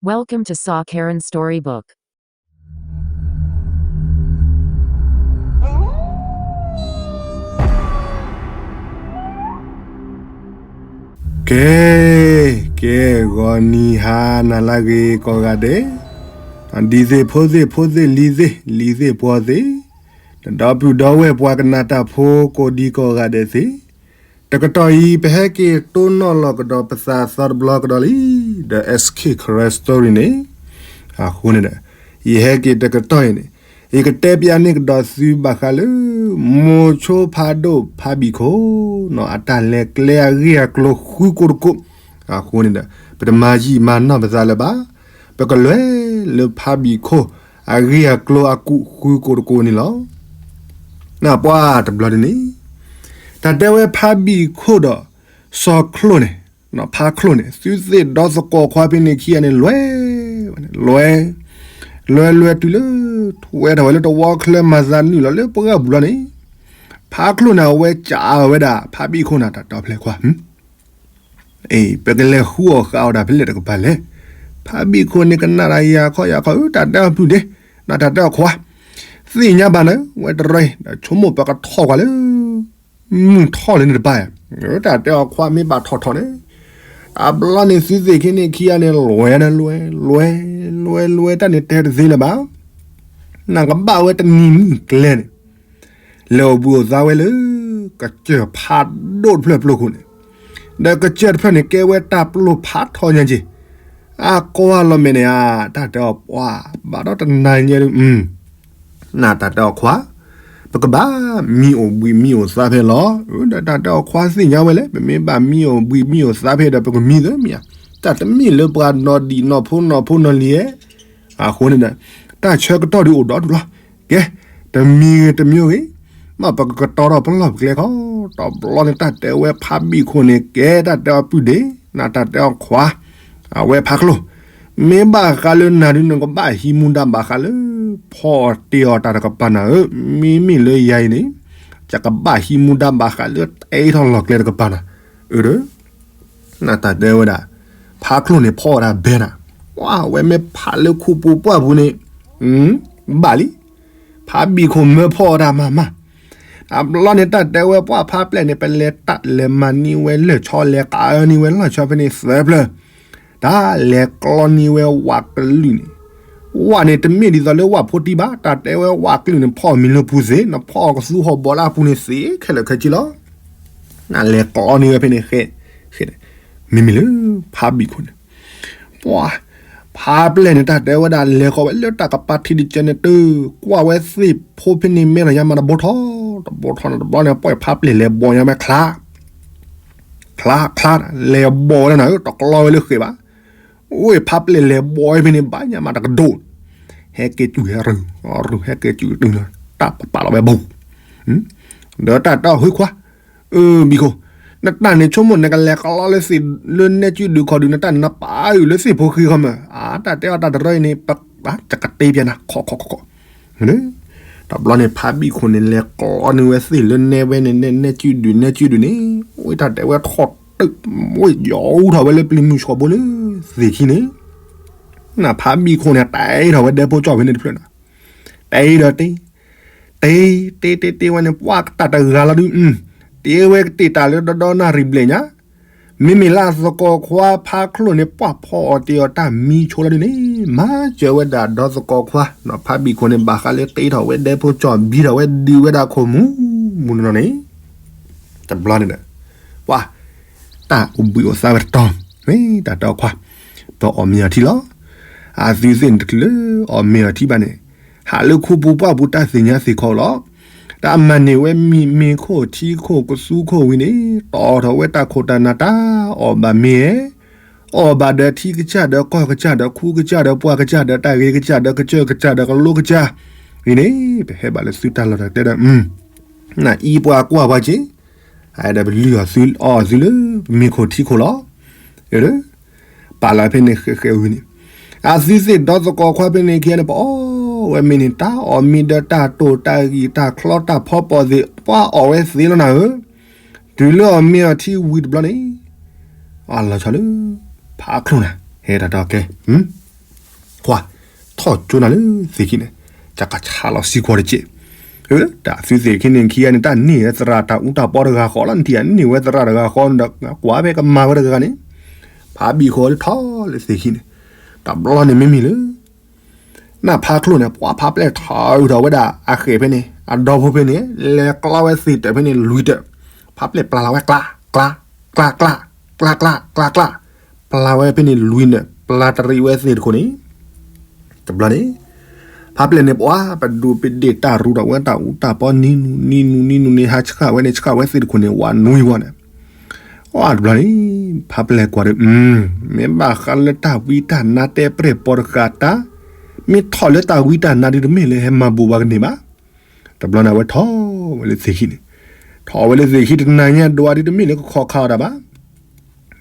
Welcome to Saw Karen Storybook. ကဲ, ကဲ, ဂီၤနံၤဟါနၤလၢအဂ့ၤကိးဂၤဒဲး, ဒံသ့ၣ်ဖိသ့ၣ်ဖိသ့ၣ်လံၤသ့ၣ် လံၤသ့ၣ်ပှီၤသ့ၣ်, ဒီပုၢ်ဒီဝဲၢ်ပှၤကနၣ်တၢ်ဖိကိးဒံကိးဂၤဒဲးသ့ၣ်, တကတီၢ်အံၤ ပဟဲက့ၤတိၢ်နီၣ်လီၤကဒီးပသးသီတဘျီကဒီးလံ, ဒီး S K Karen Story န့ၣ်, အဃိန့ၣ်ဒီး ယဟဲက့ၤတကတီၢ်အံၤန့ၣ်, ယကတဲပျးန့ၢ်ကဒီးသုဘၣ်ဃးလၢ မိၤဆိဖးဒိၣ်ဖးဘံၣ်ခိၣ်, အတၢ်လဲၤကျဲအဂ့ၢ်အကျိၤဃုကိးတကိး, အဃိန့ၣ်ဒီး ပတမၤယံာ်မၤနီၢ်ပသးလၢၤဘၣ်, ပကလဲၤလၢဖးဘံၣ်ခိၣ် အဂ့ၢ်အကျိၤအကူာ်ဃုကိးတကိးန့ၣ်လီၤ. ပှၤတဘျီဒ်န့ၣ်, တၢ်တဲဝဲဖးဘံၣ်ခိၣ်ဒီး စီၤချိၣ်န့ၣ်, ဖးချိၣ်န့ၣ် သုသ့ၣ်ဒီသကိးခွါဖဲန့ၣ်ခံဂၤန့ၣ် လဲၤ, လဲၤလဲၤတုၤလၢ ထဝဲထီၣ်ဝဲလၢတဝီချၢမၤသးနုာ်လီၤလၢပှၢ်ပူၤလီၤန့ၣ်, ဖးချိၣ်န့ၣ် အဝဲကးဝဲဒၣ် ဖးဘံၣ်ခိၣ်န့ၣ် တၢ်တဲအီၤဖျဲၣ်ခွါ အ့ ပကလဲၤဃုအီၣ်ဃာ်အီၤဒၣ်ဖဲလဲၣ်တကပၤလဲၣ်. ဖးဘံၣ်ခိၣ်န့ၣ်ကနၣ်ဒၣ်ယၤခီယၤခီ အၢ တၢ်တဲအီၤပုၢ်ဒ့, နတၢ်တဲအီၤခွါ, သ့ၣ်ညါဘၣ်နၤ ဝဲတရၢ် ဒီးဆိကမိၣ်ပကထီၣ်ကွၢ်လၢ မုၢ်ထီၣ်လၢန့ၣ်တပၤ, တၢ်တဲအီၤခွါမ့ၢ်ဘၣ်ထီၣ်ထီၣ်န့ၣ်, အဘျီန့ၣ်သုသ့ၣ်ခံန့ၣ်ခံဂၤန့ၣ် လဲၤနလဲၤ, လဲၤ, လဲၤလဲၤတၢ်န့ၣ်တဲတသ့လၢၤဘၣ်, နကဘၣ်ဝဲတနံၤမုၢ်ကျဲန့ၣ် လဲၤအိၣ်ဘှံးအိၣ်သါဝဲလၢ ကစၢၢ်ဖးဒိၣ်တဖျၢၣ်ပျိခိၣ်န့ၣ်, ဒီးကစၢၢ်တဖျၢၣ်န့ၣ် ကဲဝဲတၢ်ပျိဖးထီညါက့ၤ, အကွၢ်လီၤမဲာ်န့ၣ်ဧါ, တၢ်တဲအီၤပှၤ, ဘၣ်ဒီးတနၤညါဒုး, နတၢ်တဲအီၤခွါ, ပကဘၣ်မံအိၣ်ဘှံးမံအိၣ်သါဖဲလီၤ. ဒီးတၢ်တဲအီၤခွါသ့ၣ်ညါဝဲလဲၣ်, ပမ့ၢ်ဘၣ်မံအိၣ်ဘှံးမံအိၣ်သါဖဲဒီး ပကမံသ့မ့ၢ်ဧါ, တၢ်တမ့ၢ်လၢပှၤနီၢ်ဒံးနီၢ်ဖိနီၢ်ဖိနီၢ်လံၤဧါ. အဃိန့ၣ်ဒီး တၢ်ဆၢကတီၢ်ဒုးအိၣ်ဒီးဒူၣ်လီၤ. ကဲ, တမံၤဂ့ၤတမံၤဂ့ၤ, မ့ၢ်ပကကတီၤထီၣ်ပလီၢ်ပကျဲခီ, တဘျီန့ၣ် တၢ်တဲဝဲဖးဘံၣ်ခိၣ်န့ၣ် ကဲတၢ်တဲအီၤပုၢ်ဒ့, နတၢ်တဲအီၤခွါ, အဝဲဖးချိၣ်, မ့ၢ်ဘၣ်ဃးလၢနၤဒုး နကဘၣ်ဟံးမူဒါဘၣ်ဃးလၢ ဖီအီၣ်တ့ၢ်အီၣ်တၢ်တကပၤနၤဧၢ, မ့မ့ၢ်လၢယၤအံၤန့ၣ်, ယကဘၣ်ဟံးမူဒါဘၣ်ဃးလၢတ့ထီၣ်လီၢ်ကျဲတကပၤနၤ, အၢဒီး နတၢ်တဲဝဲဒၣ်, ဖးချိၣ်န့ၣ်ဖီအီၣ်တၢ်ဘဲနၤ, ပှၤဝဲမ့ၢ်ဖးလၢခူပူၤပှၢ်ပူၤန့ၣ်, ဘၣ်လံ, ဖးဘံၣ်ခိၣ်မၢဖီအီၣ်တၢ်မၤမၤ, အဘျီန့ၣ်တၢ်တဲဝဲပှၤဖးပျဲၢ်န့ၣ် ပလဲၤတၢ်လဲၤမၤန့ၢ်ဝဲလၢၢ်ဆီလဲၤကးအၢန့ၢ်ဝဲလၢၢ်ဆီဖဲန့ၣ်သၢဖျၢၣ်, တၢ်လဲၤကျီန့ၢ်ဝဲဝၣ်ကလုာ်န့ၣ်, ဝၣ်န့ၣ်တမ့ၢ်ဒ်သိးလၢဝၣ်ဖိတံၢ်ဘၣ်, တၢ်တဲဝဲဝၣ်ကလုာ်န့ၣ် ဖီအီၣ်မံၤလၢပူၤသ့, နဖီအီၣ်ကသူဟီၣ်ဘီလၢအပူၤန့ၣ်သ့ခဲလၢာ်ခဲဆ့လီၤ. နလဲၤကျီန့ၢ်ဝဲဖဲန့ၣ်ဃဲ, မ့မ့ၢ်လၢ ဖးဘံၣ်ခိၣ်န့ၣ်, ပှၤ, ဖးပျဲၢ်န့ၣ် တၢ်တဲဝဲဒၣ်လဲၤဃီၤဝဲလၢတၢ်ကပၤထံးတကဲန့ၣ်တုၤ, ကွၢ်ဝဲသ့ၣ်ဖိဖဲန့ၣ်မဲာ်လီၤညါမးတဘိထီၣ်, တဘိထီၣ်န့ၣ်တဘျီန့ၣ် ပှၤဖးပျဲၢ်လဲၤဘီညါဝဲချါ, ချါချါ, လဲၤဘီဝဲလၢနၤဧၢ တကျီဝဲလၢဃဲးဘၣ်, အိၣ်ဖးပျဲၢ်လဲၤဘီဝဲဖဲန့ၣ် ဘၣ်ညါမးတကဒိၣ်, ဟဲက့ၤစူၣ်ဟဲရုၢ်, ရုၢ်ဟဲက့ၤစူၣ်တုၤလီၤ, တၢ်ပပာ်လီၤဝဲဘူး, ဒီးတၢ်တဲအီၤ ဟုခွါ အၢ ဘံၣ်ခိၣ်, နတၢ်န့ၣ်ဆိကမိၣ် နကလဲၤကလီလၢသ့ၣ်လၢနဲကၠံဒုးခီဒုး နတၢ်န့ၣ် နပာ်အုၣ်လၢသ့ၣ်ဖိဃံခီမး, အတၢ်တဲအီၣ်တၢ်တရၢအံၤန့ၣ် ပကတဲပျးနၤ ခီခီခီခီ, တဘျီန့ၣ် ဖးဘံၣ်ခိၣ်န့ၣ် လဲၤကလီန့ၢ်ဝဲသ့ၣ်လၢနဲဝဲန့ၣ် နဲကၠံဒုး နဲကၠံဒုးန့ၣ်, ဝဲတၢ်တဲဝဲထီၣ်တုာ်, ဝဲယီၤအူထီၣ်ဝဲလၢပျံၤမုၢ်ဆှီဘိလၢသ့ၣ်ခံန့ၣ်, နဖးဘံၣ်ခိၣ်န့ၣ် တဲထီၣ်ဝဲဒဲဖိကၠီၣ်ဖဲန့ၣ်တဖျၢၣ်နီၤ, တဲဒီးတဲ တဲ တဲတဲတဲဝဲန့ၣ် ပှၤကတၢၢ်တဂၤလီၤဒုး, တဲဝဲကတ့ၢ်တၢ်လၢဒီဒီနၣ်ရံၣ်ဘျဲၣ်ညါ, မ့မ့ၢ်လၢအသကိးခွါဖးချိၣ်န့ၣ် ပှၤဖီအီၣ်တ့ၢ်အီၣ်တၢ်မံဆိလီၤဒုးန့ၣ်, မၤစၢၤဝဲဒၣ်ဒီသကိးခွါနီၤ, ဖးဘံၣ်ခိၣ်န့ၣ် ဘၣ်ဃးလၢတဲထီၣ်ဝဲဒဲဖိကၠီၣ် ဘံထီၣ်ဝဲဒုးဝဲဒၣ်ခိၣ်မူ မူနီၤန့ၣ်, တဘျီန့ၣ်ဒီး ပှၤ တၢ်အိၣ်ဘှံးအိၣ်သါဝဲတတီၤ, တၢ်တဲအီၤခွါ, ပအီၣ်မ့ၤအီထံလီၤ. အသုသ့ၣ်န့ၣ်တချုးလၢအီၣ်မ့ၤအီထံဘၣ်န့ၣ်, ဟးလၢခူပူၤပှၢ်ပူၤတၢ်သ့ၣ်ညါသ့ၣ်ခီလီၤ. တၢ်မၤန့ၢ်ဝဲမ့ၤမ့ၤခိၣ်ထံခိၣ်ကသူခိၣ်ဝံၤန့ၣ်, တီၣ်ထီၣ်ဝဲတၢ်ခိၣ်တၢ်နၢ်တၢ်အီၣ်ဘၣ်မ့ၤ, အီၣ်ဘၣ်ဒီးထံကစၢ်ဒီးကီၢ်ကစၢ်ဒီးခူကစၢ်ဒီးပှၢ်ကစၢ်ဒီးတၢ်ဂ့ၤကစၢ်ဒီးကစၢၢ်ကစၢ်ဒီးကလိကစၢ်, ဝံၤန့ၣ် ပဟဲဘၣ်လၢသုတၢ်လီၢ်တၢ်ကျဲဒီး နအံၤပှၤကွၢ်ပှၤက့ၤ, အဝဲဒၣ်ပလုၢ်အီၣ်သုလၢပမ့ၤခိၣ်ထံခိၣ်လီၤ. ပာ်လီၤဖဲန့ၣ်ဃဲးဃဲးဝံၤန့ၣ်, အသုသ့ၣ်ဒီသကိးခွါဖဲန့ၣ်ခံဂၤန့ၣ် ပအီၣ်ဝဲမ့ၤန့ၣ် တၢ်အီၣ်မ့ၤဒီးတၢ်တိၢ်တၢ်ဂံၢ်တၢ်ချီတၢ်ဖီပိာ်သ့ၣ် ပှၤအီၣ်ဝဲသ့လီၤနၤဧၢ, တုၤလၢအီၣ်မ့ၤအီထံဝံၤတဘျီန့ၣ်, အလီၤဆီလၢ ဖးချိၣ်နၤ ဟဲတၢ်တီကဲ, ခွါ, ထီၣ်ကၠိနၤလၢသ့ၣ်ခံန့ၣ်, ကကဆါလီၤစံကွၢ်တက့ၢ်. တၢ်သုသ့ၣ်ခံန့ၣ်ခံဂၤန့ၣ် တၢ်န့ၢ်ဝဲသရၣ်တၢ်အူတၢ်ပီတဂၤဃီလီၤ, နထံၣ်အန့ၢ်ဝဲသရၣ်တဂၤဃီဒီး ကွၢ်ဖဲကမၤဝဲတဂၤဂၤန့ၣ်, ဖးဘံၣ်ခိၣ်လၢထီၣ်လၢသ့ၣ်ခံန့ၣ်, တဘျီန့ၣ်မ့မ့ၢ်လၢ နဖါချိၣ်န့ၣ် ပှၤဖးပျဲၢ်ထီၣ်ဝဲဒၣ်အဃဲၣ်ဖဲန့ၣ် အဒီဖိဖဲန့ၣ် လဲၤကျီဝဲသ့ၣ်တၢၢ်ဖဲန့ၣ်လွံၢ်တၢၢ်, ဖးပျဲၢ်ပျၢ်လီၤဝဲကျါ, ကျါ, ကျါ, ကျါ, ကျါ, ကျါ, ကျါ, ကျါ, ကျါ, ကျါ, ပျၢ်ဝဲဖဲန့ၣ်လွံၢ်နၢၣ်ပျၢ်တရံးဝဲသ့ၣ်တခိၣ်န့ၣ်, တဘျီန့ၣ် ဖးပျဲၢ်န့ၣ် ပှၤပဒိၣ်ပဒ့ၣ်တၢ်ရူးဒီးဝဲတၢ်အူတၢ်ပီနံၤနူနံၤနူနံၤနူန့ၣ် ဟးဆှၣ်ဝဲန့ၣ် ဆှၣ်ဝဲသ့ၣ်တခိၣ်န့ၣ် ဝးနွံဝီန့ၣ် အတဘျီန့ၣ် ဖးပျဲၢ်ကွၢ်ဒီး မ့ၢ်ဘၣ်ဃးလၢတၢ်ဝံတၢ်နါတဲပြဲၢ်ပီတဃာ်တၢ်, မ့ၢ်ထီၣ်လၢတၢ်ဝံတၢ်နါဒ်တမ့ၢ်လၢဟဲမၤဘူးပှၤကန့ၢ်ဘၣ်. တဘျီန့ၣ် အဝဲထီၣ်ဝဲလၢသ့ၣ်ခံန့ၣ်, ထီၣ်ဝဲလၢသ့ၣ်ခံတနၤညါဒွးဒ်တမ့ၢ်လၢကခီခးအီၤတၢ်ဘၣ်.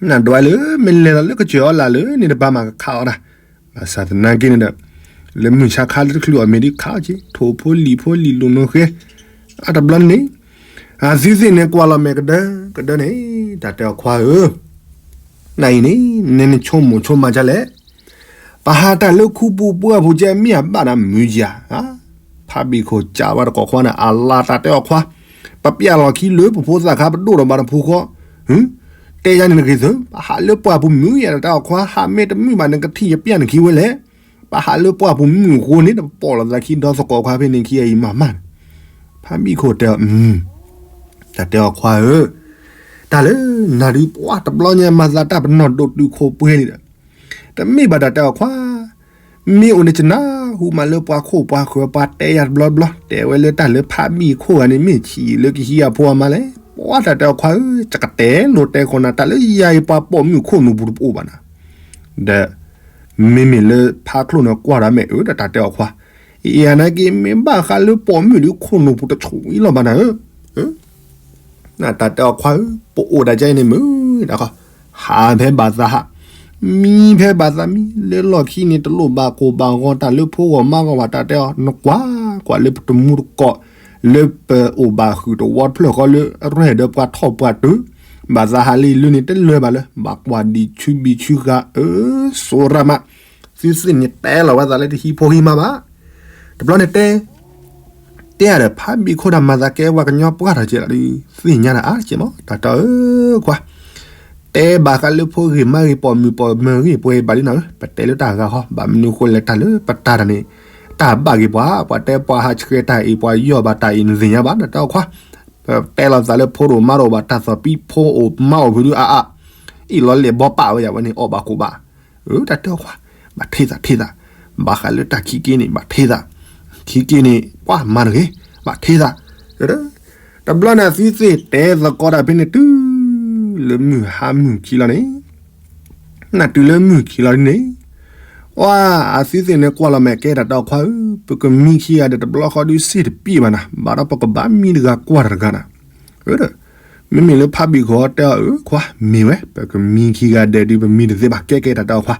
နဒွးလၢမ့ၢ်လဲၤလီၤလၢကစၢၢ်အီၤလၢ်လၢန့ၣ်တဘၣ်မၤကခးအီၤတၢ်, ဘၣ်ဆၣ်သနာ်က့န့ၣ်ဒီး လၢမုၢ်ဆါခါလၢတချုးအီၣ်မ့ၤဒ်ခးအီၤက့ၤ ထိၣ်ဖိလံၣ်ဖိလံၣ်လိာ်နီၢ်ဃဲ, အတဘျီန့ၣ် အသုသ့ၣ်န့ၣ်ကွၢ်လီၤမဲာ်ကဒၢကဒၢန့ၣ်, တၢ်တဲအီၤခွါဧၢ, နအံၤန့ၣ် နနဆိကမိၣ်ဆိကမးဒ်လဲၣ်, ပဟးတၢ်လၢခူပူၤပှၢ်ပူၤကဲမ့ၢ်အဘၣ်နၤမုၢ်ယၤ, ဖးဘံၣ်ခိၣ်ကးဝဲတကိးခွါန့ၣ် အလါတၢ်တဲအီၤခွါ, ပပျၢ်လီၤခံလၢပဖိသၣ်ခါပဒိၣ်ဒီးဘၣ်တဖုဃီ, တဲယၤန့ၣ်နဂ့ၤသၢ, ပဟးလၢပှၢ်ပူၤမုၢ်ယၤတၢ်တဲအီၤခွါ ဟးမ့ၢ်တမုာ်ဘၣ်နကထံၣ်ယပျၢ်နခံဝဲလဲၣ်, ပဟးလၢပှၢ်ပူၤမုၢ်အဃိန့ၣ် တပီၣ်လိာ်သးခံဒီသကိးခွါဖဲန့ၣ်ခံဂၤအံၤမးမးန့ၣ်, ဖးဘံၣ်ခိၣ်တဲအီၤ တၢ်တဲအီၤခွါဧၢ, တၢ်လၢနၤဒုးပှၢ်တဘျီညါမၤသးတၢ်ပနီၣ်ဒိၣ်တုာ်ခိၣ်ပှဲၤန့ၣ်ဒီး, တမ့ၢ်ဘၣ်တၢ်တဲအီၤခွါ, မ့ၢ်အိၣ်န့ၣ်ကနၣ်ဟူမးလၢပှၤခိၣ်ပှၤဃၢၤပှၤတဲယၤတဘျီဘျီ တဲဝဲလၢတၢ်လၢဖးဘံၣ်ခိၣ်ဂၤန့ၣ် မ့ၢ်ဆံးလၢကဟံးအဖိအမါလဲၣ်, ပှၢ်တၢ်တဲအီၤခွါဧၢ, ယကတဲလိာ်တဲဃီၤနၤ တၢ်လၢယၤအံၤပှၤပိာ်မုၣ်ခိၣ်နူာ်ပူၤတအိၣ်ဘၣ်နၤ ဒီး မ့မ့ၢ်လၢဖးချိၣ်န့ၣ်ကွၢ်ဒီးမ့ၢ်အၢ ဒီးတၢ်တဲအီၤခွါ, အံၤနာ်က့ မ့ၢ်ဘၣ်ဃးလၢပိာ်မုၣ်ဒုးခိၣ်နူာ်ပူၤတဆူၣ်အံၤလီၤဘၣ်နၤဧၢ, တၢ်တဲအီၤခွါဧၢ, ပအိၣ်ဒၣ်ကဲအံၤန့ၣ်မုာ်ဒၣ်ခီ, ဟးဖဲဘၣ်သးဟး, မံဖဲဘၣ်သးမံ, လၢလီၢ်ခံန့ၣ် တလိၣ်ဘၣ်ကိၢ်ဘၣ်ဂီၤတၢ်လၢဖိဂီၢ်မါဂီၢ်ဘၣ် တၢ်တဲအီၤ နကွၢ်ကွၢ်လၢပတမူတကိး လၢပအိၣ်ဘၣ်ဃုာ်တဝီတဖျၢၣ်ဃီလၢအရဲၣ်ဒီးပှၤထီၣ်ပှၤတုၤ, ဘၣ်သးဟးလၢအံၤလၢန့ၣ် တလၢၤဘၣ်လၢ ဘၣ်ကွၢ်ဒံးဆူဘံၣ်ဆူဃာ်ဧၢ, စိရၣ်မး, သုသ့ၣ်န့ၣ်တဲလီၤဝဲသးလၢတဟံးဖိဟံးမါဘၣ်, တဘျီန့ၣ်တဲ တဲဒီးဖးဘံၣ်ခိၣ်ဒီးမၤသးကဲပှၤကညီပှၢ်ထီၣ်ကဲလီၤဒုး သ့ၣ်ညါတၢ်အါတကဲမး တၢ်တဲအီၤဧၢခွါ, တဲဘၣ်ဃးလၢဖိဂ့ၤမါဂ့ၤပိာ်မုၣ်ပိာ်မၢၤဂ့ၤပှဲၤဘၣ်ဒ်နၤဧၢ, ပတဲလၢတၢ်ဂၤဃီ ဘၣ်မနုၤဃိလဲၣ်တၢ်လၢပတၢ်တၢ်န့ၣ်, တၢ်ဘၣ်ဂ့ၤပှၤ ပှၤတဲပှၤဟးဆှဲတၢ်အံၤပှၤယီၢ်ဘၣ်တၢ်အံၤနသ့ၣ်ညါဘၣ် တၢ်တဲအီၤခွါ, ပတဲလီၤသးလၢဖိတအိၣ်မါတအိၣ်ဘၣ် တၢ်သီၣ်ပံဖိအိၣ်မါအိၣ်ဖုဒုးအါအါ, အ့ၣ်လီၤလဲၣ်ဘီပာ်ဝဲယၤဝဲန့ၣ် အီၣ်ဘၣ်ကိၢ်ဘၣ် အၢ တၢ်တဲအီၤခွါ, ဘၣ်ထံၣ်သးထံၣ်သး, ဘၣ်ဃးလၢတၢ်ခံက့န့ၣ် ဘၣ်ထံၣ်သး, ခံက့န့ၣ် ပှၤမၤတဂ့ၤ, ဘၣ်ထံၣ်သး, တဘျီန့ၣ်သုသ့ၣ်တဲသကိးတၢ်ဖဲန့ၣ်တုၤ လၢမုၢ်ဟါမုၢ်ခံလီၤန့ၣ်, နတုၤလၢမုၢ်ခံလီၤဒ်န့ၣ်, အသုသ့ၣ်န့ၣ်ကွၢ်လီၤမဲာ်ကဲတၢ်တဲအီၤခွါဧၢ, ပကမံခံဂၤဒီးတဘျီဃီဒုးစ့ၢ်တပံၢ်ဘၣ်နၤ, ဘၣ်ဒီးပကဘၣ်မံတဂၤကွၢ်တၢ်တဂၤနၤ, အၢ မ့မ့ၢ်လၢဖးဘံၣ်ဃီတဲအီၤ အၢ ခွါ မ့ၢ်ဝဲ ပကမံခံဂၤဒဲးဒုး ပမံတသ့ဘၣ် ကဲကဲတၢ်တဲအီၤခွါ,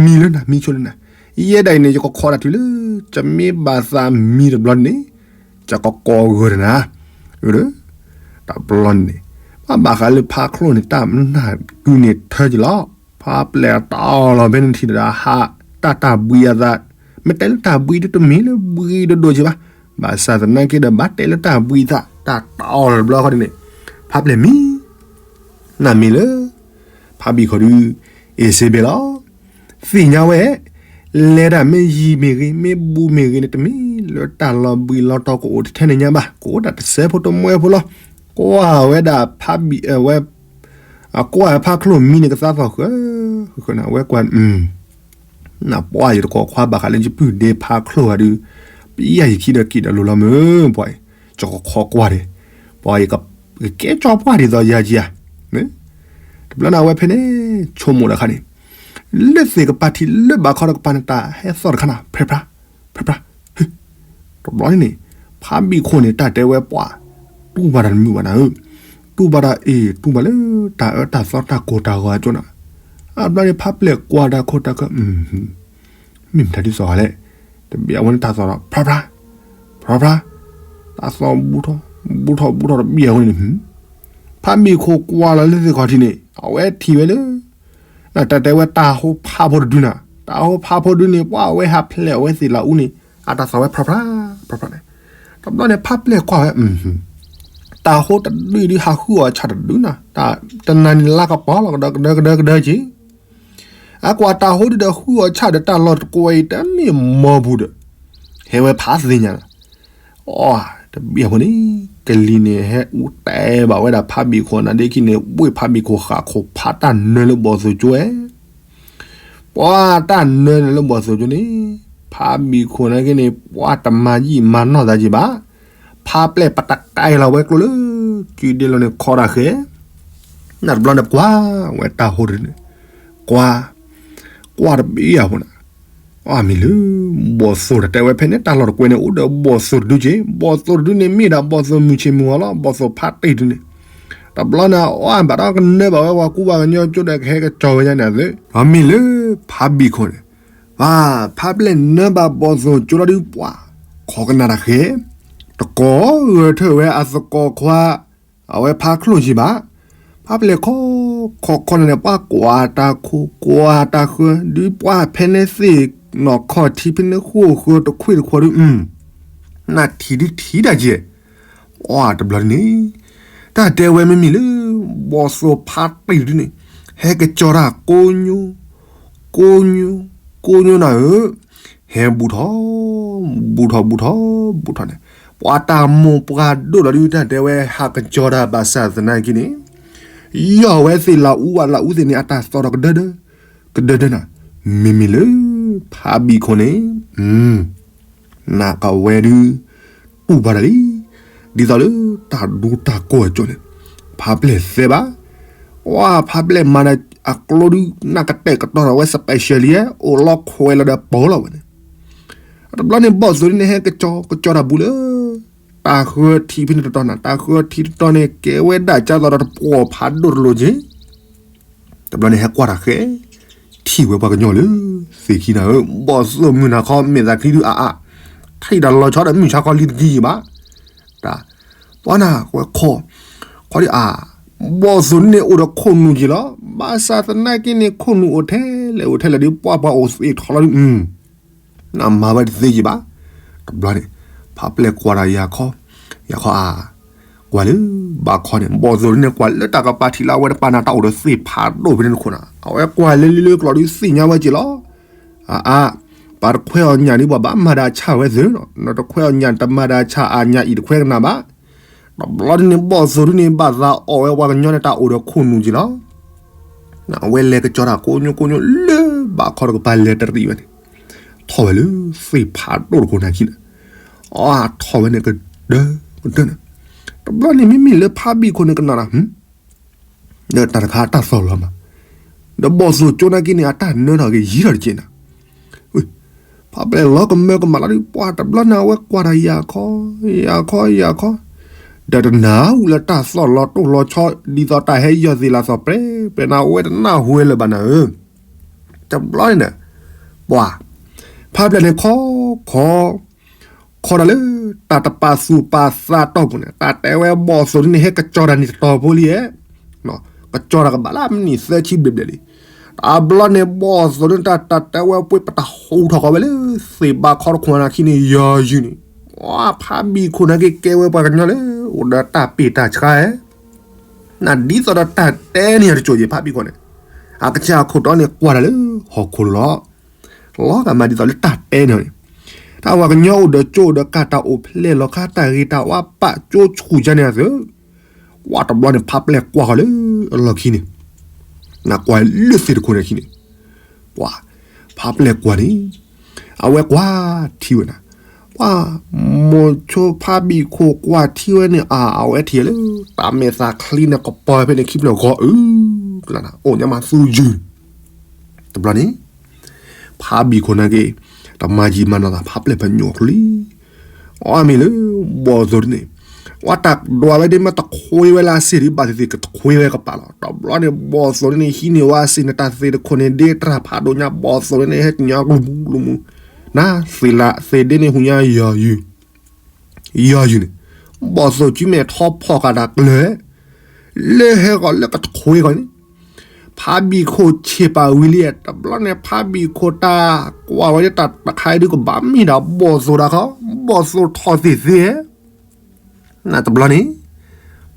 မံလၢနၤ မံဆိလၢနၤ, ယဲဒၣ်အံၤန့ၣ် ယကခိးတၢ်တုၤလၢ ယမ့ၢ်ဘၣ်သးမံတဘျီန့ၣ် ယကကိးဂၢၢ်တနၤ, အၢ တဘျီန့ၣ် ဘၣ်ဘၣ်ဃးလၢဖးချိၣ်န့ၣ် တၢ်နၢ်ဒုးန့ၣ်ထၢက့ၤလီၤ, ဖးပျဲၢ်တၢ်အီၣ်လီၤဖဲန့ၣ်ထံၣ်ဒီးဟး တၢ်တၢ်ဘှံးအသး, မ့ၢ်တဲလၢတၢ်ဘှံးဒုးတမ့ၢ်လၢဘှံးဒိၣ်ဒိၣ်က့ဘၣ်, ဘၣ်ဆၣ်သနာ်က့ဒီး ဘၣ်တဲလၢတၢ်ဘှံးအသး တၢ်တၢ်အီၣ်လီၤတဘျီဃီဒ်န့ၣ်, ဖးပျဲၢ်မံ နမ့ၢ်လၢ ဖးဘံၣ်ခိၣ်ဒုး အ့ၣ်စ့ဘ့ၣ်လီၤ. သ့ၣ်ညါဝဲ လဲၤတၢ်မ့ၢ်ယံာ်မ့ၢ်ဂ့ၤ မ့ၢ်ဘူးမ့ၢ်ဂ့ၤန့ၣ် တမ့ၢ်လၢတၢ်လီၤဘှံးလီၤတီၤကအိၣ်တထဲန့ၣ်ညါဘၣ်, ကအိၣ်ဒၣ်တစဲးဖိတမှဲဖိလီၤ. ကွၢ်ဝဲဒၣ်ဖးဘံၣ်ဝဲ အကွၢ်ဖးချိၣ်မံန့ၣ် ကသးသီၣ်ဃၢ ဃၢနၤ အဝဲကွၢ် နပှၢ်ယတကိးခွါဘၣ်ဃးလၢယပုၢ်ဒ့ဖးချိၣ်ဂၤဒုး, ပယီၤယခံဒီးက့ၤဒီးလိၤလီၤမုၢ်ပှၢ်အံၤ, ယကခိးကွၢ်ဒံး, ပှၤယကကဲကၠီပှၢ်ဒ်သိးယၤကံဧါ, တဘျီန့ၣ်အဝဲဖဲန့ၣ် ဆိကမိၣ်တခါန့ၣ်, လၢသ့ၣ်ကပၤထံးလၢဘးခီတကပၤန့ၣ် တၢ်ဟဲသီၣ်တခါနၤ ဖြဲဖြါ ဖြဲဖြါ တဘျီန့ၣ်န့ၣ် ဖးဘံၣ်ခိၣ်န့ၣ် တၢ်တဲဝဲပှၤ တူၢ်ဘၣ်တၢ်တမုာ်ဘၣ်နၤဧၢ, တူၢ်ဘၣ်တၢ်အ့ၣ် တူၢ်ဘၣ်လၢ တၢ်အၢတၢ်သီတၢ်ကိၢ်တၢ်ဂီၤအကၠိနၤ, အဘျီန့ၣ် ဖးပျဲၢ်ကွၢ်တၢ်ခိၣ်တၢ်ခၢၣ်, မ့ၢ်မတၤဒ်သိးလဲၣ်, တဘျီအဝဲန့ၣ်တၢ်သီၣ်ဒီး ဖြါဖြါ ဖြါဖြါ, တၢ်သီၣ်ဘူးထီၣ် ဘူးထီၣ်ဘူးထီၣ်တဘျီအဝဲန့ၣ် ဖးဘံၣ်ခိၣ်ကွၢ်လီၤလၢသ့ၣ်ခီၣ်ထံးန့ၣ် အဝဲထံၣ်ဝဲလၢ တၢ်တဲဝဲတၢ်ဟိဖးဖိတဒုနၤ, တၢ် တၢ်ဟိဖးဖိဒုန့ၣ် ပှၤအဝဲဟးဖျဲးအဝဲသ့ၣ်လၢအူန့ၣ် အတၢ်သီၣ်ဝဲဖြးဖြး ဖြးဖြးန့ၣ်, တဘျီန့ၣ် ဖးပျဲၢ်ကွၢ်ဝဲ တၢ်ဟိတဒုဒုဟးဟုၣ်အီၤဆၣ်တဒုနၤ, တနၤန့ၣ်လါကပီၤလီၤ ကဒၢကဒၢကဒၢကဒၢက့ၤ, အကွၢ်တၢ်ဟိဒုဒီးဟုၣ်အီၤဆၣ်ဒီးတၢ်လီၢ်တကွဲအံၤတမ့ၢ်မီၤဘူးဒီး ဟဲဝဲဖးသ့ၣ်ညါလီၤ. အီ တဘ့ၣ်အဃိန့ၣ် ကလံၤန့ၣ်ဟဲအူတဲဘၣ်ဝဲဒၣ်ဖးဘံၣ်ခိၣ်နၤဒ့ခံန့ၣ် ဘှ့ၣ်ဖးဘံၣ်ခိၣ်ဃၣ်ခိၣ်ဖးတၢ်နၢလၢဘီၣ်သိၣ်ကၠိဝဲ ပှၤတၢ်နၢန့ၣ်လၢဘီၣ်သိၣ်ကၠိန့ၣ် ဖးဘံၣ်ခိၣ်နာ်က့န့ၣ် ပှၤတမၤယံာ်မၤနီၢ်သးက့ၤဘၣ်. ဖးပျဲၢ်ပတကဲလီၤဝဲကျိလၢ ကုဒ့လီၤန့ၣ်ခီတၢ်ဃဲ, နတဘျီန့ၣ်ကွၢ်ဝဲတၢ်ဟိတဒုန့ၣ်, ကွၢ်, ကွၢ်တဘ့ၣ်အဃိန့ၣ် အမ့ၢ်လၢ ဘီၣ်သိၣ်တတဲဝဲဖဲန့ၣ် တၢ်လီၢ်တကွဲန့ၣ် အိၣ်ဒီးဘီၣ်သိၣ်တဒုက့ၤ, ဘီၣ်သိၣ်တဒုန့ၣ် မ့ၢ်ဒၣ်ဘီၣ်သိၣ်မုၢ်ဆ့ၣ်မုၢ်ဂီၤလီၤ. ဘီၣ်သိၣ်ဖးတ့ၢ်တဒုန့ၣ်, တဘျီန့ၣ် အီၣ်ဘၣ်ဒီးကနၢဘၣ်ဝဲပှၤကူပှၤကညီကၠိဒီးကဟဲကစီၤဝဲဒၣ်န့ၣ်အသိး, အမ့ၢ်လၢဖးဘံၣ်ခိၣ်န့ၣ်, ဖးပျဲၢ်နၢဘၣ်ဘီၣ်သိၣ်ကၠိလီၤဒုးပှၤ, ခီကနၣ်တၢ်ဃဲ, တကိးဂဲၤထၢၣ်ဝဲအသကိးခွါ အဝဲဖးချိၣ်က့ၤဘၣ်. ဖးပျဲၢ်ခီ, ခီခီန့ၣ်န့ၣ် ပှၤကွၢ်တၢ်ခိၣ်ကွၢ်တၢ်ဃၢၤ ဒုးပှၤဖဲန့ၣ်သ့ၣ်နီၢ်ခီၣ်ထံးဖဲန့ၣ်ဃိၣ်ဃၢၤတခွ့ၣ်တခွီဒုး, နထံၣ်ဒုးထံၣ်တၢ်ကဲ, အီတဘျီဒုန့ၣ်, တၢ်တဲဝဲမ့မ့ၢ်လၢ ဘီၣ်သိၣ်ဖးတ့ၢ်ဒုန့ၣ်, ဟဲကစီၤတၢ်ကိညိ, ကိညိ, ကိညိနၤဧၢ ဟဲဘူးထီၣ်, ဘူးထီၣ်ဘူးထီၣ်, ဘူးထီၣ်န့ၣ်, ပှၤတၢ်မိၢ်ပှၢ်ဒိၣ်လီၤဒုး တၢ်တဲဝဲဟးကစီၤတၢ်ဘၣ်ဆၣ်သနာ်က့န့ၣ်, ယီၢ်ဝဲသ့ၣ်လၢအူဝဲလၢအူသ့ၣ်န့ၣ် အတၢ်သီၣ်ဒီးကဒၢဒၢ, ကဒၢဒၢနၤ, မ့မ့ၢ်လၢ ဖးဘံၣ်ခိၣ်န့ၣ် နကဝဲဒုး တူၢ်ဘၣ်တၢ်လံ, ဒ်သိးလၢတၢ်ဒိတၢ်ကိၢ်အကၠိန့ၣ်, ဖးပျဲၢ်သဲဘၣ်, အီ ဖးပျဲၢ်မၤဒီးအကျိဒုး နကတဲာ်ကတီၤထီၣ်ဝဲ special လံ, အိၣ်လီၤခွဲးလီၤဒီးပိာ်လီၤဝဲန့ၣ်, တဘျီန့ၣ် ဘီၣ်သိၣ်ဒုန့ၣ် ဟဲကစီၤ ကစီၤတၢ်ဘူးလၢ တၢ်ဃၢထံဖဲန့ၣ်တတီၤနၤ, တၢ်ဃၢထံတတီၤန့ၣ် ကဲဝဲဒၣ်ကၢ်သိးဒီးတပှီၤဖးဒိၣ်တလိၤက့ၤ တဘျီန့ၣ်ဟဲကွၢ်တၢ်ဃဲ, ထံၣ်ဝဲပှၤကညီလၢ သ့ၣ်ခံနၤဧၢ, ဘီၣ်သိၣ်မုၢ်နၤခီ မဲာ်သးချံဒုးအါအါ, ထံၣ်တၢ်လီၤဆီဒီးမုၢ်ဆါခီလံတကံယံၤဘၣ်, တၢ်, ပှၤနၤဝဲခီ, ခီဒုးအါ, ဘီၣ်သိၣ်န့ၣ်အိၣ်ဒီးခိၣ်နူာ်က့ၤလီၤ, ဘၣ်ဆၣ်သနာ်က့န့ၣ် ခိၣ်နူာ်အိၣ်ထဲလဲၣ်အိၣ်ထဲလဲၣ်ဒုး ပှၤပှၤအိၣ်သ့ၣ်ထီလီၤဒုး နမၤဝဲတသ့ယံၤဘၣ်. တဘျီန့ၣ် ဖးပျဲၢ်ကွၢ်ဒီးယၤခီ, ယၤခီအါ, ကွၢ်လၢ ဘၣ်ခီန့ၣ် ဘီၣ်သိၣ်ဒုန့ၣ် ကွၢ်လၢတၢ်ကပၤထံးလၢအဝဲတပၤနၤ တၢ်အိၣ်ဒီးသ့ၣ်ဖးဒိၣ်ဖဲန့ၣ်တခိၣ်နၤ, အဝဲကွၢ်လၢလံလၢကျီဒုးသ့ၣ်ညါဝဲက့ၤလီၤ. အါအါ, ပှၤတခွဲးအီၤညၣ်ဒုး ပှၤဘၣ်မၤဒၣ်ဆၣ်ဝဲသ့ၣ်နီၤ, နတခွဲးအီၤညၣ်တမၤဒၣ်ဆၣ်အညၣ်အံၤတခွဲးကနၣ်ဘၣ်. တဘျီဒုန့ၣ် ဘီၣ်သိၣ်ဒုန့ၣ် ဘၣ်သးအီၣ်ဝဲပှၤကညီန့ၣ် တၢ်အိၣ်ဒီးခိၣ်နူာ်က့ၤလီၤ. အဝဲလဲၤကစီၤတၢ်ကိညိကိညိလၢဘၣ်ခီတကပၤလဲၤတရံးဝဲန့ၣ်, ထီၣ်ဝဲလၢသ့ၣ်ဖးဒိၣ်တခိၣ်နၤခံန့ၣ်, အီ ထီၣ်ဝဲန့ၣ်ကဒၢကဒၢန့ၣ်, တဘျီန့ၣ် မ့မ့ၢ်လၢဖးဘံၣ်ခိၣ်န့ၣ်ကနၣ်ဒီး ဒီးတၢ်တခါတၢ်သီၣ်လီၤမး, ဒီးဘီၣ်သိၣ်ကၠိနာ်က့န့ၣ် အတၢ်နၢထီၣ်က့ၤယံၤထီၣ်တက့ၢ်နၤ, ဖးပျဲၢ်လီၤကမၢကမၣ်လီၤဒုး ပှၤတဘျီန့ၣ် အဝဲကွၢ်တၢ်ယၤခီ, ယၤခီယၤခီ, ဒီးတနၢ်ဟူလၢတၢ်သီၣ်လီၤတိၢ်လီၤဆီ ဒ်သိးတၢ်ဟဲယီၢ်သ့ၣ်လၢသီၣ်ပြဲပြဲနၤ အဝဲတနၢ်ဟူဝဲလၢၤဘၣ်နၤဧၢ, တဘျီန့ၣ်ဒီး ပှၤ ဖးပျဲၢ်န့ၣ်ခီ, ခီ, ခီဒီးလၢ တၢ်တပာ်သူၣ်ပာ်သးတီၢ်ပူၤန့ၣ် တၢ်တဲဝဲဘီၣ်သိၣ်ဒုန့ၣ် ဟဲကစီၤတၢ်န့ၣ်တတီၤဖိလံဧါ, ကစီၤတၢ်ကဘၣ်လၢမံးနံးသၢဆံဘျဲၣ်ဘျဲၣ်လံ, တဘျီန့ၣ် ဘီၣ်သိၣ်ဒုန့ၣ် တၢ်တဲဝဲပှ့ၤပတၢ်ဟူးထီၣ်ဃီဝဲလၢ သ့ၣ်ဘၣ်ခီတခိၣ်နၤခံန့ၣ် ယီၤယုာ်န့ၣ်, ဖးဘံၣ်ခိၣ်နာ်က့ကဲဝဲပှၤကညီလၢ အိၣ်ဒီးတၢ်ပ့ၢ်တၢ်ဆှါဧါ နဒ်သိးဒီးတၢ်တဲန့ၢ်ယၤတစိၤယံၤ ဖးဘံၣ်ခိၣ်န့ၣ်, အကစၢ်အခိၣ်တီန့ၣ် ကွၢ်တၢ်လၢဟီၣ်ခိၣ်လိၤလီၤ. လီၤဂာ်မးဒ်သိးလၢတၢ်တဲန့ၢ်န့ၣ်, တၢ်ပှၤကညီအိၣ်ဒီးကၠိအိၣ်ဒီးကၢ် တၢ်အိၣ်ဖျဲၣ်လီၤခါ တၢ်ဂ့ၤတၢ်ဝါပာ်ကၠိဆူၣ်ယါန့ၣ်အသိး, ဝဲတဘျီန့ၣ် ဖးပျဲၢ်ကွၢ်ဃီၤလၢအလီၢ်ခံန့ၣ်, နကွၢ်လၢသ့ၣ်တခိၣ်န့ၣ်ခံန့ၣ် ပှၤ ဖးပျဲၢ်ကွၢ်န့ၣ်, အဝဲကွၢ်ထံဝဲနၤ, ပှၤ မိၤဆိဖးဘံၣ်ခိၣ်ကွၢ်ထံဝဲန့ၣ် အါ အဝဲထံၣ်လၢ တၢ်မဲာ်သးချံန့ၣ် ကပီၤဖဲန့ၣ်ခံဖျၢၣ်ဂီၤအုၣ်ကလၢ်နၤ အိၣ်ညါမးသူယုၢ်, တဘျီန့ၣ် ဖးဘံၣ်ခိၣ်နာ်က့ တမၤယံာ်မၤနီၢ်သး ဖးပျဲၢ်ပညိၣ်အချံ အီၣ်မ့ၢ်လၢ ဘီၣ်သိၣ်ဒုန့ၣ်, ဝဲတၢ်ဒွးဝဲဒ်မ့ၢ်တခွ့ဝဲလၢအစ့ၣ်ဒုး ဘၣ်သ့ၣ်သ့ၣ်ကတခွ့ဝဲကပၤလီၤ. တဘျီန့ၣ် ဘီၣ်သိၣ်ဒုန့ၣ် ဟံးန့ၢ်ဝဲအစ့ၣ်န့ၣ် တၢ်သ့ၣ်တခိၣ်န့ၣ် ဒ့တြၢ်ဖးဒိၣ်ညါ ဘီၣ်သိၣ်ဒုန့ၣ် ဟဲကညီကလူၤမူကလူၤမူ, နသ့ၣ်လၢသ့ၣ်ဒ့န့ၣ်ဟူးညါယီၤယုာ်, ယီၤယုာ်န့ၣ်, ဘီၣ်သိၣ်ကုမဲာ်ထီဖီၣ်ဃာ်တၢ်ကျၢၤ လၢဟဲဂီၤလၢကတခွ့ဂီၤန့ၣ်, ဖးဘံၣ်ခိၣ်ဆံးပာ်ဝံၤလံ, တဘျီန့ၣ် ဖးဘံၣ်ခိၣ်တၢ်ကွၢ်ဝဲဒၣ်တၢ်တခါအံၤဒုးကဘၣ်မ့ၢ်ဒၣ်ဘီၣ်သိၣ်တခီ, ဘီၣ်သိၣ်ထီၣ်သ့ၣ်သ့ၣ်, နတဘျီန့ၣ်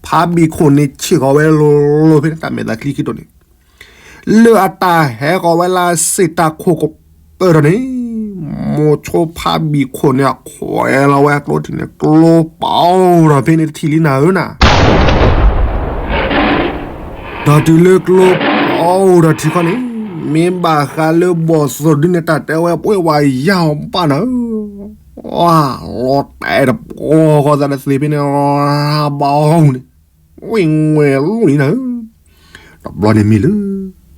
ဖးဘံၣ်ခိၣ်န့ၣ်ဆံးဃီၤဝဲလိၤလိၤဖဲန့ၣ် တၢ်မဲာ်သးချံခံတိၢ်န့ၣ်, လၢအတၢ်ဟဲဃီၤဝဲလၢစ့ၣ်တၢ်ခိၣ်ကပၢၢ်ထီၣ်န့ၣ်, မိၤဆိဖးဘံၣ်ခိၣ်န့ၣ် အခွဲးလီၤဝဲကျိထံးန့ၣ် ကျိပီၤထီၣ်ဖဲန့ၣ်တထံၣ်လံနၤဧၢနၤ ဒီးတုၤလၢကျိပီၤအိၣ်ဒီးထံခီန့ၣ်, မ့ၢ်ဘၣ်ဃးလၢဘီၣ်သိၣ်ဒုန့ၣ် တၢ်တဲဝဲပှဲၤဝဲယၢ်အီၤဘၣ်နၤဧၢ, လီၤတဲာ်တပီၤဃီသးတသ့ဖဲန့ၣ်, ဘီၣ်သိၣ်န့ၣ်, ဝ့ၢ်ငွဲၢ်လူၣ်လံနၤဧၢ, တဘျီန့ၣ်မ့ၢ်လၢ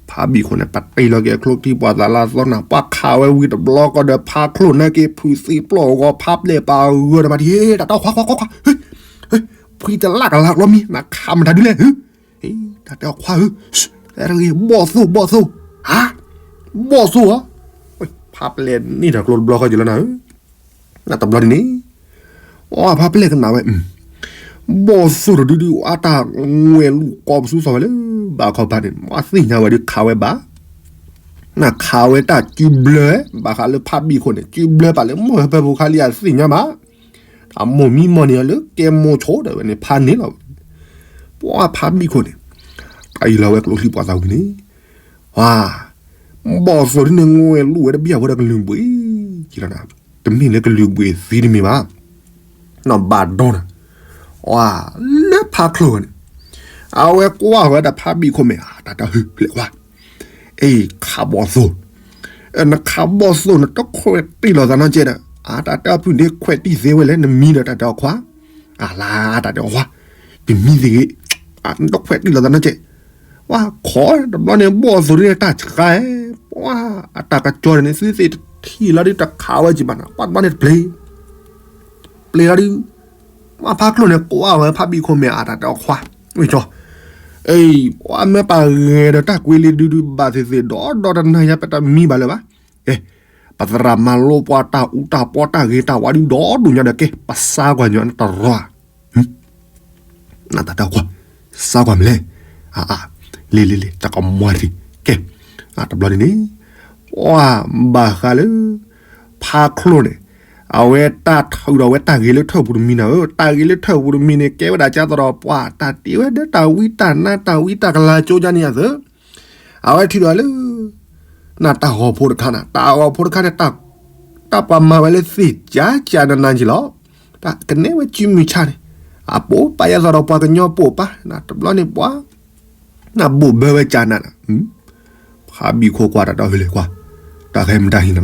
ဖးဘံၣ်ခိၣ်န့ၣ် ပတ့ၢ်လီၤက့ၤအချိထံပှၤသးလၢအသီနၤ, ပှၤခးဝဲဝံၤတဘျီဃီဒီး ဖးချိၣ်နာ်က့ၤ ဖုးသံပျီၢ်အဂီၢ် ဖးပျဲၢ်ပာ်ဂၢၢ်ဒီးမၤတံၢ်, တၢ်တဲအီၤခွါခွါခွါခွါ, ဖှံတလၢ်ကလၢ်ကျီမံၤ နခးမတၤဒုလဲၣ်, တၢ်တဲအီၤခွါဧၢ, ဘီၣ်သိၣ် ဘီၣ်သိၣ်, ဟါ, ဘီၣ်သိၣ်ဧါ, ဖးပျဲၢ်န့ၢ်တၢ်ကျိတဘျီဃီက့ၤလီၤနၤဧၢ, တဘျီန့ၣ်န့ၣ်, အဖးပျဲၢ်ကနၣ်ဝဲ, ဘီၣ်သိၣ်တဒုဒု အတၢ်ငွဲၢ်လူၣ်ကိးပသူစီၤဝဲလၢ ဘၣ်ခီဖးန့ၣ် မ့ၢ်သ့ၣ်ညါဝဲဒုးခးဝဲဘၣ်, နခးဝဲတၢ်စုဘျၢ, ဘၣ်ဃးလၢဖးဘံၣ်ခိၣ်န့ၣ် စုဘျၢပာ်လၢမိၢ်ဟၢဖၢပူၤခါလံအသ့ၣ်ညါဘၣ်, အမိၢ်မံမီၢ်န့ၣ်လၢကဲမိၤဆိဒီးဝဲန့ၣ်ဖးန့ၣ်လီၤ, ပှၤဖးဘံၣ်ခိၣ်န့ၣ်, တၢ်အံၤလီၤဝဲကျိချံပှၤသးဝံၤန့ၣ်, ဝါ ဘီၣ်သိၣ်ဒ်န့ၣ် ငွဲၢ်လူၣ်ဝဲတဘျီဝဲဒီးကလုၢ်ဘှံး, တမ့ၢ်လၢကလုၢ်ဘှံးသံတမ့ၢ်ဘၣ်, နီၢ်ဘၣ်ဒီနၤ, လၢဖးချိၣ်န့ၣ်, အဝဲကွၢ်ဝဲဒီးဖးဘံၣ်ခိၣ်မဲာ် အတၢ်တၢ်ဟုလဲၤဝါ, အ့ ခးဘီၣ်သိၣ်, နခးဘီၣ်သိၣ် နတခွဲးတံၢ်လီၤသးနီတကဲဒီး, အတၢ်တဲအီၤဖုၣ်န့ၣ်ခွဲးတံၢ်သ့ဝဲလဲၣ် နမံဒီးတၢ်တဲအီၤခွါ, အလါတၢ်တဲအီၤခွါ, တမံသ့ဂ့ၤ, နတခွဲးတံၢ်လီၤသးနီတကဲ ပှၤခိးတဘျီန့ၣ် ဘီၣ်သိၣ်ဒ်န့ၣ်တၢ်ဆှါ, ပှၤအတၢ်ကစီၣ်န့ၣ် သုသ့ၣ်တထံၣ်လီၤဒုးတခးဝဲကံဘၣ်နၤ, ပှၤတဘျီန့ၣ်တပျ့ၤ, ပျ့ၤလီၤဒုး, ပှၤဖးချိၣ်န့ၣ် ကွၢ်ဝဲဖးဘံၣ်ခိၣ်မဲာ်အတၢ်တဲအီၤခွါ, ဝံၣ်ကၠီ, အ့ ပှၤမ့ၢ်ပာ်ဂဲၤဒီးတၢ်ကွ့လံဒုဒုဘၣ်သ့ၣ်သ့ၣ်ဒီးဒီးတနၤယါပတမံဘၣ်လၢၤဘၣ်, ကဲ, ပသရၣ်မၤလိပှၤတၢ်အူတၢ်ပီတၢ်ဂ့ၤတၢ်ဝါဒုဒီးဒိၣ်ညါဒီးကဲ ပစါကွၢ်ညီနတရီ, နတၢ်တဲအီၤကွၢ်, စါကွၢ်မလဲၣ်, အါအါ, လံလံလံ တၢ်ကမွၤတံၢ်, ကဲ, တဘျီန့ၣ်န့ၣ်, ပှၤဘၣ်ဃးလၢ ဖးချိၣ်န့ၣ်, အဝဲတၢ်ထုးဒီးဝဲတၢ်ဂ့ၤလၢထၢၣ်ပူၤတမံၤနၤဧၢ, တၢ်ဂ့ၤလၢထၢၣ်ပူၤတမံၤန့ၣ် ကဲဝဲဒၣ်ကၢ်သရီးပှၤ တၢ်တ့ဝဲဒၣ်တၢ်ဝံတၢ်နါတၢ်ဝံတၢ်ကလၤကၠိကၠါန့ၣ်အသိး အဝဲထုးဒီးလၢ နတၢ်ဂီၤဖိတခါနၤ, တၢ်ဂီၤဖိတခါန့ၣ် တၢ်ပှၤမၤဝဲလၢသ့ၣ်ကၠါကၠါနးနးက့ၤလီၤ, တၢ်ကနဲဝဲစုမုၢ်ဆါန့ၣ်, အပိာ်ပာ်ယဲၢ်သီဒီးပှၤကညီပိာ်ပာ်, တဘျီန့ၣ်ပှၤ နဘိၣ်ဘၢဝဲကၠါနးနၤ, ဖးဘံၣ်ခိၣ်ကွၢ်တၢ်ဒီးဝဲလဲၤကွၢ်, တၢ်ခဲအံၤမတၤဟံၣ်နၤလီ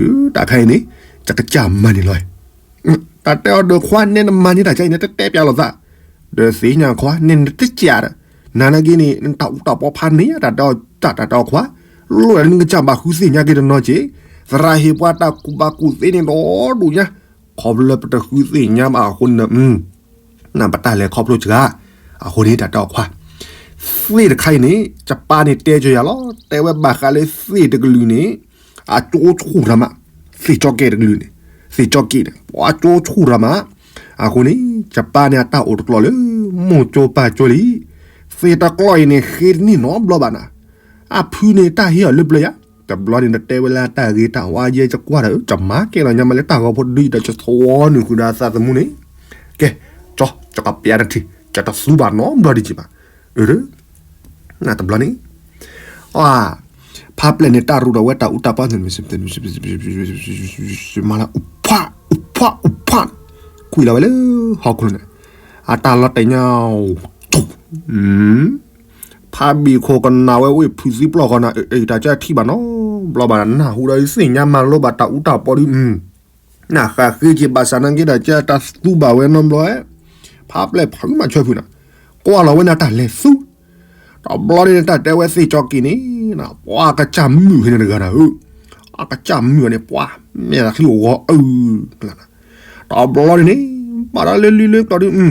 ၤ, တၢ်ခဲအံၤန့ၣ် ယကစၢ်မၤန့ၢ်လီၤ တၢ်တဲအီၤဒီးခွါ နဲနမၤန့ၢ်တၢ်ကဲအံၤ နတတဲပျးလိာ်သး, ဒီးသ့ၣ်ညါခွါ နဲနတစၢ်ဒီး, နၤနာ်က့န့ၣ် နတၢ်အူတၢ်ပီဖးန့ၢ် တၢ်တဲအီၤ တၢ်တဲအီၤခွါ, လိၣ်ဒီးနကစၢ်ဘၣ်ဃုသ့ၣ်ညါက့ၤတနီၤက့ၤ, သရၣ်ဟ့ၣ်ပှၤတၢ်ကူၣ်ဘၣ်ကူၣ်သ့န့ၣ်ဒီးဒိၣ်ညါ, ခီဖျိလၢပတဃုသ့ၣ်ညါဘၣ်အဃိန့ၣ် နပတၢ်လဲၤခီဖျိစှၤ, အဃိန့ၣ်တၢ်တဲအီၤခွါ, သ့ၣ်တခါအံၤန့ၣ် ယပၢ်န့ၣ်တဲကၢၤယၤလီၤ, တဲဝဲဘၣ်ဃးလၢသ့ၣ်တကလုာ်န့ၣ် အကၠိဆူၣ်တၢ်မး, သ့ၣ်ကၠီကဲတကလုာ်န့ၣ်, သ့ၣ်ကၠီကဲန့ၣ် ပှၤကၠိဆူၣ်တၢ်မး, အဃိန့ၣ် ယပၢ်န့ၣ်အတၢ်အိၣ်တကျိၤလၢ မိၢ်ကၠိပၢ်ကၠိလံ, သ့ၣ်တကျိၤအံၤန့ၣ် ဃ့တန့ၢ်နီတဘျီဘၣ်နၤ, အဖုန့ၣ်တၢ်ဟ့ၣ်အီၤလၢပျၢၤယါ, တဘျီန့ၣ် နတဲဝဲလၢတၢ်ဂ့ၤတၢ်ဝါယဲ ယကွၢ်ဒီး ယမၤကဲလီၤညါမးလၢတၢ်ဂီၤဖိတဒုအံၤဒီး ယသဝီနုာ်ဃုာ်ဒီးအသးသမူန့ၣ်, ကဲ, ကၠီ ယကပျးနထံၣ် ယတသူဘၣ်နီတဘျီဒံးက့ၤဘၣ်, အၢ နတဘျီန့ၣ်, ဖးပျဲၢ်န့ၣ် တၢ်ရူးဒီးဝဲတၢ်အူတၢ်ပီ မၤလၢ အူဖး အူဖး အူဖး, ကွံာ်လီၤဝဲလၢဟီၣ်ခိၣ်န့ၣ်, အတၢ်လီၤတဲာ်ညါ ဖးဘံၣ်ခိၣ်ကနၣ်ဝဲဝ့ၢ်ဖုးသံပျီၢ်ဃီနၤ, အတၢ်ကထံၣ်ဘၣ်နီတဘျီဘၣ်နၤ, နၢ်ဟူဒီးသ့ၣ်ညါမၤလိဘၣ်တၢ်အူတၢ်ပီဒီး, နၢ်ဃးဃ့က့ၤဘၣ်ဆၣ်နာ်က့ဒီး ကတၢ်သူဘၣ်ဝဲနီတဘျီ, ဖးပျဲၢ်ဖုးမးဆၢဖုးနၤ, ကွၢ်လီၤဝဲန့ၣ်တၢ်လဲၤသူ, တဘျီန့ၣ် တၢ်တဲဝဲသ့ၣ်ကၠီက့ၤန့ၣ်, ပှၤကစၢ်မုၣ်ဖဲန့ၣ်တဂၤနၤဧၢ, အကစၢ်မုၣ်အီၤန့ၣ် ပှၤမဲာ်သးချံအိၣ်ဂီၤအုၣ် တဘျီန့ၣ်န့ၣ်, ဘၣ်ဒီးလၢလံလၢကျီဒီး,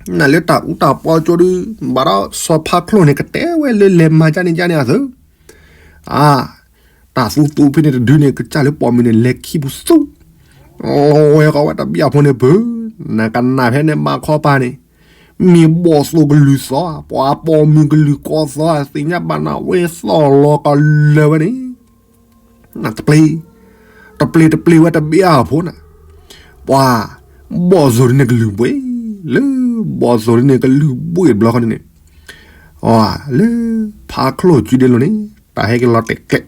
နလၢတၢ်အူတၢ်ပီကၠိဒီး, ဘၣ်ဒီးစီၤဖးချိၣ်န့ၣ် ကတဲဝဲလၢလဲၤမၤကၠါန့ၣ်ကၠါန့ၣ်အသိး, အါ, တၢ်သူသူဖဲန့ၣ်တဒုန့ၣ် ကစၢ်လၢပိာ်မုၣ်န့ၣ် လဲၤခံပူၤသူ, လီၤဝဲဃီဝဲတဘျီဖိန့ၣ်ပၢၢ်, နကနၣ်ဖဲန့ၣ်မၤခီပၤန့ၣ်, မ့ၢ်ဘီၣ်သိၣ်ကလုၢ်သီ, ပှၤပိာ်မုၣ်ကလုၢ်ကိးသီ, သ့ၣ်ညါဘၣ်နၤဝဲသီၣ်လီၤကလၢာ်ဝဲန့ၣ်, တပျ့ၤ, တပျ့ၤတပျ့ၤဝဲတဘ့ၣ်အဖိနၤ, ပှၤဘီၣ်သိၣ်ဒ်န့ၣ်ကလုၢ်ဘှ့ၣ်, လၢဘီၣ်သိၣ်ဒ်န့ၣ်ကလုၢ်ဘှ့ၣ်တဘျီဃီန့ၣ်န့ၣ်, လၢဖါချိၣ်စုဒ့လိၤန့ၣ် တၢ်ဟဲက့ၤလီၤတဲာ်ကျဲး,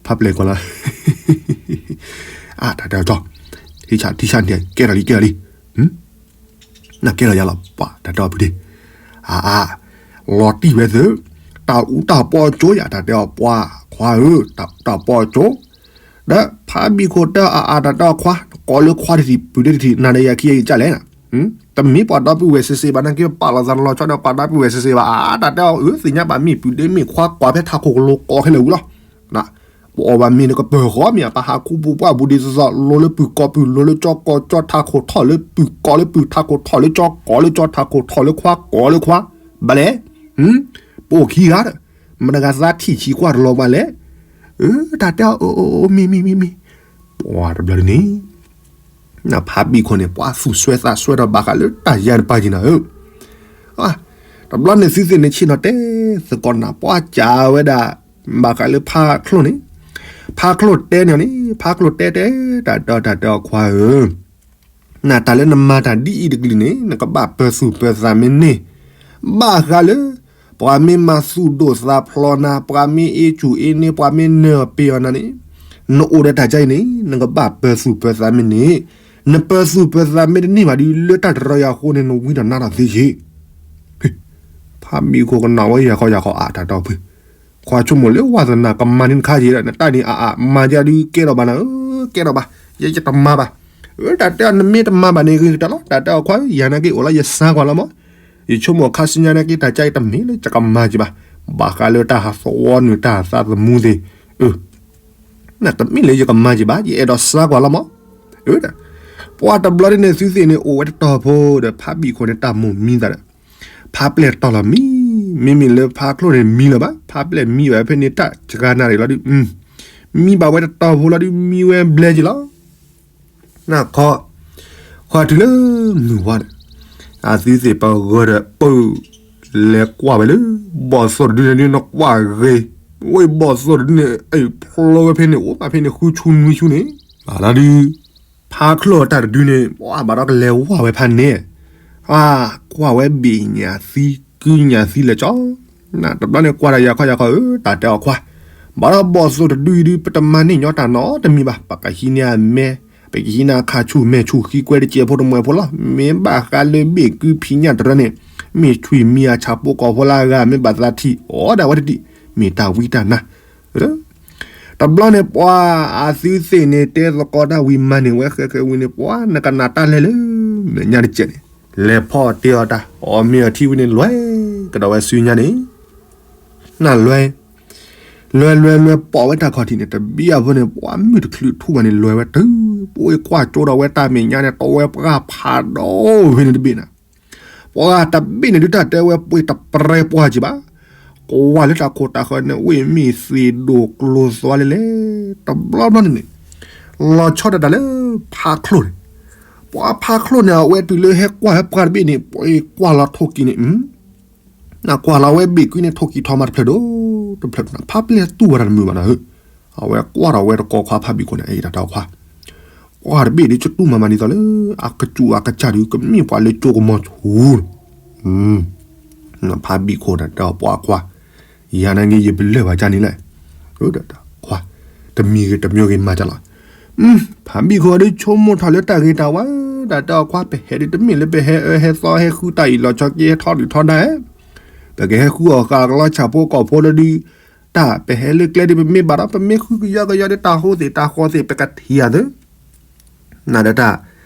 ဖါပျဲၢ်ကွၢ်လီၤ, အတၢ်တဲအီၤကၠီ, ထံဆၣ်ထံဆၣ်န့ၣ် ကဲထီၣ်လံကဲထီၣ်လံ, နကဲထီၣ်ယၤလီၤ ပှၤတၢ်တဲအီၤဖုဒ့, အါအါ, လီၤတံၢ်ဝဲသု, တၢ်အူတၢ်ပီအကၠိယၤ တၢ်တဲအီၤပှၤခွါဧၢ, တၢ်အူတၢ်ပီအကၠိ, ဒီးဖါဘံၣ်ခိၣ်တဲအီၤအါအါ တၢ်တဲအီၤခွါ, ကိးလၢခွါတထံၣ် ပုၢ်ဒ့တထံၣ် နၤဒီးယၤခံဂၤအံၤကလဲၣ်, တမ့ၢ်ပှၤဒီပုၢ်ဝဲၢ်စ့စ့ဘၣ် နက့ၤပာ်လီၤသးလီၤဆီဒီးပှၤဒီပုၢ်ဝဲၢ်စ့စ့ဘၣ်, အါတၢ်တဲအီၤအၢ သ့ၣ်ညါဘၣ်မ့ၢ်ပုၢ်ဒ့မ့ၢ်ခွါကွၢ်ဖဲထးခိၣ်ကလိၤကိးခဲလၢာ်ဝံၤလီၤ ပအီၣ်ဘၣ်မ့ၤန့ၣ်ကပၢၤဃီမ့ၢ်ဧါ, ပဟးခူပူၤပှၢ်ပူၤဒ်သိးသိး လိၤလၢပုၢ်ကိးပုၢ် လိၤလၢကၠီကိးကၠီ ထးခိၣ်ထီၣ်လၢပုၢ်ကိးလၢပုၢ် ထးခိၣ်ထီၣ်လၢကၠီကိးလၢကၠီ ထးခိၣ်ထီၣ်လၢခွါကိးလၢခွါ, ဘၣ်လဲၣ်, ပအိၣ်ခံဂၤဒီး, မတၤဂၤသးထံၣ်ဆံးကွၢ်တလီၤဘၣ်လဲၣ်, အၢ တၢ်တဲအီၤအၢ မ့ၢ်မ့ၢ်မ့ၢ်မ့ၢ်, ပှၤတဘျီဒ်န့ၣ် နဖါဘံၣ်ခိၣ်န့ၣ် ပှၤသူၣ်စွဲသးစွဲဒီးဘၣ်ဃးလၢတၢ်ယါတပၢ်က့ၤနၤဧၢ, တဘျီန့ၣ်သုသ့ၣ်န့ၣ်ဆ့ၣ်နီၤတဲသကိးနၤ ပှၤကးဝဲဒၣ်, ဘၣ်ဃးလၢဖါချိၣ်န့ၣ်, ဖါချိၣ်တဲန့ၣ်န့ၣ် ဖါချိၣ်တဲတဲ, တၢ်တဲအီၤတၢ်တဲအီၤခွါဧၢ, နတၢ်လၢနမၤတၢ်ဒ်အံၤတကလုာ်န့ၣ် နကဘၣ်ပၢၤသူၣ်ပၢၤသးမ့ၢ်န့ၢ်, ဘၣ်ဃးလၢ ပှၤမ့ၢ်မၤသူၣ်ဒိၣ်သးဖျိနၤ ပှၤမ့ၢ်အ့ၣ်ကူၣ်အ့ၣ်န့ၢ် ပှၤမ့ၢ်နၢၤအီၤပ့ၤအီၤနၤန့ၣ်, နအိၣ်ဒီးတၢ်ကါအံၤန့ၣ် နကဘၣ်ပၢၤသူၣ်ပၢၤသးမ့ၢ်န့ၢ်, နပၢၤသူၣ်ပၢၤသးမ့ၢ်တန့ၢ်ဘၣ်ဒီး လၢတၢ်တရီယၤအဃိန့ၣ် နဝံတၢ်နါတၢ်သ့ယ့ၣ် ဖါဘံၣ်ခိၣ်ကနၣ်ဝဲယၤခီယၤခီအါတၢ်တဲအီၤဖု, ခွါဆိကမိၣ်လၢဝါသနာကမၤန့ၢ်နခါယ့ၣ်ဒီး နတၢ်န့ၣ်အါအါမၤယၤဒုးကဲထီၣ်ဘၣ်နၤဧၢ, ကဲထီၣ်ဘၣ်, ယဲယတမၤဘၣ်, အၢ တၢ်တဲအီၤနမ့ၢ်တမၤဘၣ်န့ၣ်ဂ့ၤကတၢၢ်လီၤ, တၢ်တဲအီၤခွါဧၢ ယၤနာ်က့အိၣ်လီၤယစၢကွၢ်လီၤမး, ယဆိကမိၣ်ခါဆူညါနာ်က့တၢ်ကါအံၤတမ့ၢ်လၢယကမၤက့ၤဘၣ်, ဘၣ်ဃးလၢတၢ်ဟးသဝီနုာ်တၢ်သးသမူသ့ၣ်, အၢ တမ့ၢ်လၢယကမၤက့ၤဘၣ် ယအဲၣ်ဒိးစၢကွၢ်လီၤမး, အၢ ပှၤတဘျီဒ်န့ၣ် သုသ့ၣ်န့ၣ်အိၣ်ဝဲတတီၤဖိဒီး ဖါဘံၣ်ခိၣ်န့ၣ်တၢ်မိၣ်မံသးဒီး, ဖါပျဲၢ်တီၢ်လီၤမံ, မ့မ့ၢ်လၢဖါချိၣ်န့ၣ်မံလၢၤဘၣ်, ဖါပျဲၢ်မံဘၣ်ဖဲန့ၣ်တၢ်စှၤနၤရံၣ်လီၤဒုး, မံဘၣ်ဝဲတတီၤဖိလီၤဒုး မံဝဲဘျဲၣ်က့ၤလီၤ နခီ, ခီတုၤလၢမုၢ်ဝါဒီး, အသုသ့ၣ်ပဂၢၢ်ဒီးပၢၢ်, လဲၤကွၢ်ဝဲလၢ, ဘီၣ်သိၣ်တဒုန့ၣ်ဒုးနကွၢ်ဂ့ၤ, ဝဲဘီၣ်သိၣ်တဒုန့ၣ် အဖျိဝဲဖဲန့ၣ် အိၣ်ဘၣ်ဖဲန့ၣ်ဃုဆူနွံဆူန့ၣ်, လီၤဒုး, ဖါချိၣ်တၢ်တဒုန့ၣ် ပှၤဘၣ်ဒီးကလဲၤဝၢ်ဝဲဖဲန့ၣ်, ကွၢ်ဝဲဘ့ၣ်ညၣ်သံ ကုညၣ်သံလဲၤကၠီ တဘျီန့ၣ် ကွၢ်တၢ်ယၤခီယၤခီဧၢ တၢ်တဲအီၤခွါ, ဘၣ်ဒီးဘီၣ်သိၣ်တဒုအံၤဒုး ပတမၤန့ၢ်ညီတၢ်နီတမံၤဘၣ်, ပကဟံးန့ၢ်အမဲ, ပကဟံးန့ၢ်အခါဆူၣ်မဲာ်ဆူၣ်ဃံကွဲတစဲးဖိတမှဲၤဖိလီၤ, မ့ၢ်ဘၣ်ဃးလၢဘ့ၣ်ကုဖံးညၣ်တရၢန့ၣ်, မ့ၢ်ဆွံၣ်မံအဆၣ်ဖိကီၢ်ဖိလၢအဂၤ မ့ၢ်ဘၣ်သးထံၣ်အီၤဒၣ်ဝဲတဒံး, မ့ၢ်တၢ်ဝံတၢ်နါ တဘျီန့ၣ် ပှၤအသုသ့ၣ်န့ၣ် တဲသကိးတၢ်ဝံၤမၤန့ၢ်ဝဲဃဲဃဲဝံၤန့ၣ် ပှၤနကနၣ်တၢ်လဲၤလၢမဲာ်ညါတစဲးန့ၣ်, လဲၤဖီၣ်တ့ၢ်အီၤတၢ် အီၣ်မ့ၤအီထံဝံၤန့ၣ် လွဲၢ်ကဒီးဝဲဆူညါန့ၣ်, နလွဲၢ်, လွဲၢ်လွဲၢ်လွဲၢ် ပိာ်ဝဲတၢ်ခီၣ်ထံးန့ၣ် တဘံၣ်အဖိန့ၣ် ပှၤမုၢ်တချုးထူၣ်ဘၣ်န့ၣ် လွဲၢ်ဝဲတုၤ, ပဝဲကွၢ်ကၠိဒီးဝဲတၢ်မဲာ်ညါန့ၣ် တဝဲပှၢ်ဖးဒိၣ်ဖဲန့ၣ်တဘ့ၣ်နၤ ပှၤတဘ့ၣ်န့ၣ်ဒုးတၢ်တဲဝဲပှ့ၤတပြဲပှၢ်ကံဘၣ်, ကွၢ်လၢတၢ်ခိၣ်တၢ်ဃၢၤန့ၣ် ဝ့ၢ်မ့ၢ်သ့ၣ်ဒိၣ်ကျိၤသွါလဲၣ်လဲၣ်, တဘျီဘျီန့ၣ်န့ၣ်, လီၤဆီဒၣ်တၢ်လၢဖါချိၣ်န့ၣ်, ပှၤဖါချိၣ်န့ၣ် အဝဲတုၤလၢဟဲကွၢ်ဝဲပှၢ်တဘ့ၣ်န့ၣ် ပှ့ၤကွၢ်လီၤထိၣ်ကံၤန့ၣ် နကွၢ်လီၤဝဲဘ့ၣ်ကွံန့ၣ် ထိၣ်ကံၤထီၣ်မးတဖျၢၣ်ဒိၣ်, တဖျၢၣ်ဖါပျဲၢ်တူၢ်ဝဲတၢ်တမုာ်ဘၣ်နၤဧၢ, အဝဲကွၢ်ထီၣ်ဝဲတကိးခွါဖါဘံၣ်ခိၣ်န့ၣ် အတၢ်တဲအီၤခွါ, ကွၢ်တဘ့ၣ်ဒ်ကတူၢ်မးမးဒ်သိးလၢ အကစူၣ်အကစၢ်ဒုး ကမ့ၢ်ပှၤလၢကၠိကမီၤဆူၣ် ဖါဘံၣ်ခိၣ်န့ၣ် တဲအီၤပှၤခွါ, ယၤနာ်က့ ယပလၢၢ်ဘၣ်ကၢ်န့ၣ်လဲၣ်, ခွါ, တမံၤဂ့ၤတမံၤဂ့ၤမၤကၢ်လီၤ, ဖါဘံၣ်ခိၣ်ဒုးဆိကမိၣ်ထီၣ်လၢတၢ်ဂ့ၤတၢ်ဝါ, တၢ်တဲအီၤခွါ ပဟဲဒုးတမ့ၢ်လၢပဟဲအၢဟဲသီဟဲဃုတၢ်အံၤလီၤဆီက့ဟဲထီဒုၣ်ထီဒါ, ပကဟဲဃုအီၣ်ဃာ်အကလီဆၣ်ဖိကီၢ်ဖိလၢဒုး, တၢ်ပဟဲလၢကျဲဒုး ပမ့ၢ်ဘၣ်ဒီး ပမ့ၢ်ဃုကယီကယီဒုး တၢ်ဟိသ့ၣ်တၢ်ဃီသ့ၣ် ပကထံၣ်အသး နဒၣ်တၢ်,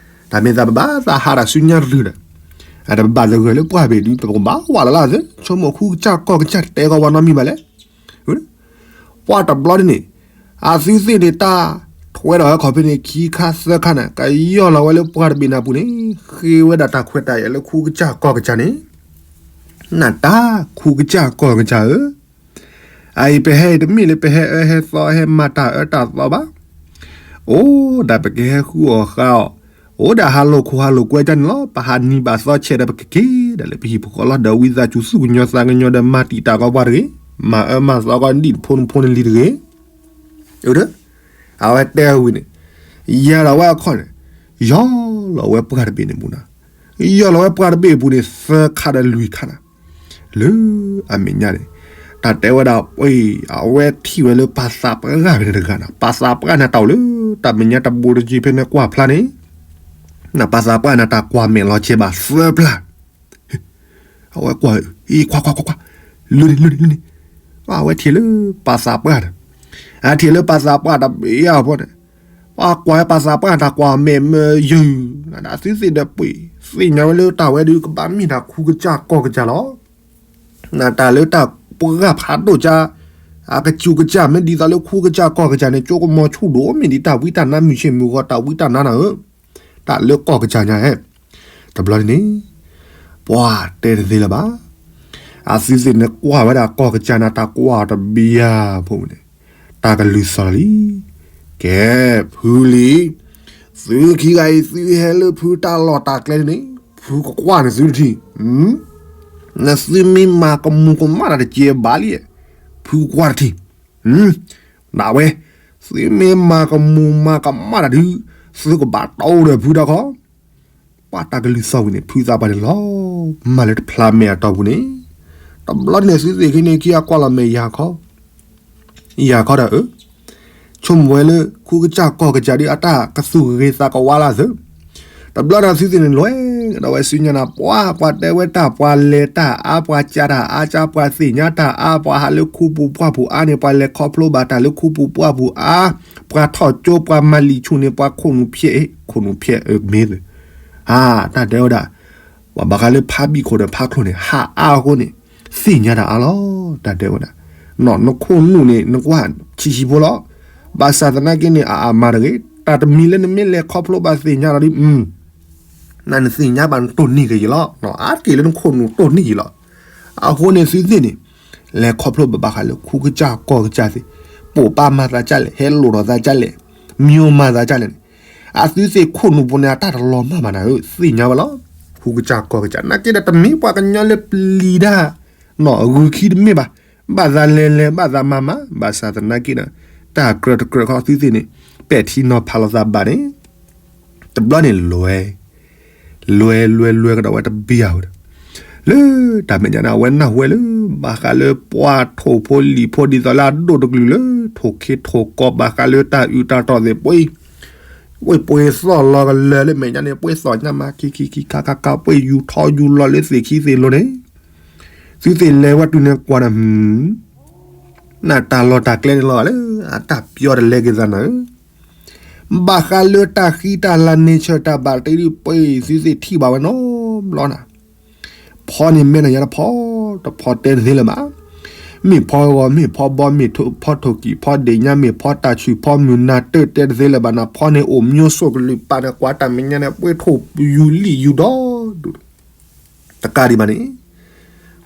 တၢ်မ့ၢ်သးပဘၣ်သးဟးတၢ်ဆူညါတရုၤဒီး, အတဘၣ်သဂၢၢ်လၢပှၢ်ဘ့ၣ်ဒုး ပကဘၣ်ဝးလၢ်လၢ်သ့, ဆိကမိၣ်ဃုကစၢ်ကီၢ်ကစၢ်တဲကီးဝဲနီတမံၤဘၣ်လဲၣ်. ပှၢ်တဘျီဒ်န့ၣ်, အသုသ့ၣ်န့ၣ် တၢ်ထွဲဒီးဟဲခီဖဲန့ၣ် ခံခါသၢခါန့ၣ် ကယီၢ်လီၤဝဲလၢပှၢ်တဘ့ၣ်နၢ်ပူၤန့ၣ်, ဃ့ဝဲဒၣ်တၢ်ခွဲးတၢ်ယာ်လၢဃုကစၢ်ကီၢ်ကစၢ်န့ၣ်, နတၢ်ဃုကစၢ်ကီၢ်ကစၢ်ဧၢ အအံၤပဟဲအံၤတမ့ၢ်လၢပဟဲအၢဟဲသီဟဲမၤတၢ်အၢတၢ်သီဘၣ်. အိၣ်ဒၣ်ပကဟဲဃုအီၣ်ဃာ်အီၣ်, အိၣ်ဒၣ်ဟးလိာ်ခိၣ်ဟးလိာ်ကွဲတၢ်န့ၣ်လီၤ. ပဟးနံၤဘၣ်သီဆဲးဒီး ပကက့ၤဒၣ်လၢပဟံၣ်ဖိဃီလီၤ. ဒီးဝံသးစူၤသူၣ်ကညီၤသးကညီၤဒီး မၤတံာ်တာ်ကီပှၤတဂ့ၤ, မၤအၢမၤသီကီဒံၣ်တဖိနဖိနလံၤတဂ့ၤ. အဝဲတဲဝံၤန့ၣ်, ယၤဒီးဝဲအခီၣ်န့ၣ်, ယီၢ်လီၤဝဲပှၢ်တဘ့ၣ်န့ၣ်ပူၤနၤ, ယီၢ်လီၤဝဲပှၢ်တဘ့ၣ်အပူၤန့ၣ် သၢခါဒီးလွံၢ်ခါနၤ. လၢအမဲာ်ညါန့ၣ်, တၢ်တဲဝဲဒၣ်, အဝဲထံၣ်ဝဲလၢပှၤသးပှၢ်ဖဲန့ၣ်တဂၤနၤ, ပှၤသးပှၢ်န့ၣ်တၢ်အိၣ်လၢ တၢ်မဲာ်ညါတဘိတက့ဖဲန့ၣ်ကွၢ်ဖျါန့ၣ်, ပှၤသးပှၢ်န့ၣ်တၢ်ကွၢ်မဲာ်လီၤကဲဘၣ်သၢဖျၢၣ် အဝဲကွၢ်, အံၤ ခွါခွါခွါခွါ, လၢန့ၣ်လၢန့ၣ်လၢန့ၣ်, အဝဲထံၣ်လၢပှၤသးပှၢ်န့ၣ်, အထံၣ်လၢပှၤသးပှၢ်တဘ့ၣ်အဖီန့ၣ်, ပှၤကွၢ်ဝဲပှၤသးပှၢ်တၢ်ကွၢ်မဲာ်မၢယုၢ်, နဒၣ်သုသ့ၣ်ဒီးပှ့ၤ, သ့ၣ်ညါဝဲလၢတၢ်ဝဲဒုးကဘၣ်မ့ၢ်တၢ်ခူကစၢ်ကီၢ်ကစၢ်လီၤ. နတၢ်လၢတၢ်ပှၢ်ဖးဒိၣ်ကါ, အကစူၢ်ကစၢ်မ့ၢ်ဒ်သိးလၢခူကစၢ်ကီၢ်ကစၢ်န့ၣ် ကၠိကမီၤဆူၣ်ဒိၣ်မ့ၢ်ဒ်တၢ်ဝံတၢ်နါမုၢ်ဆ့ၣ်မုၢ်ဂီၤတၢ်ဝံတၢ်နါနၤဧၢ, တၢ်လၢကီၢ်ကစၢ်ညါဧၢ, တဘျီန့ၣ်န့ၣ်, ပှၤတဲတသ့လၢၤဘၣ်. အသုသ့ၣ်န့ၣ်ကွၢ်ဝဲဒၣ်ကီၢ်ကစၢ်နၤတၢ်ကွၢ်တဘံယၤဖိန့ၣ်, တၢ်ကလုၢ်သီၣ်လီၤလံ. ကဲ, ဖုလံၤ, သုခံဂၤအံၤသုဟဲလၢဖုတၢ်လီၢ်တၢ်ကျဲန့ၣ်, ဖုကကွၢ်န့ၣ်သုတထံၣ်, နသုမ့ၢ်မၤကမူၤကမၣ်တၢ်တကဲဘၣ်လံ, ဖုကကွၢ်တထံၣ်, ဒၣ်ဝဲ, သုမ့ၢ်မၤကမူၤမၤကမၣ်တၢ်ဒုး, သုကဘၣ်တီအိၣ်ဒီးဖုတၢ်ခီ, ပှၤတၢ်ကလုၢ်သီၣ်ဝံၤန့ၣ် ဖုသးပှၢ်န့ၣ်လီၤမၢ်လၢတဖျါမဲာ်အတီၢ်ပူၤန့ၣ်, တဘျီန့ၣ်သုသ့ၣ်ခံန့ၣ်ခံအကွၢ်လီၤမဲာ်ယၤခီ, ယၤခီဒီးအၢ, ဆိကမိၣ်ဝဲလၢခူကစၢ်ကီၢ်ကစၢ်ဒုးအတၢ်ကသူၣ်ကဂ့ၤသးကဝါလၢသၢ တဘျီန့ၣ်သုသ့ၣ်န့ၣ်လွဲၢ်ကဒီးဝဲစုညါနၤ ပှၤ ပှၤတဲဝဲတၢ်ပှၤလဲၤတၢ်အါ ပှၤကၢ်တၢ်အါကၢ် ပှၤသ့ၣ်ညါတၢ်အါ ပှၤဟးလၢခူပူၤပှၢ်ပူၤအါန့ၣ် ပှၤလဲၤခီဖျိဘၣ်တၢ်လၢခူပူၤပှၢ်ပူၤအါ, ပှၤထီၣ်ကၠိပှၤမၤလံာ်ဆူၣ်န့ၣ် ပှၤခိၣ်နူာ်ဖျဲး ခိၣ်နူာ်ဖျဲးမ့ၢ်သ့ၣ်, ဟး တၢ်တဲဝဲဒၣ် ပှၤဘၣ်ဃးလၢဖးဘံၣ်ခိၣ်ဒီးဖးချိၣ်န့ၣ် ဟးအါအဃိန့ၣ် သ့ၣ်ညါတၢ်အါလီၤ တၢ်တဲဝဲဒၣ်, နခိၣ်နူာ်န့ၣ် နကွၢ်ဆံးဆံးဖိလီၤ, ဘၣ်ဆၣ်သနာ်က့န့ၣ် အအါမးတဂ့ၤ တၢ်တမံၤလၢနမ့ၢ်လဲၤခီဖျိဘၣ်သ့ၣ်ညါလီၤဒ် နနသ့ၣ်ညါဘၣ်နတိၢ်နီၣ်ကယံာ်လီၤ, အါတက့ၢ်လၢနခိၣ်နူာ်တိၢ်နီၣ်ကယံာ်လီၤ, အဃိန့ၣ်သုသ့ၣ်န့ၣ်, လဲၤခီဖျိဘၣ်ဘၣ်ဃးလၢခူကစၢ်ကီၢ်ကစၢ်သ့ၣ်, ပိာ်ပာ်မၤသးကၢ်လဲၣ် ဟဲလိာ်ဒီးသးကၢ်လဲၣ်, မံမၤသးကၢ်လဲၣ်န့ၣ်, အသုသ့ၣ်ခိၣ်နူာ်ပူၤန့ၣ် အတၢ်တလီၤမၢ်ဘၣ်နၤဧၢ သ့ၣ်ညါဝဲလီၤ, ခူကစၢ်ကီၢ်ကစၢ် နာ်က့ဒီးတမ့ၢ်ပှၤကညီလၢပျံၤတၢ်, နီၢ်ဂုာ်ခံတမ့ၢ်ဘၣ်, ဘၣ်သးလဲၤလဲၤဘၣ်သးမၤမၤ ဘၣ်ဆၣ်သနာ်က့ဒီး, တၢ်ကြၢးတကြၢးခီသုသ့ၣ်န့ၣ်, ပဲာ်ထံနီၤဖးလိာ်သးဘၣ်န့ၣ်, တဘျီန့ၣ်လွဲၢ် လွဲၢ်လွဲၢ်လွဲၢ်ကဒီးဝဲတဘံယၤဝဲဒီး, လၢတၢ်မဲာ်ညါန့ၣ် အဝဲနၢ်ဟူဝဲလၢ ဘၣ်ဃးလၢပှၤထိၣ်ဖိလံာ်ဖိဒ်သိးလၢအဒိၣ်တကလုာ်လၢ ထိၣ်ခ့ထိၣ်ကီ ဘၣ်ဃးလၢတၢ်အုးတၢ်တီၢ်သ့ၣ်ပှ့ၤ, ပှ့ၤပှ့ၤသီၣ်လီၤကလၢာ်လၢမဲာ်ညါန့ၣ် ပှ့ၤသီၣ်ညါမးခံခံခံခါခါခါ ပှ့ၤယူၤထီယူၤလီၤလၢသ့ၣ်ခံသ့ၣ်လိၤန့ၣ်, သုသ့ၣ်လဲၤဝဲတုၤန့ၣ်ကွၢ်ဒီး နတၢ်လီၢ်တၢ်ကျဲန့ၣ်လီၤလၢ အတၢ်ပျီတလဲက့ၤသးနၤဧၢ, ဘၣ်ဃးလၢတၢ်ဃံတၢ်လၤ nature တၢ်ဘၣ်တ့ဒ်ပှ့ၤ သုသ့ၣ်ထံၣ်ဘၣ်ဝဲနီတဘျီနၤ, ဖီန့ၣ်မ့ၢ်နၤယါတဖီ, တဖီတဲတသ့လၢၤဘၣ်, မ့ၢ်ဖီဂီၤ မ့ၢ်ဖီဘီ မ့ၢ်ဖီထိၣ်ကံၣ် ဖီဒ့ၣ်ညါ မ့ၢ်ဖီတၢ်ဆူၣ် ဖီမုၢ်နၤတၢၢ်တဲတသ့လၢၤဘၣ်နၤ, ဖီန့ၣ်အိၣ်မျိုးစုံကလုာ်ပာ်န့ၣ် ကွၢ်တၢ်မဲာ်ညါန့ၣ် ပှ့ၤထိၣ်ယူၤလံၣ်ယူၤဒီဒူၣ် တကးဒံးဘၣ်န့ၣ်,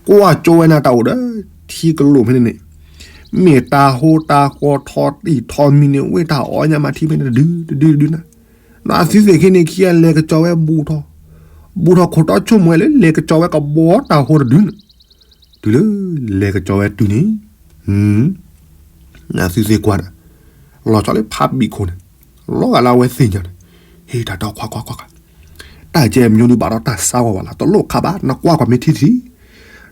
ကွၢ်ကၠိဝဲနၤတၢ်အိၣ်ဒီး ထံကလိာ်ဖဲန့ၣ်န့ၣ်, မ့ၢ်တၤဟိတၤဃီထီတံၢ်ထီမံၤန့ၣ် ဝ့ၢ်တၢ်အီၣ်ညါမးထံဖဲန့ၣ်တဒုတဒုတဒုနၤ, နသုသ့ၣ်ခံန့ၣ်ခံဂၤလဲၤကၠီဝဲဘူးထီၣ်, ဘူးထီၣ်ခိၣ်တီဆိကမိၣ်ဝဲလၢ လဲၤကၠီဝဲကဘီတၤဟိတဒုန့ၣ်, တုၤလၢလဲၤကၠီဝဲတုၤန့ၣ် နသုသ့ၣ်ကွၢ်ဒီး, လီၤဆီလၢဖးဘံၣ်ခိၣ်န့ၣ်, လီၤဂာ်လၢအဝဲသ့ၣ်ညါန့ၣ်, ဟ့ၣ်တၢ်တီခွါခွါခွါခွါ, တၢ်ကဲမညိဒုးဘၣ်ဒီးတၢ်စါဂီၤဘၣ်လီၤ တလိၣ်ခးဘၣ် နကွၢ်ကွၢ်မ့ၢ်ထံထံ,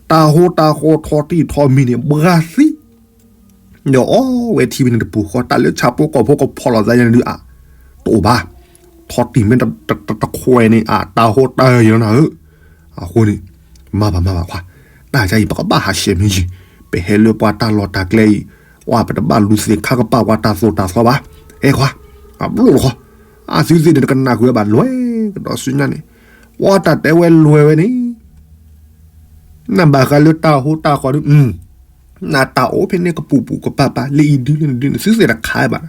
တၤဟိတၤဃီထီတံၢ်ထီမံၤန့ၣ် ဘှါသံ ဒီးအီဝဲထံဖဲန့ၣ်တပူၤဃီ တၢ်လၢဆၣ်ဖိကီၢ်ဖိကဖီၣ်လိာ်သးယါန့ၣ်ဒုးအါ, တအိၣ်ဘၣ်, ထီတံၢ်မ့ၢ်တခွဲးန့ၣ်အါ တၤဟိတၤယံၤလီၤနၤဧၢ, အဃိန့ၣ်, မၤဘၣ်မၤဘၣ်ခွါ, တၢ်ကါအံၤပကဘၣ်ဟးဆှဲးမ့ၢ်ယံၤ, ပဟဲလၢပှၤတၢ်လီၢ်တၢ်ကျဲအံၤ, ပှၤပတဘၣ်လူၤသ့ၣ်ခါကပာ်ပှၤတၢ်သိၣ်တၢ်သီဘၣ်, အဲခွါ, အဘျီလီၤဃီ, အသုသ့ၣ်န့ၣ်တကနၣ်ဃုာ်ဝဲဘၣ်လွဲၢ်ကဒီးစုညါန့ၣ်, ပှၤတၢ်တဲဝဲလွဲၢ်ဝဲန့ၣ် နဘၣ်ဃးလၢတၤဟိတၤဃီဒုး, နတၢ်အိၣ်ဖဲန့ၣ်ကပူၤပူၤကပာ်ပာ်လၢအံၤဒုးလၢနဒုးန့ၣ် သုသ့ၣ်တခါဘၣ်,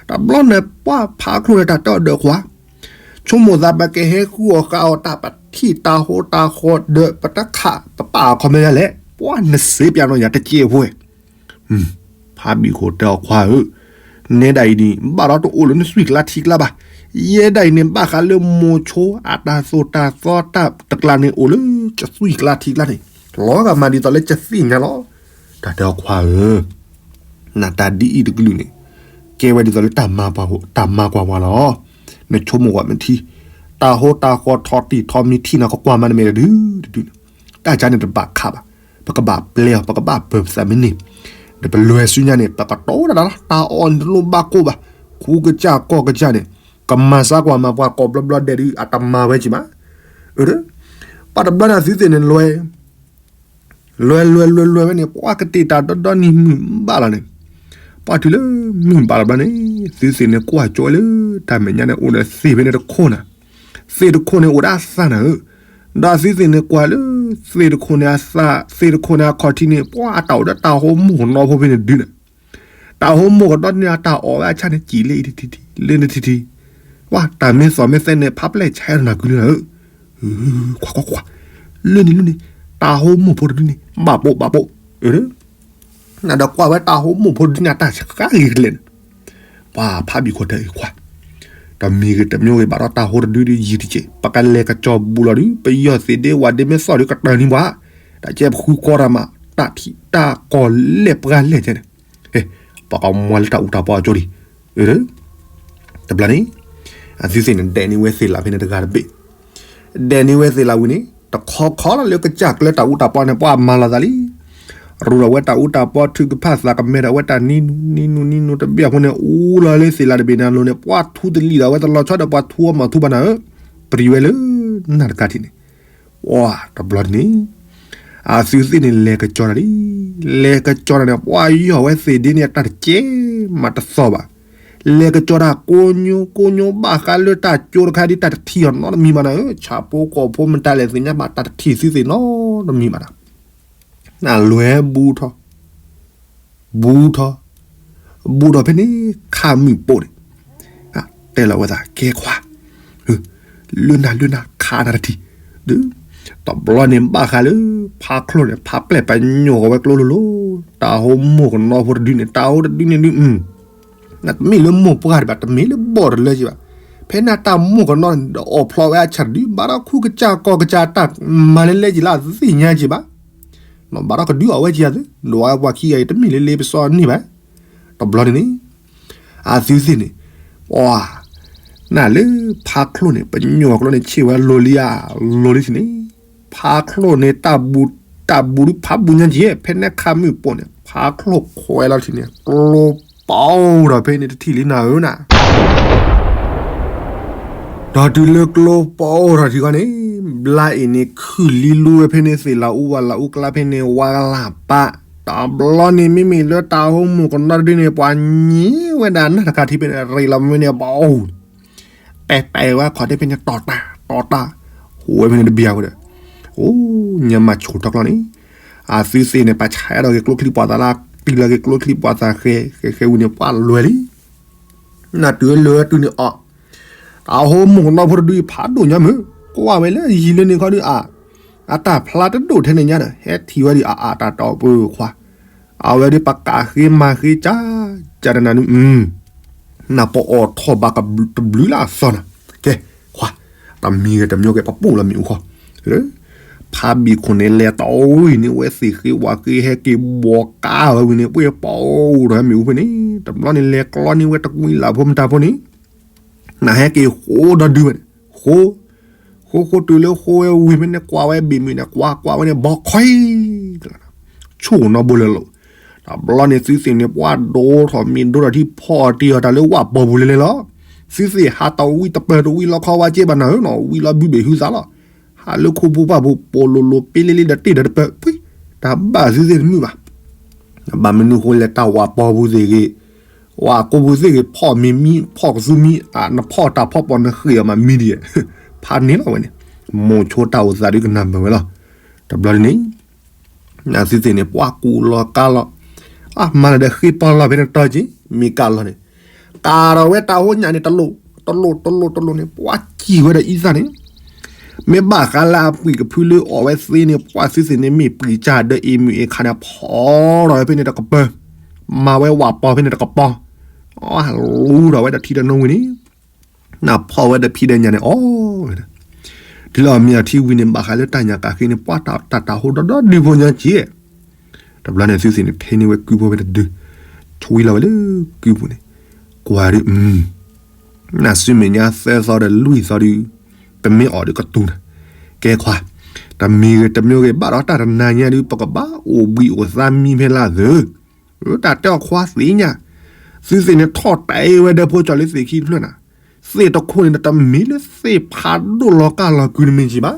တဘျီန့ၣ်ပှၤဖးချိၣ်န့ၣ်တၢ်တဲအီၤဒီးခွါ, ဆိကမိၣ်သးပကဟဲဃုအီၣ်ဃုအီတၢ်ပထံၣ်တၤဟိတၤဃီဒီး ပတခးပပာ်အခီပညီယါလဲၣ်, ပှၤနစ့ပျးနီၢ်ယၤတကဲဖိဝဲ ဖးဘံၣ်ခိၣ်တဲအီၤခွါဧၢ, နဲဒၣ်အံၤန့ၣ် ဘၣ်ဒီးတအိၣ်လၢနသွံၣ်ကျါထံကျါဘၣ်, ယဲဒၣ်အံၤန့ၣ် ဘၣ်ဃးလၢမိၤဆိအတၢ်သိၣ်တၢ်သီတၢ်တကျါန့ၣ် အိၣ်လၢကသွံၣ်ကျါထံကျါန့ၣ် လီၤဂာ်မးဒ်သိးလၢကသ့ၣ်ညါလီၤ. တၢ်တဲအီၤခွါဧၢ, နတၢ်ဒ်အံၤတကလုာ်န့ၣ် ကဲဝဲဒ်သိးလၢတၢ်မၤကွၢ်ဝဲလီၤ. နဆိကမိၣ်ကွၢ်မ့ၢ်ထံ, တၢ်ဟိတၢ်ဃီထီၣ်တံၢ်ထီၣ်မံထံၣ်နၤ ကကွၢ်မးနမဲာ်တဒုတဒုန့ၣ် တၢ်ကါန့ၣ်တဘၣ်ခးဘၣ်, ပကဘၣ်ပျဲအီၤ ပကဘၣ်ပၢၤပသးမ့ၢ်န့ၣ်, ဒီးပလွဲၤဆူညါန့ၣ် ပကတိၤတၢ်လီၤ. တၢ်အီၣ်န့ၣ်တလိၣ်ဘၣ်ကိၢ်ဘၣ်, ခူကစၢ်ကီၢ်ကစၢ်န့ၣ် ကမၤစၢ်ကွၢ်မၤပှၤကိးဘျီဘျီဒဲးဒု အတမၤဝဲက့ၤမး, ပှၤတဘျီန့ၣ်အသုသ့ၣ်န့ၣ်လွဲ လွဲလွဲလွဲလွဲဝဲန့ၣ် ပှၤကတ့ၢ်တၢ်ဒီဒီနံၤမုၢ်ဘၣ်လီၤန့ၣ်, ပှၤတုၤလၢမုၢ်ဘၣ်လီၤဘျီန့ၣ် သုသ့ၣ်န့ၣ်ကွၢ်ကၠီလၢတၢ်မဲာ်ညါန့ၣ် အိၣ်ဒီးသ့ၣ်ဖဲန့ၣ်တခိၣ်နၤ, သ့ၣ်တခိၣ်န့ၣ်အိၣ်ဒၣ်သၣ်နၤဧၢ, ဒီးသုသ့ၣ်န့ၣ်ကွၢ်လၢ သ့ၣ်တခိၣ်န့ၣ်အသၣ် သ့ၣ်တခိၣ်န့ၣ်အခီၣ်ထံးန့ၣ် ပှၤအတၢ်အိၣ်ဒီးတၢ်ဟိမိၢ်ကနီဖိဖဲန့ၣ်ဒုန့ၣ် တၢ်ဟိမိၢ်ကနီန့ၣ် အတၢ်အီၣ်ဝဲအဆၣ်န့ၣ် ကံၣ်လၢအံၤတထံၣ်ထံၣ် လၢနထံၣ်ထံၣ်, ဝဲတၢ်မ့ၢ်သီၣ်မ့ၢ်သဲန့ၣ် ဖးပျဲၢ်ဆဲးနၤကုလၢနၤဧၢ, ခွါခွါခွါ, လၢန့ၣ်လၢန့ၣ် တၢ်ဟိမိၢ်ဖိတဒုန့ၣ် ဘၣ်ပိာ်ဘၣ်ပိာ်, နဒီးကွၢ်ဝဲတၢ်ဟိမိၢ်ဖိတဒုန့ၣ် အတၢ်ဆှါဂ့ၤကလဲာ်န့ၣ်, ပှၤဖးဘံၣ်ခိၣ်တဲအံၤခွါ, တမံၤဂ့ၤတမံၤဂ့ၤ ဘၣ်ဒီးတၢ်ဟိတဒုဒုယံၤတက့ၢ် ပကလဲၤကစီၤဘူးလီၤဒု ပယီၢ်သ့ၣ်ဒ့ဝၤဒ့မ့ၢ်သီၣ်ဒု ကတၢၢ်န့ၢ်ပှၤ, တၢ်ကဲပဃုကီတၢ်မး တၢ်ထံၣ်တၢ်ကီၢ်လဲၢ်ပှၤလဲၢ်ကဲန့ၣ်, ပကမွၤလၢတၢ်အူတၢ်ပီအကၠိလံ, တဘျီန့ၣ် အသုသ့ၣ်န့ၣ် ဒဲးန့ၢ်ဝဲသ့ၣ်လးဖဲန့ၣ်တဂၤတဘ့ၣ်, ဒဲးန့ၢ်ဝဲသ့ၣ်လးဝံၤန့ၣ် တခီခီလီၤလၢကစၢ်ကျၢတၢ်အူတၢ်ပီန့ၣ် ပှၤမၤလီၤသးလံ, ရူၢ်ဒီးဝဲတၢ်အူတၢ်ပီထုကဖၣ်သးကမဲဒီးဝဲတၢ်နံၤနူနံၤနူနံၤနူတဘ့ၣ်အဃိန့ၣ် အူလီၤလၢသ့ၣ်လးတဘ့ၣ်န့ၣ်အလိၤန့ၣ် ပှၤထူတလံၣ်ဒီးဝဲတလီၤဆီဒီးပှၤထူအီၣ်မၤထူဘၣ်နၤဧၢ, ပရံးဝဲလၢနၢ်တကါထံးန့ၣ်, တဘျီန့ၣ် အသုသ့ၣ်န့ၣ် လဲၤကစီၤတၢ်လံ, လဲၤကစီၤတၢ်န့ၣ် ပှၤယီၢ်ဝဲသ့ၣ်ဒ့န့ၣ် အတၢ်တကဲမးတသီၣ်ဘၣ်, လဲၤကစီၤတၢ်ကိးညိ ကိးညိ ဘၣ်ဃးလၢတၢ်ကၠိတခါဒ်တၢ်တထံၣ်အီၤနီတမံၤဘၣ်နၤဧၢ, ဆၣ်ဖိကီၢ်ဖိမတၤလဲၣ်သ့ၣ်ညါဘၣ် တၢ်တထံၣ်သုသ့ၣ်နီတမံၤဘၣ်နၤ, နလွဲဘူးထီၣ် ဘူးထီၣ် ဘူးထီၣ်ဖဲန့ၣ် ခါမုၣ်ပိာ်န့ၣ် တဲလီၤဝဲသး ကဲခွါ, လၢနၤလၢနၤ ခါနၤတထံၣ်, တဘျီန့ၣ်ဘၣ်ဃးလၢ ဖါချိၣ်န့ၣ် ဖးပျဲၢ်ပညိၣ်ဃီၤဝဲကျိလိၤလိၤ, တၢ်ဟိမိၢ်ကနီဖိတဒုန့ၣ် တၢ်ဟိတဒုန့ၣ်ဒု တမ့ၢ်လၢမိၢ်ပှၢ်ဒံးဘၣ် တမ့ၢ်လၢဘီၣ်တလၢက့ၤဘၣ်, ဖဲန့ၣ်တၢ်မိၢ်ကနီန့ၣ် ဒီးအိၣ်ဖျီဝဲအဆၣ်တဒု ဘၣ်ဒီးခူကစၢ်ကီၢ်ကစၢ်တၢ်မၤလဲၤလဲၤက့ၤလၢအသ့ၣ်ညါက့ၤဘၣ်, ဘၣ်ဒီးကဒုးအီၣ်ဝဲက့ၤအသး ဒိးဝဲပှၤခံဂၤအံၤ တမ့ၢ်လၢလ့ပစီန့ၢ်ဘၣ်, တဘျီန့ၣ်န့ၣ် အသုသ့ၣ်န့ၣ် ပှၤ နၤလၢဖါချိၣ်န့ၣ် ပညိၣ်အကျိန့ၣ် ဆ့ၣ်ဝဲလိၤလံဧါ, လိၤလံထံၣ်န့ၣ် ဖါချိၣ်န့ၣ် တၢ်ဘူးဒုးဖးဘူးညါက့ၤ ဖဲန့ၣ်ခါမုၣ်ပိာ်န့ၣ် ဖါချိၣ်ခွဲးလီၤထံၣ်န့ၣ် ကျိပအိၣ်ဒီးဖဲန့ၣ်တထံၣ်လံနၤဧၢနၤ ဒီးတုၤလၢကျိပအိၣ်ထီၣ်ထံဃီန့ၣ် ဘျါအံၤန့ၣ် ခုၣ်လံလူဝဲဖဲန့ၣ် သ့ၣ်လၤအူဝဲလၤအူကျါဖဲန့ၣ် ဝါကလၢ်ပၢ်, တဘျီန့ၣ် မ့မ့ၢ်လၢတၢ်ဟိမိၢ်ကနီတဒုန့ၣ် ပှၤညံဝဲဒၣ်နၢ်တကါထံဖဲန့ၣ် ရ့လီၤမ့ၢ်န့ၣ် ဘၣ်အိၣ် တဲတဲဝဲခီၣ်ဒ့ဖဲန့ၣ် တီၢ်တၢ် တီၢ်တၢ်, ဟူးဝဲဖဲန့ၣ်တဘျီဝဲဒီး, အိၣ် ညါမၤဆိထီၣ်ကျီၢ်န့ၣ်, အသုသ့ၣ်န့ၣ် ပှၤဆဲးဒီးဂ့ၤကျိချံပှၤသးလၢ တုၤလီၤဂ့ၤကျိချံပှၤသးဃဲ ဃဲဃဲဝံၤန့ၣ် ပှၤလွဲၤလံ နတုၤလၢတုၤန့ၣ်အီၤ, တၢ်ဟိမိၢ်ကနီဖိတဒုအံၤ ဖးဒိၣ်ညါမုၢ်, ကွၢ်ဝဲလၢယံၤလၢန့ၣ်ခီဒုးအါ, အတၢ်ဖျါတဒိၣ်ထဲန့ၣ်ညါဒီး ဟဲထံၣ်ဝဲဒုးအါအါတၢ်တီၢ်ပှၤခွါ, အဝဲဒုးပကးဃ့မၤဃ့ကၢ်, ကၢ်တနၤနု နပအီၣ်ထီၣ်ဘၣ်တဘျုးလၢအသီနၤ, ကဲ, ခွါ, တမံၤဂ့ၤတမံၤဂ့ၤ ပပူၣ်လီၤမ့ၣ်အူခီ, ဖါဘံၣ်ခိၣ်န့ၣ် လဲၤတဝံၤန့ၣ် ဝဲသ့ၣ်ဃ့ဝၤဃ့ဟဲက့ၤဘီကါဝဲဝံၤန့ၣ် ပှ့ၤပအိၣ်ဒီးမ့ၣ်အူဖဲန့ၣ် တဘျီန့ၣ် လဲၤကျီန့ၢ်ဝဲတကွံလၢဖိမတၤဖိန့ၣ်, နဟဲက့ၤဃိဒီးဒုးဝဲန့ၣ်, ဃိ, ဃိဃိတုၤလၢဃိဝဲဝံၤဖဲန့ၣ် ကွၢ်ဝဲဘ့ၣ်မုၢ်န့ၣ် ကွၢ်ကွၢ်ဝဲန့ၣ် ဘီခွံ ဆိၣ်နီၢ်ဘိလဲၤလိာ်, တဘျီန့ၣ်သုသ့ၣ်န့ၣ် ပှၤဒိၣ်ထီၣ်မ့ၢ်ဒိၣ်ထီၣ်ထံဖီၣ်တ့ၢ်အီၤတၢ်လၢဝၣ်ပီပူၤလဲၤလဲၤလီၤ, သုသ့ၣ်ဟးတဝံတပၢၢ်တဝံလီခီဝါက့ဘၣ်နၤဧၢနီၤ ဝံလီၤဘုဘ့ၣ်ဟုသးလီၤ, ဟးလၢခိပူၤပာ်ပူၤပိာ်လိၤလိၤပ့လ့လ့ဒီးတ့ၢ်ဒီးတပၢၢ် ပှံၤ, တၢ်ဘၣ်သုသ့ၣ်တမုာ်ဘၣ် ဘၣ်မနုၤဃိလဲၣ် တၢ်ဝၣ်ပီပူၤသ့ၣ်ဂ့ၤ, ဝၣ်ကိာ်ပူၤသ့ၣ်ဂ့ၤ ဖီၣ်မ့ၤမံ ဖီၣ်ကသူမံ နဖီၣ်တၢ်ဖီၣ်ပီၣ်နဃ့ၢ်အီၤမးမံဒံး, ဖးန့ၢ်လီၤဝဲန့ၣ်, မိၤဆိတၢ်အိၣ်သးဒုကနၣ်မုာ်ဝဲလီၤ, တဘျီန့ၣ်, နသုသ့ၣ်န့ၣ် ပှၤကူၣ်လီၤကါလီၤ, အမၤလၢဒီးဃ့ပီၢ်လီၤဖဲန့ၣ်တီက့ၤ မ့ၢ်ကါလီၤန့ၣ်, ကါထီၣ်ဝဲတၢ်ဟိညၣ်န့ၣ် တလိၣ်, တလိၣ်, တလိၣ်, တလိၣ်န့ၣ် ပှၤစံၣ်ဝဲဒီးအံသၣ်န့ၣ် မ့ၢ်ဘၣ်ဃးလၢအပှံာ်ကဖုလၢအီၣ်ဝဲသ့န့ၣ် ပှၤသုသ့ၣ်န့ၣ် မ့ၢ်ပှံာ်ကၢ်ဒီးအ့ၣ်မုၢ်အ့ၣ်ခါန့ၣ် ဖီၣ်ထီၣ်ဝဲဖဲန့ၣ်တကပၢၢ်, မၤဝဲဝၣ်ပီဖဲန့ၣ်တကပီၤ, လူထီၣ်ဝဲဒီးထံဒီးနိဝံၤန့ၣ်, နဖီၣ်ဝဲဒီးဖံးဒီးညၣ်န့ၣ်အီၣ်ဝဲဒၣ်, တုၤလၢအီၣ်မ့ၤအီထံဝံၤန့ၣ် ဘၣ်ဃးလၢတၢ်ညၣ်ကးဃ့န့ၣ် ပှၤတၢ်တၢ်ဟိဒီဒီဒုဖိညါက့, တဘျီန့ၣ်သုသ့ၣ်န့ၣ် ထဲန့ၢ်ဝဲကုဖိဖဲတဒု, ဆွံလီၤဝဲလၢကုပူၤန့ၣ်, ကွၢ်ဒုး နၢ်စုမဲာ်ညါသၢသီဒီးလွံၢ်သီဒုး, ပမ့ၢ်အီၣ်ဒုးကတူၢ်နၤ, ကဲခွါ, တမံၤဂ့ၤတမံၤဂ့ၤ ဘၣ်ဒီးတၢ်တနၤညါဒုး ပကဘၣ်အိၣ်ဘှံးအိၣ်သါမံဖဲလၢသု, တၢ်တဲအီၤခွါသ့ၣ်ညါ, သုသ့ၣ်န့ၣ်ထီၣ်တဲဝဲဒၢးဖိကၠီလၢသ့ၣ်ခံတဖျၢၣ်နၤ, သ့ၣ်တခိၣ်န့ၣ် တမ့ၢ်လၢသ့ၣ်ဖးဒိၣ်လီၤကၢ်လီၤကုၤတမ့ၢ်က့ဘၣ်,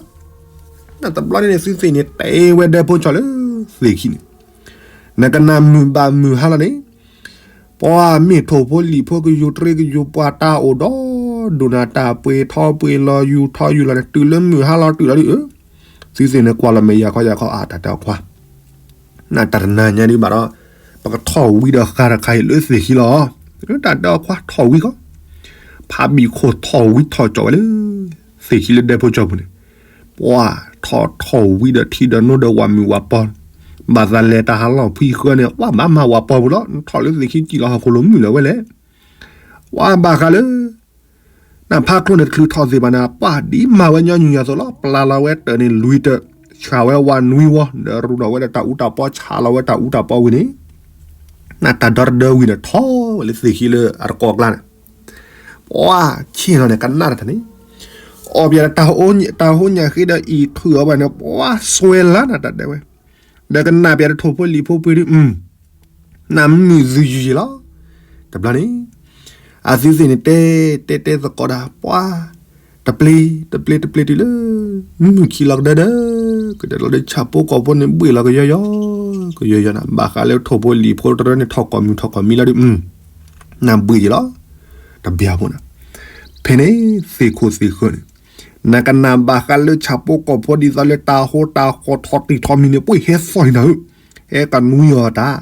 တဘျီန့ၣ်သုသ့ၣ်န့ၣ်တဲဝဲဒၢးဖိကၠီလၢသ့ၣ်ခံန့ၣ်, နကနၣ်မုာ်ဘၣ်မုာ်ဟါလီၤန့ၣ်, ပှၤမ့ၢ်ထိၣ်ဖိလံာ်ဖိကယူၤတရံးကယူၤပှၤတၢ်အိၣ်ဒီးဒိၣ်နၤတၢ်ပှ့ၤထီပှ့ၤလီၤယူၤထီယူၤလီၤန့ၣ် တုၤလၢမုာ်ဟါလီၤတုၤလီၤဒုး, သုသ့ၣ်န့ၣ်ကွၢ်လီၤမဲာ်ယၤခီယၤခီအါ တၢ်တဲအီၤခွါ နတၢ်တနၤညါဒုးဘၣ်ဒီး, ပကထီၣ်ဝံဒီးဃါတခါအံၤလၢသ့ၣ်ခံလီၤ, တၢ်တဲအီၤခွါထီၣ်ဝံကီး, ဖးဘံၣ်ခိၣ်ထီၣ်ဝံထီၣ်ကၠီၣ်ဝဲလၢ သ့ၣ်ခံလၢဒၢးဖိကၠီပူၤန့ၣ်, ပှၤထီၣ်ထီၣ်ဝံဒီးထံဒီးနိဒီးဝၤမုာ်ဝၤပီၤ, ဘၣ်သးလဲၤတၢ်ဟးလီၢ်ဖှံဃၢန့ၣ် ပှၤမၤမၤဝၤပီၤပူၤလီၤ, နထီၣ်လၢသ့ၣ်ခံစံၣ်လီၤဟီၣ်ခိၣ်လိၤမုာ်လၢၤဝဲလဲၣ် ပှၤဘၣ်ဃးလၢ နဖးချိၣ်န့ၣ်တချုးထီၣ်သ့ၣ်ဘၣ်န့ၣ် ပှၤဒ်မၤဝဲညီနုၢ်ညီသိးလီၤ, ပျၢ်လီၤဝဲတၢၢ်န့ၣ်လွံၢ်တၢၢ်, ဆှၢဝဲဝၤနွံဝီၤ, ဒီးရူၢ်ဒီးဝဲဒီးတၢ်အူတၢ်ပီ, ဆါလီၤဝဲတၢ်အူတၢ်ပီဝံၤန့ၣ်, နတၢ်ဒီတဒၢဝံၤန့ၣ် ထီၣ်ဝဲလၢသ့ၣ်ခံလၢအတကိးအကျါန့ၣ်, ပှၤဆ့ၣ်နီၤန့ၣ် ကနၣ်တၢ်န့ၣ်, အီၣ်ပၠးတၢ်ဟိညၣ်ဃ့ဒီးအံၤထုးအီၤဘၣ်န့ၣ် ပှၤစွဲလၢနတၢ်တဲဝဲ ဒီးကနၣ်ပၠးတထိၣ်ဖိလံာ်ဖိပှ့ၤဒုး, နမုာ်သုယုာ်ယံာ်လီၤ. တဘျီန့ၣ် အသုသ့ၣ်န့ၣ်တဲ တဲတဲသကိးဒၣ် ပှၤ တပျ့ၤ တပျ့ၤ တပျ့ၤတုၤလၢ မုၢ်ခံလီၤကဒၢဒီး ကဒၢလီၤဒီးဆၣ်ဖိကီၢ်ဖိန့ၣ် ဘှ့ၣ်လီၤကယီယီ ကယီယီနၤ ဘၣ်ဃးလၢထိၣ်ဖိလံာ်ဖိတရၢန့ၣ် ထီၣ်ကိးမုၢ်ထီၣ်ကိးမံၤလီၤဒုး နဘှ့ၣ်ယံာ်လီၤ. တဘျီဖိန့ၣ် ဖဲန့ၣ် သ့ၣ်ခိၣ်သ့ၣ်ဃၢၤန့ၣ် နကနၣ်ဘၣ်ဃးလၢဆၣ်ဖိကီၢ်ဖိဒ်သိးလၢတၢ်ဟိတၢ်ဃီထီၣ်တံၢ်ထီၣ်မံၤန့ၣ် ပှ့ၤဟဲသီၣ်နၤဧၢ, ဟဲကနွံအီၤတၢ်,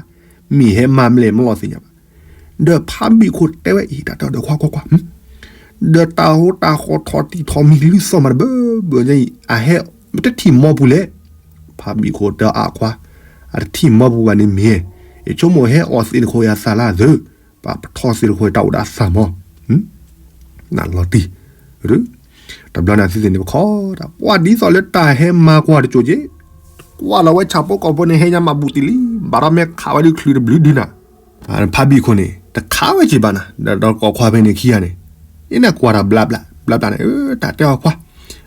မ့ၢ်ဟဲမၤမလဲၣ်မလီၤသ့ၣ်ညါဘၣ်. ဒီးဖးဘံၣ်ခိၣ်တဲဝဲအံၤ တၢ်တဲဒီးခွါခွါခွါ, ဒီးတၢ်ဟိတၢ်ဃီထီၣ်တံၢ်ထီၣ်မံၤလုၢ်သီၣ်မးတဘၢဘၢညါအံၤ အဟဲမ့ၢ်တထံၣ်မီပူၤလဲၣ်. ဖးဘံၣ်ခိၣ်တဲအါခွါ, အတထံၣ်မီပူၤဘၣ်န့ၣ်မ့ၢ်, ယဆိကမိၣ်ဟဲအီၣ်သ့ၣ်တခိၣ်ယသးလၢအသၢ, ပှၤပထီသ့ၣ်တခိၣ်တၢ်အိၣ်ဒီးအသးမီၤ နလီၤတံၢ်, တဘျီန့ၣ်သုသ့ၣ်န့ၣ် ပခီတၢ် ပှၤဒ်သိးလၢတၢ်ဟဲမၤကွၢ်တစိၤက့ၤ, ကွၢ်လီၤဝဲဆၣ်ဖိကီၢ်ဖိန့ၣ် ဟဲညါမၤဘူးတံၢ်လံ, ဘၣ်ဒီးမ့ၢ်ခးဝဲဒုးချုးတဘျုးဒုးနၤ, ဖးဘံၣ်ခိၣ်န့ၣ် တခးဝဲက့ၤဘၣ်နၤ, ဒီးဒီးကိးခွါဖဲန့ၣ်ခံဂၤန့ၣ်, အ့ၣ်နကွၢ်တၢ်ဘျါဘျါ ဘျါဘျါန့ၣ် တၢ်တဲအီၤခွါ,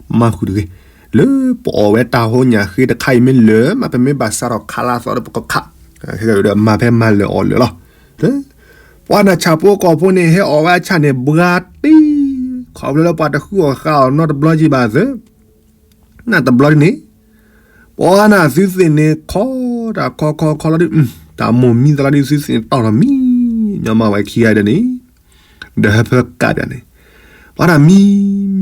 မၤဃုာ်တဂ့ၤ, လၢပအီၣ်ဝဲတၢ်ဟိညၣ်ဃ့တခါအံၤမ့ၢ်လၢာ် မ့တမ့ၢ်ဘၣ်စးထီၣ်ခးလၢအသီဒီးပကခး, ဒီးမၤဖဲမၤလၢာ်အီၣ်လၢာ်လီၤ. ပှၤနၢ်ဆၣ်ဖိကီၢ်ဖိန့ၣ် ဟဲအီၣ်ဝဲအဆၣ်န့ၣ် ဘှါတံၢ်, ခီဖျိလၢပှၤတဃုအီၣ်ဃုအီၣ်နီတဘျီက့ၤဘၣ်သၢ, နတဘျီဒ်န့ၣ်, ပှၤနၢ်သုသ့ၣ်န့ၣ် ခီတၢ်ခီခီခီလီၤဒုး, တၢ်မိၢ်မံသးလီၤဒုး သုသ့ၣ်န့ၣ်တီၢ်ထီၣ်မံ, ညီမးဝဲခံဂၤဒီးန့ၣ်, ဒီးဟဲဖၢကးပၠးန့ၣ်, ပှၤတၢ်မံ,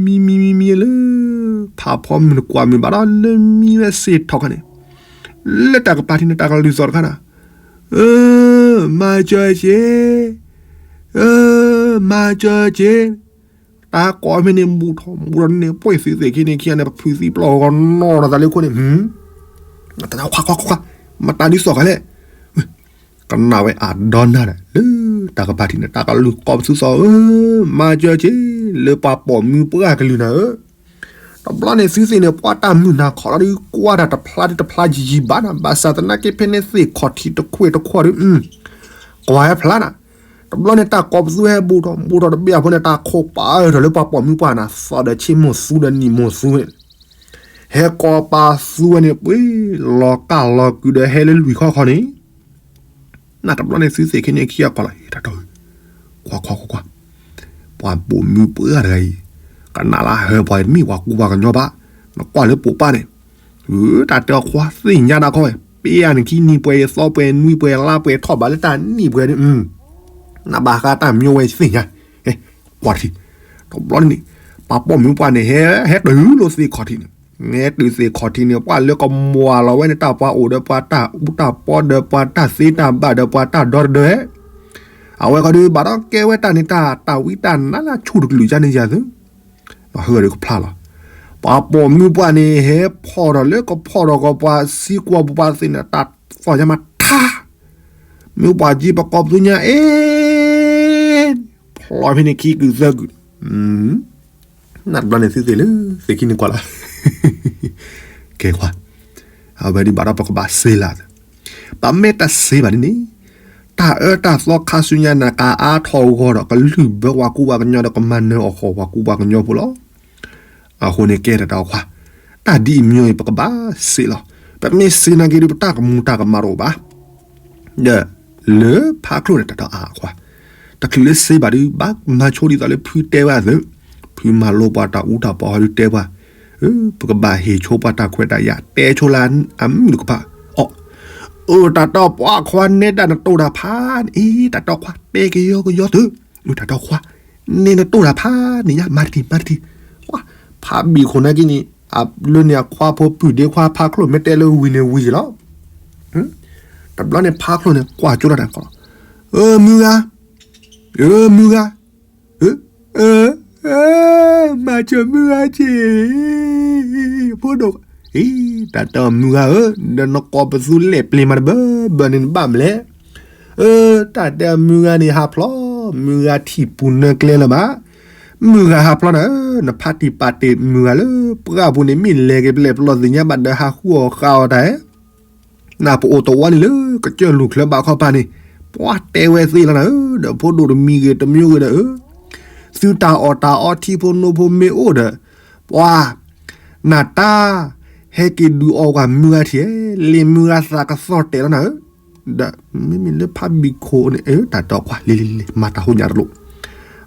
မံမံမံမံလၢ ဖးဖီမုၢ်နကွၢ်မုၢ်ဘၣ်ဒီး လၢမံဝဲစ့ၢ်ထီၣ်ခါန့ၣ်, လၢတၢ်ကပၤထံးန့ၣ် တၢ်ကလုၢ်သီၣ်တခါနၤ, မၤစၢၤက့ၤ, မၤစၢၤက့ၤ, တၢ်ကိးမ့ၢ်န့ၣ် ဘူးထီၣ်ဘူးထီၣ်န့ၣ် ပှ့ၤသုသ့ၣ်ခံန့ၣ်ခံဂၤန့ၣ် ပဖုးသံပျီၢ်ဂီၤနီၢ်နီၢ်သးလၢခိၣ်န့ၣ်, တၢ်ခွါခွါခွါခွါ, မတၤဒုးသီၣ်ခါလဲၣ်, ကနၣ်ဝဲအါဒီနၤဒီး လၢတၢ်ကပၤထံးန့ၣ် တၢ်ကလုၢ်ကိးပသူသီၣ်ဧၢ, မၤစၢၤက့ၤ လၢပှၤပိာ်မုၣ်ပှၢ်ကလုၢ်နၤဧၢ, တဘျီန့ၣ်သုသ့ၣ်န့ၣ် ပှၤတၢ်မုၢ်နၤခီလီၤဒုး ကွၢ်တၢ်တဖျါဒုးတဖျါယံာ်ယံာ်ဘၣ်နၤ, ဘၣ်ဆၣ်သနာ်က့ဖဲန့ၣ်သ့ၣ်ခီၣ်ထံးတခွဲးတခွဲးဒုး, ကွၢ်ဟဲဖျါနၤ, တဘျီန့ၣ် တၢ်ကိးပသူဟဲဘူးထီၣ်ဘူးထီၣ်တဘ့ၣ်အဃိန့ၣ် တၢ်ခိၣ်ပာ်အၢၣ်ထီၣ်လၢပှၤပိာ်မုၣ်ပှၢ်နၤ သီၣ်ဒီးဆ့မိၢ်သူဒီးနံၣ်မိၢ်သူန့ၣ်, ဟဲကိးပသူဝဲန့ၣ် ပှ့ၤလီၤကၢ်လီၤကုၤဒီးဟဲလၢလွံၢ်ခီခီန့ၣ်, နတဘျီန့ၣ်သုသ့ၣ်ခံန့ၣ်ခံဂၤကွၢ်လီၤ တၢ်တီၢ်, ကွၢ်ကွၢ်ကွၢ်ကွၢ်, ပှၤပိာ်မုၣ်ပှၢ်တဂၤအံၤ, ကနၣ်လၢဟၢပှၤတမ့ၢ်ပှၤကူပှၤကညီဘၣ်, နကွၢ်လၢပိာ်ပၢ်န့ၣ်, တၢ်တဲအီၤခွါသ့ၣ်ညါတၢ်ခီဝဲ, ပ့ၢ်အါန့ၣ်ခံနံၤပှဲၤသီပှဲၤနွံပှဲၤလါပှဲၤထီၣ်ဘးလၢတၢ်နံၣ်ပှဲၤဒုး, နဘၣ်ဃးတၢ်မံဝဲသ့ၣ်ညါ, ကွၢ်တထံၣ်, တဘျီန့ၣ်, ပှၤပိာ်မုၣ်ပှၢ်န့ၣ် ဟဲဟဲတုၤလီၤသ့ၣ်ခီၣ်ထံးန့ၣ်, ဟဲတုၤသ့ၣ်ခီၣ်ထံးန့ၣ် ပှၤလၢကမွၤလီၤဝဲန့ၣ် တၢ်ပှၤအိၣ်ဒီးပှၤတၢ်အူတၢ်ပီဒီးပှၤတၢ်သ့တၢ်ဘၣ်ဒီး ပှၤတၢ်ဒီတဒၢ, အဝဲခီဒုး ဘၣ်ဒီးကဲဝဲတၢ်န့ၣ် တၢ်တၢ်ဝံတၢ်နါလၢဆူၣ်တကလုာ်ကန့ၣ်ယၤသု, ဟၢဒုးကဖျါလီၤ, ပှၤပိာ်မုၣ်ပှၢ်န့ၣ် ဟဲဖီၣ်ဒီးလၢကဖီၣ်ဒီးကပှၤစံကွၢ်ပပှၤသ့ၣ်န့ၣ် တၢ်သီၣ်ညါမးထါ, မ့ၢ်ပှၤက့ပကိးပသူညါအ့ ဖျီဖဲန့ၣ်ခံကုာ်သၢကုာ် နတဘျီန့ၣ်သုသ့ၣ်လၢ သ့ၣ်ခံန့ၣ်ကွၢ်လီၤ, ကဲခွါ, အဝဲဒ်ဘၣ်ဒီးပကဘၣ်စ့လၢ်, ပမ့ၢ်တစ့ဘၣ်ဒ်န့ၣ်, တၢ်အၢတၢ်သီခါဆူညါနကးအါထီၣ်အဂီၢ်ဒီး ကလုၢ်ဘၢပှၤကူပှၤကညီဒီး ကမၤနၢၤအီၣ်ဃီၣ်ပှၤကူပှၤကညီဖိလီၤ. အဃိန့ၣ်ကဲတၢ်ခွါ, တၢ်ဒ်အံၤမ့ၢ်အံၤ ပကဘၣ်စ့လီၤ. ပမ့ၢ်စ့နာ်က့ဒီး ပတၢ်ကမူၤတၢ်ကမၣ်တအိၣ်ဘၣ်. ဒီးလၢဖးချိၣ်န့ၣ် တၢ်တီအါခွါ, တချုးလၢစ့ဘၣ်ဒုး ဘၣ်မၤဆိဒ်သိးလၢဖုတဲဝဲအသိး, ဖုမၤလိပှၤတၢ်အူတၢ်ပီဟီဒုးတဲပှၤ, ပကဘၣ်ဟ့ၣ်ဆိပှၤတၢ်ခွဲးတၢ်ယာ် တဲဆိလၢအမုၢ်တကပၤ, အိၣ်, အိၣ် တၢ်တီပှၤခွါနဲဒၣ်နတိၢ်တၢ်ဖးန့ၣ် တၢ်တီခွါတဲကယီကယီသု, အိၣ် တၢ်တီခွါ, န့ၣ်နတိၢ်တၢ်ဖးန့ၣ်ညါ မၤတထံၣ် မၤတထံၣ်, ဖးဘံၣ်ခိၣ်နာ်က့န့ၣ်, လၢန့ၣ်အခွါဖိပုၢ်ဒ့ခွါဖးချိၣ်မ့ၢ်တဲလၢဝံၤန့ၣ်ဝံၤက့ၤလီၤ. တဘျီန့ၣ်ဖးချိၣ်န့ၣ် ကွၢ်ကၠိလီၤတၢ်ကီလီၤ, မုၢ်ဂၤ, မုၢ်ဂၤ, မၤစၢၤမုၢ်ဂၤက့ၤ, ဖိဒိၣ်, တၢ်တီမုၢ်ဂၤဧၢ, ဒီးနကိးပသူလဲၣ်ပျ့ၤမးတဘၢဘၢန့ၣ်နဘၣ်မလဲၣ်, တၢ်တဲမုၢ်ဂၤန့ၣ်ဟးဖျိး, မုၢ်ဂၤထံၣ်ပူၤနၢကျဲလၢၤဘၣ်, မုၢ်ဂၤဟးဖျိးနၤဧၢ, နဖးတံၢ်ပာ်တ့ၢ်မုၢ်ဂၤလၢပှၢ်ပူၤန့ၣ် မ့ၢ်လဲၤက့ၤပလဲၤပလီၢ်သ့ၣ်ညါဘၣ်ဒီးဟးဃုအီၣ်ဃုအီတၢ်ဧါ နပအိၣ်တဝီန့ၣ်လၢကစၢၢ်လူၢ်ချၢဘၣ်ခီပၤန့ၣ်, ပှၤတဲဝဲသ့လီၤနၤဧၢ, ဒီးဖိဒိၣ်တမံၤဂ့ၤတမံၤဂ့ၤဒီးဧၢ, သုတၢ်အီၣ်တၢ်အီထံဖိနိဖိမ့ၢ်အိၣ်ဒီး, ပှၤ, နတၢ်, ဟဲက့ၤဒုးအီၣ်ကွၢ်မုၢ်ဂၤထံၣ်, လံာ်မုၢ်ဂၤသးကသီၣ်တဲာ်လီၤနၤဧၢ, ဒီးမ့မ့ၢ်လၢဖးဘံၣ်ခိၣ်န့ၣ် တၢ်တီခွါလံၤလံၤလံၤ မၤတၢ်ဟိညါတလိၣ်,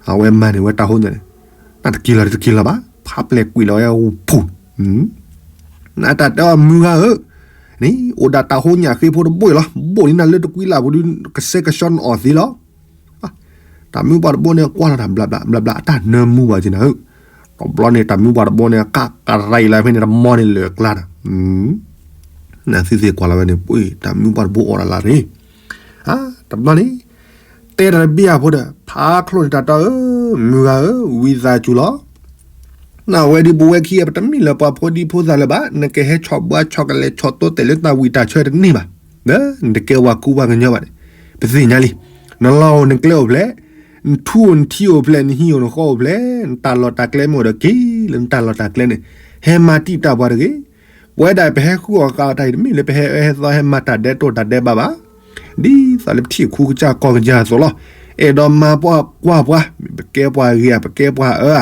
အဝဲမၤန့ၢ်ဝဲတၢ်ဟိညါန့ၣ်, နတက့ၤလီၤတက့ၤလီၤဘၣ်, ဖးပျဲၢ်ကွံာ်လီၤဝဲအူပူၤ နတၢ်တဲအီၤမုၢ်ဂၤဧၢ, န့ၣ် အိၣ်ဒၣ်တၢ်ဟိညါဃ့ဖိတဘိအံၤလီၤ, ဘိၣ်လံနၤလၢတကွံလၢ်ပူၤဒုး ကဆှဲကဆှီနအီၣ်သ့လီၤ. တၢ်မုၢ်ပှၢ်တဘိန့ၣ် ကွၢ်လီၤတၢ်ဘျးဘျးဘျးဘျး အတၢ်နၢမူဘၣ်က့ၤနၤဧၢ, တဘျီန့ၣ် တၢ်မုၢ်ပှၢ်တဘိန့ၣ် ကကရံးလၢဖဲန့ၣ် တမီန့ၣ်လၢာ်ကျါနၤ နသုသ့ၣ်ကွၢ်လီၤဝဲန့ၣ် ပှ့ၢ် တၢ်မုၢ်ပှၢ်တဘိအီၣ်ဒၣ်လၢရ့ၣ်, တဘျီန့ၣ် တဲတၢ်တဘ့ၣ်အဖိဒီး ဖးချိၣ်န့ၣ်တၢ်တီဧၢ, မုၢ်ဂၤဧၢ, ဝံသးစူၤလီၤ. နဝဲဒ်ပဝဲခံဂၤ ပတမ့ၢ်လၢပှၤဖိဒံဖိသၣ်လၢၤဘၣ်, နကဟဲဆီၣ်ဘှါဆီၣ်ကလဲၤဆီၣ်တိတဲာ်လၢတၢ်ဝံၣ်တၢ်ဆၢတန့ၢ်ဘၣ်, ဒီးနတကဲပှၤကူပှၤကညီဘၣ်န့ၣ်, ပသ့ၣ်ညါလံ, နလီၢ်အိၣ်နကျဲအိၣ်ဖျဲၣ်, နထူအိၣ်နထံအိၣ်ဖျဲၣ်, နဟံၣ်အိၣ်နဃီအိၣ်ဖျဲၣ်, နတၢ်လီၢ်တၢ်ကျဲမ့ၢ်အိၣ်ဒီးက့ၤလၢနတၢ်လီၢ်တၢ်ကျဲန့ၣ်, ဟဲမၤတံာ်တာ်ပှၤတဂ့ၤ ပဝဲဒၣ်ပဟဲဃုအီၣ်ဃုအီတၢ်အံၤ တမ့ၢ်လၢပဟဲအၢဟဲသီဟဲမၤတၢ်ဒဲးတိၢ်တၢ်ဒဲးဘးဘၣ်. ဒ်သိးလၢပထံၣ်ခူကစၢ်ကီၢ်ကစၢ်အသိးလီၤ. အဲၣ်ဒိးမၤပှၤကွၢ်ပှၤ, ပကဲပှၤဂ့ၤဧါ ပကဲပှၤအၢဧါ,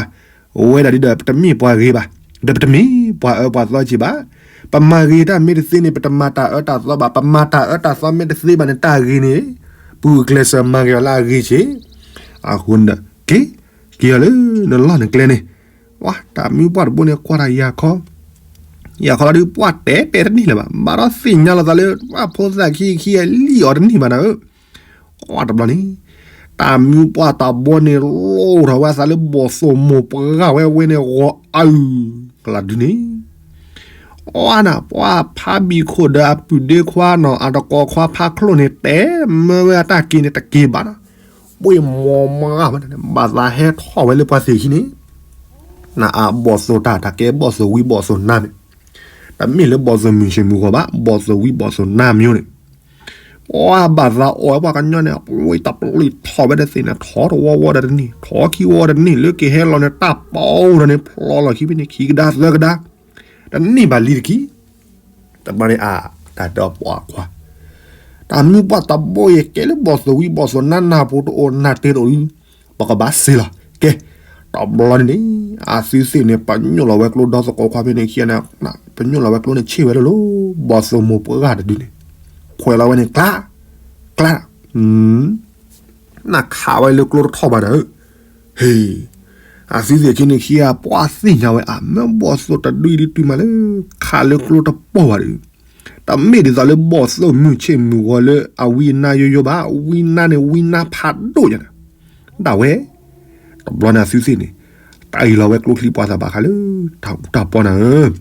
အိၣ်ဝဲဒၣ်ဒ်ဒီး ပတမ့ၢ်ပှၤဂ့ၤဘၣ်, ဒီးပတမ့ၢ်ပှၤအၢပှၤသီက့ၤဘၣ်. ပမၤဂ့ၤတၢ်မ့ၢ်တသ့န့ၣ် ပတမၤတၢ်အၢတၢ်သီဘၣ်. ပမၤတၢ်အၢတၢ်သီမ့ၢ်တသ့ဘၣ်န့ၣ် တၢ်ဂ့ၤန့ၣ် ပဂုာ်ကျဲးစၢးမၤဂ့ၤအီၤလၢအဂ့ၤက့ၤ. အဃိန့ၣ်ဒီး က့ၤ, က့ၤအီၤလၢနလီၢ်နကျဲန့ၣ် ပှၤတၢ်မုၢ်ပှၢ်တဘိန့ၣ် ကွၢ်တၢ်ယၤခီ, ယၤခီလီၤဒုး ပှၤတဲတဲတန့ၢ်လၢၤဘၣ်. ဘၣ်ဒီးသ့ၣ်ညါလီၤသးလၢ ပှၤဖိသၣ်ခံခံအလံၣ်အီၤတန့ၢ်ဘၣ်နၤဧၢ. ကွၢ်တဘျီန့ၣ် တၢ်မုၢ်ပှၢ်တဘိန့ၣ် လိၣ်ထီၣ်ဝဲအသးလၢဘီၣ်သိၣ်မိၢ်ပှၢ်ဝဲဝဲန့ၣ် ဂီၤအုၣ်ကလၢ်ဒုန့ၣ် အီနၤ ပှၤဖးဘံၣ်ခိၣ်ဒီးအပုၢ်ဒ့ခွါနီၤ အတကိးခွါဖးချိၣ်န့ၣ် တဲမၢဝဲအတၢ်က့ၤန့ၣ် တက့ၤဘၣ်နီၤ. ပှ့ၤမီၤမး ဘၣ်သးဟဲထီၣ်ဝဲလၢပှၤသ့ၣ်ခံန့ၣ် နအဘီၣ်သိၣ်တၢ် တၢ်ကဲဘီၣ်သိၣ်ဝံဘီၣ်သိၣ်နါမ့ၢ်, တမ့ၢ်လၢဘီၣ်သိၣ်မုၢ်ဆ့ၣ်မုၢ်ဂီၤဘၣ် ဘီၣ်သိၣ်ဝံဘီၣ်သိၣ်နါမ့ၢ်န့ၣ် ပှၤဘၣ်သးအီၣ်ဝဲပှၤကညီန့ၣ် အပှ့ၤတပျုာ်ထီၣ်ဝဲဒီးသ့ၣ်န့ၣ် ထီၣ်တဝီဝီဒီးတန့ၢ် ထီၣ်ခံဝီဒီးတန့ၢ် လၢကဟဲလီၤန့ၣ် တၢ်ပီဒီးန့ၣ် ဖျီလီၤခံဖဲန့ၣ် ခံကဒါသၢကဒါ တန့ၢ်ဘၣ်လံတက့ၢ်. တဘျီန့ၣ်အါ တၢ်တဲအီၤပှၤခွါ တၢ်မုၢ်ပှၢ်တဘိအံၤ ကဲလၢဘီၣ်သိၣ်ဝံဘီၣ်သိၣ်နါနၢ်ပူၤတအိၣ်နၢ်တ့တအိၣ်လံ ပကဘၣ်စ့လီၤ. ကဲ တဘျီန့ၣ်န့ၣ် အသုသ့ၣ်န့ၣ် ပညိၣ်လီၤဝဲကျိဒီသကိးခွါဖဲန့ၣ်ခံဂၤန့ၣ် ပညိၣ်လီၤဝဲကျိန့ၣ်ဆ့ၣ်ဝဲလၢလီၤ ဘီၣ်သိၣ်မိၢ်ပှၢ်တဒုန့ၣ် ခွဲးလီၤဝဲန့ၣ် ကျါ ကျါ နခးဝဲလၢကျိတထီၣ်ဘၣ်ဒီး ဟ့ၣ် အသုသ့ၣ်ခံန့ၣ်ခံဂၤ ပှၤသ့ၣ်ညါဝဲအါ မ့ၢ်ဘီၣ်သိၣ်တဒုအံၤဒုးတုၤမးလၢ ခးလၢကျိတပိၢ်ဘၣ်ဒီး တမ့ၢ်ဒ်သိးလၢဘီၣ်သိၣ်မုၢ်ဆ့ၣ်မုၢ်ဂီၤလၢအဝံအနါယိယိဘၣ် ဝံနါန့ၣ်ဝံနါဖးဒိၣ်ညါန့ၣ် ဒၣ်ဝဲ တဘျီန့ၣ်အသုသ့ၣ်န့ၣ် တၢ်အံၤလီၤဝဲကျိချံပှၤသၣ်ဘၣ်ဃးလၢ တၢ်အူတၢ်ပီနၤဧၢ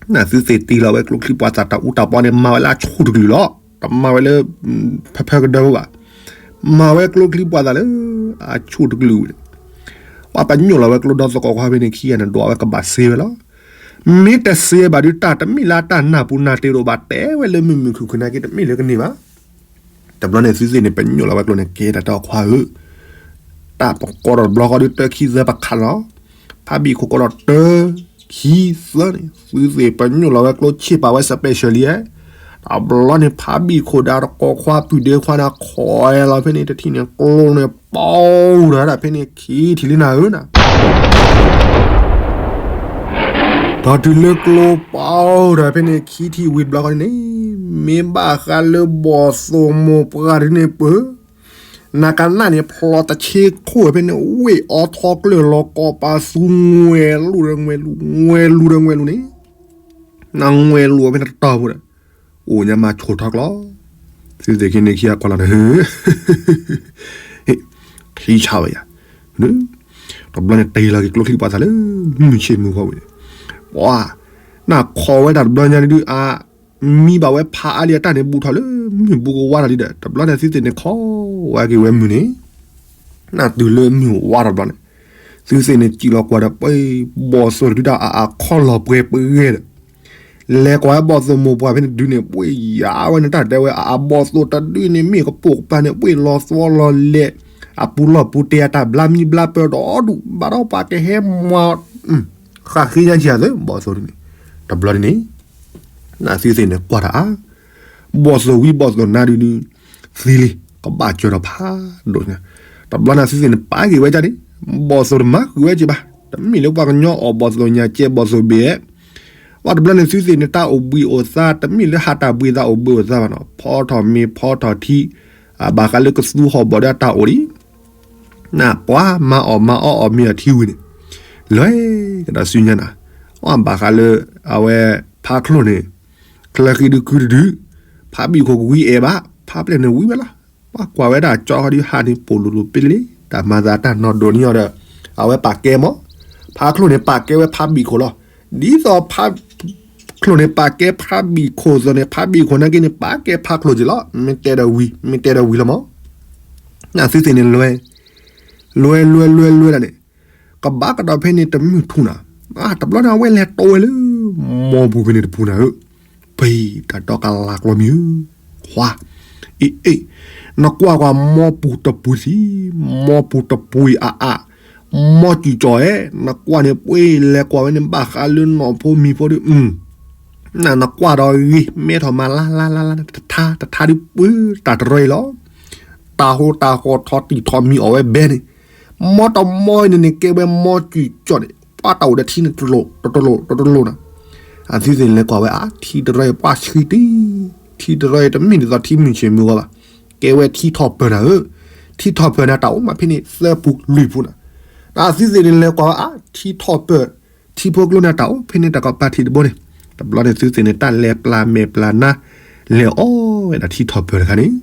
နသုသ့ၣ်တ့လီၤဝဲကျိချံပှၤသၣ်တၢ်အူတၢ်ပီန့ၣ် မၤဝဲလၢအဆူၣ်တကလုာ်လီၤ. တမၤဝဲလၢ ဖဲဖဲကဒၢဘၣ်. မၤဝဲကျိချံပှၤသၣ်လၢ အဆူၣ်တကလုာ်ဝဲန့ၣ် ပှၤပညိၣ်လီၤဝဲကျိဒီသကိးခွါဖဲန့ၣ်ခံဂၤန့ၣ် ဒွးဝဲကဘၣ်စ့ဝဲလီၤ. မ့ၢ်တစ့ဘၣ်ဒုးတၢ်တမ့ၢ်လၢအတၢ်နၢ်ပူၤနၢ်တ့တအိၣ်ဘၣ် တဲဝဲလၢမုာ်မုာ်ခုၣ်ခုၣ်နာ်က့ တမ့ၢ်လၢကန့ၢ်ဘၣ်. တဘျီန့ၣ်သုသ့ၣ်န့ၣ် ပညိၣ်လီၤဝဲကျိန့ၣ် ကဲတၢ်တဲအီၤခွါဧၢ တၢ်ပကိးဒီးတဘျီဃီဒုး တၢ ခံ သၢ ပခးလီၤ. ဖးဘံၣ်ခိၣ်ကိးဒီး တၢ ခံ သၢ န့ၣ် သုသ့ၣ်ပညိၣ်လီၤဝဲကျိဆ့ၣ်ပာ်ဝဲ special လံ. တဘျီန့ၣ် ဖးဘံၣ်ခိၣ်ဒီးတကိးခွါပုၢ်ဒ့ခွါန့ၣ် ခိးဝဲလီၤဖဲန့ၣ် တထံၣ်န့ၣ် ကျိန့ၣ်ပီၢ်ဒီးဒၣ်ဖဲန့ၣ် ခံထံၣ်လံနၤဧၢနၤ ဒီးတုၤလၢကျိပီၢ်ဒီးဖဲန့ၣ် ခံထံၣ်ဝံၤတဘျီဃီန့ၣ် မ့ၢ်ဘၣ်ဃးလၢဘီၣ်သိၣ်မိၢ်ပှၢ်ဒ်န့ၣ်ပၢၢ် နကနၣ်န့ၣ် ဖျိးတဆ့ခိၣ်ဖဲန့ၣ် ဝ့ၢ်အီထီကျၢၢ်လီၤကီးပာ်သူ ငွဲလူၤဒီးငွဲလူၤ ငွဲလူၤဒီးငွဲလူၤန့ၣ် နငွဲလူၤဖဲန့ၣ်တတီၤဖိဒီး အိၣ်ညါမၤဆိထီၣ်ကျီ သုသ့ၣ်ခံန့ၣ်ခံဂၤကွၢ်လီၤန့ၣ် ထံဆါဝဲယၤ တဘျီန့ၣ်တ့ၢ်လီၤက့ၤကျိချံပှၤသးလၢ မုၢ်ဆ့ၣ်မုၢ်ဂီၤဝံၤန့ၣ် ပှၤ နခိးဝဲဒၣ်တဘျီညါဒုး အမံဘၣ်ဝဲဖးအါလံအတၢ်န့ၣ် ဘူးထီၣ်လၢမုၢ်ဘူးကဝါထီၣ်လံဒီး တဘျီန့ၣ်သုသ့ၣ်န့ၣ်ခိးဝဲက့ၤဝဲမုၢ်န့ၣ် နတုၤလၢမုၢ်ဝါထီၣ်တဘျီန့ၣ် သုသ့ၣ်န့ၣ်စံၣ်လီၤကွၢ်ဒီး ပှၤဘီၣ်သိၣ်တဒုတၢ်အါအါခီလီၤပှဲၤပဂဲၤဒီး လဲၤကွၢ်ဝဲဘီၣ်သိၣ်မိၢ်ပှၢ်ဖဲန့ၣ်တဒုန့ၣ် ပှၤယါဝဲန့ၣ်တၢ်တဲဝဲ အဘီၣ်သိၣ်တဒုန့ၣ် မ့ၢ်ကပိာ်ကပၤန့ၣ် ပှၤလီၤသီလီၤလဲၤ အပူၤလီၢ်ပူၤတဲာ်အတၢ်ဘျါမံဘျါပၢၤဒီဒူၣ် ဘၣ်ဒီးပှၤကဟဲမၤ ဃၣ်ဃ့ညါက့ၤသ့ ဘီၣ်သိၣ်ဒ်န့ၣ် တဘျီဒ်န့ၣ် နသုသ့ၣ်န့ၣ်ကွၢ်တၢ်အါ ဘီၣ်သိၣ်ဝံဘီၣ်သိၣ်နါဒုးဒုး သံလံ ကဘၣ်စၢၤဒီးဖးဒိၣ်ညါ တဘျီန့ၣ်သုသ့ၣ်န့ၣ်ပာ်က့ၤဝဲဒၣ်န့ၣ် ဘီၣ်သိၣ်တမၤဃုာ်ဝဲက့ၤဘၣ် တမ့ၢ်လၢပှၤကညီအီၣ်ဘီၣ်သိၣ်ညါကဲဘီၣ်သိၣ်ဘ့ၣ် ဝဲတဘျီန့ၣ်သုသ့ၣ်န့ၣ် တၢ်အိၣ်ဘှံးအိၣ်သါ တမ့ၢ်လၢဟးတၢ်ဘှံးသးအိၣ်ဘှံးအိၣ်သါဘၣ်နီၤ ဖီထီၣ်မ့ၤဖီထီၣ်ထံ အဘၣ်ဃးလၢကသူဟီၣ်ဘီၣ်ဒီးတၢ်အိၣ်ဒံး နပှၤမၤအီၣ်မၤအီအီၣ်မ့ၤအထံဝံၤန့ၣ် လဲၤကဒီးဆူညါနၤ အီၣ်ဘၣ်ဃးလၢ အဝဲ ဖးချိၣ်န့ၣ် ချၢဃံဒုးကုတဒု ဖးဘံၣ်ခိၣ်ကဝံအဲၣ်ဘၣ် ဖးပျဲၢ်န့ၣ်ဝံဝဲလီၤ ပှၤကွၢ်ဝဲဒၣ်ကၠီဃီဒုးဟးန့ၣ် ပိာ်လိၤလိၤပ့လ့ တၢ်မၤသးတၢ်နီၢ်ဒိၣ်န့ၢ်အီၤဒီး အဝဲပာ်ကဲမး ဖးချိၣ်န့ၣ်ပာ်ကဲဝဲဖးဘံၣ်ခိၣ်လီၤ ဒ်သိးဖး ချိၣ်န့ၣ် ပာ်ကဲဖးဘံၣ်ခိၣ်သိးန့ၣ် ဖးဘံၣ်ခိၣ်နာ်က့န့ၣ် ပာ်ကဲဖးချိၣ်က့ၤလီၤ မ့ၢ်တဲဒီးဝံၤ မ့ၢ်တဲဒီးဝံၤလီၤမး နသုသ့ၣ်န့ၣ်လွဲ လွဲလွဲလွဲလွဲဒၣ်န့ၣ် ကဘၣ်ကဒီးဖဲန့ၣ်တမုၢ်ထူၣ်နၤ တဘျီန့ၣ် အဝဲလဲၤတိဝဲလၢ မိၢ်ပူၤဖဲန့ၣ်တပူၤနၤဧၢ ဖံ တၢ်တီကလၤကျီမံၤဧၢ ခွါ အ့ အ့ နကွၢ်ကွၢ်မိၢ်ပူၤတပူၤသံ မိၢ်ပူၤတပူၤအံၤအါအါ မိၢ်စံၣ်ကၠီၣ်ဧၢ နကွၢ်န့ၣ် ပှ့ၤလဲၤကွၢ်ဝဲန့ၣ် ဘၣ်ဃးလၢနီၢ်ဖိမံၤဖိဒီး နကွၢ်ဒီးဂ့ၤ မဲထီၣ်မၤလါလါလါလါ တထါတထါဒုးပှ့ၤတၢ်တရၢအံၤလီၤ တၢ်ဟိတၢ်ဃီထီၣ်တံၢ်ထီၣ်မံၤအီၣ်ဝဲဘဲန့ၣ် မိၢ်တမိၢ်အံၤန့ၣ်န့ၣ် ကဲဝဲမိၢ်စံၣ်ကၠီၣ်န့ၣ် ပှၤတၢ်အိၣ်ဒီးထံန့ၣ်တလိၣ် တလိၣ် တလိၣ်နၤ အသုသ့ၣ်န့ၣ်လဲၤကွၢ်ဝဲအါ ထံတရၢအံၤပှၤဆှံတံၢ် ထံတရၢအံၤတမ့ၢ်ဒ်သိးထံမုၢ်ဆ့ၣ်မုၢ်ဂီၤဘၣ် ကဲဝဲထံထီၣ်ပၢၢ်နၤဧၢ ထံထီၣ်ပၢၢ်နၤ တၢ်အိၣ်မးဖဲန့ၣ် သၢပူၤလွံၢ်ပူၤနၤ အသုသ့ၣ်န့ၣ်လဲၤကွၢ်ဝဲအါ ထံထီၣ်ပၢၢ် ထံဖိကျိန့ၣ်တၢ်အိၣ်ဖဲန့ၣ် တၢ်ကီပၤထံးတဘိန့ၣ် တဘျီန့ၣ်သုသ့ၣ်န့ၣ် တၢ်လဲၤပျၢ်မဲာ်ပျၢ်နါ လဲၤအီၣ်ဝဲဒၣ်ထံထီၣ်ပၢၢ်တခါန့ၣ်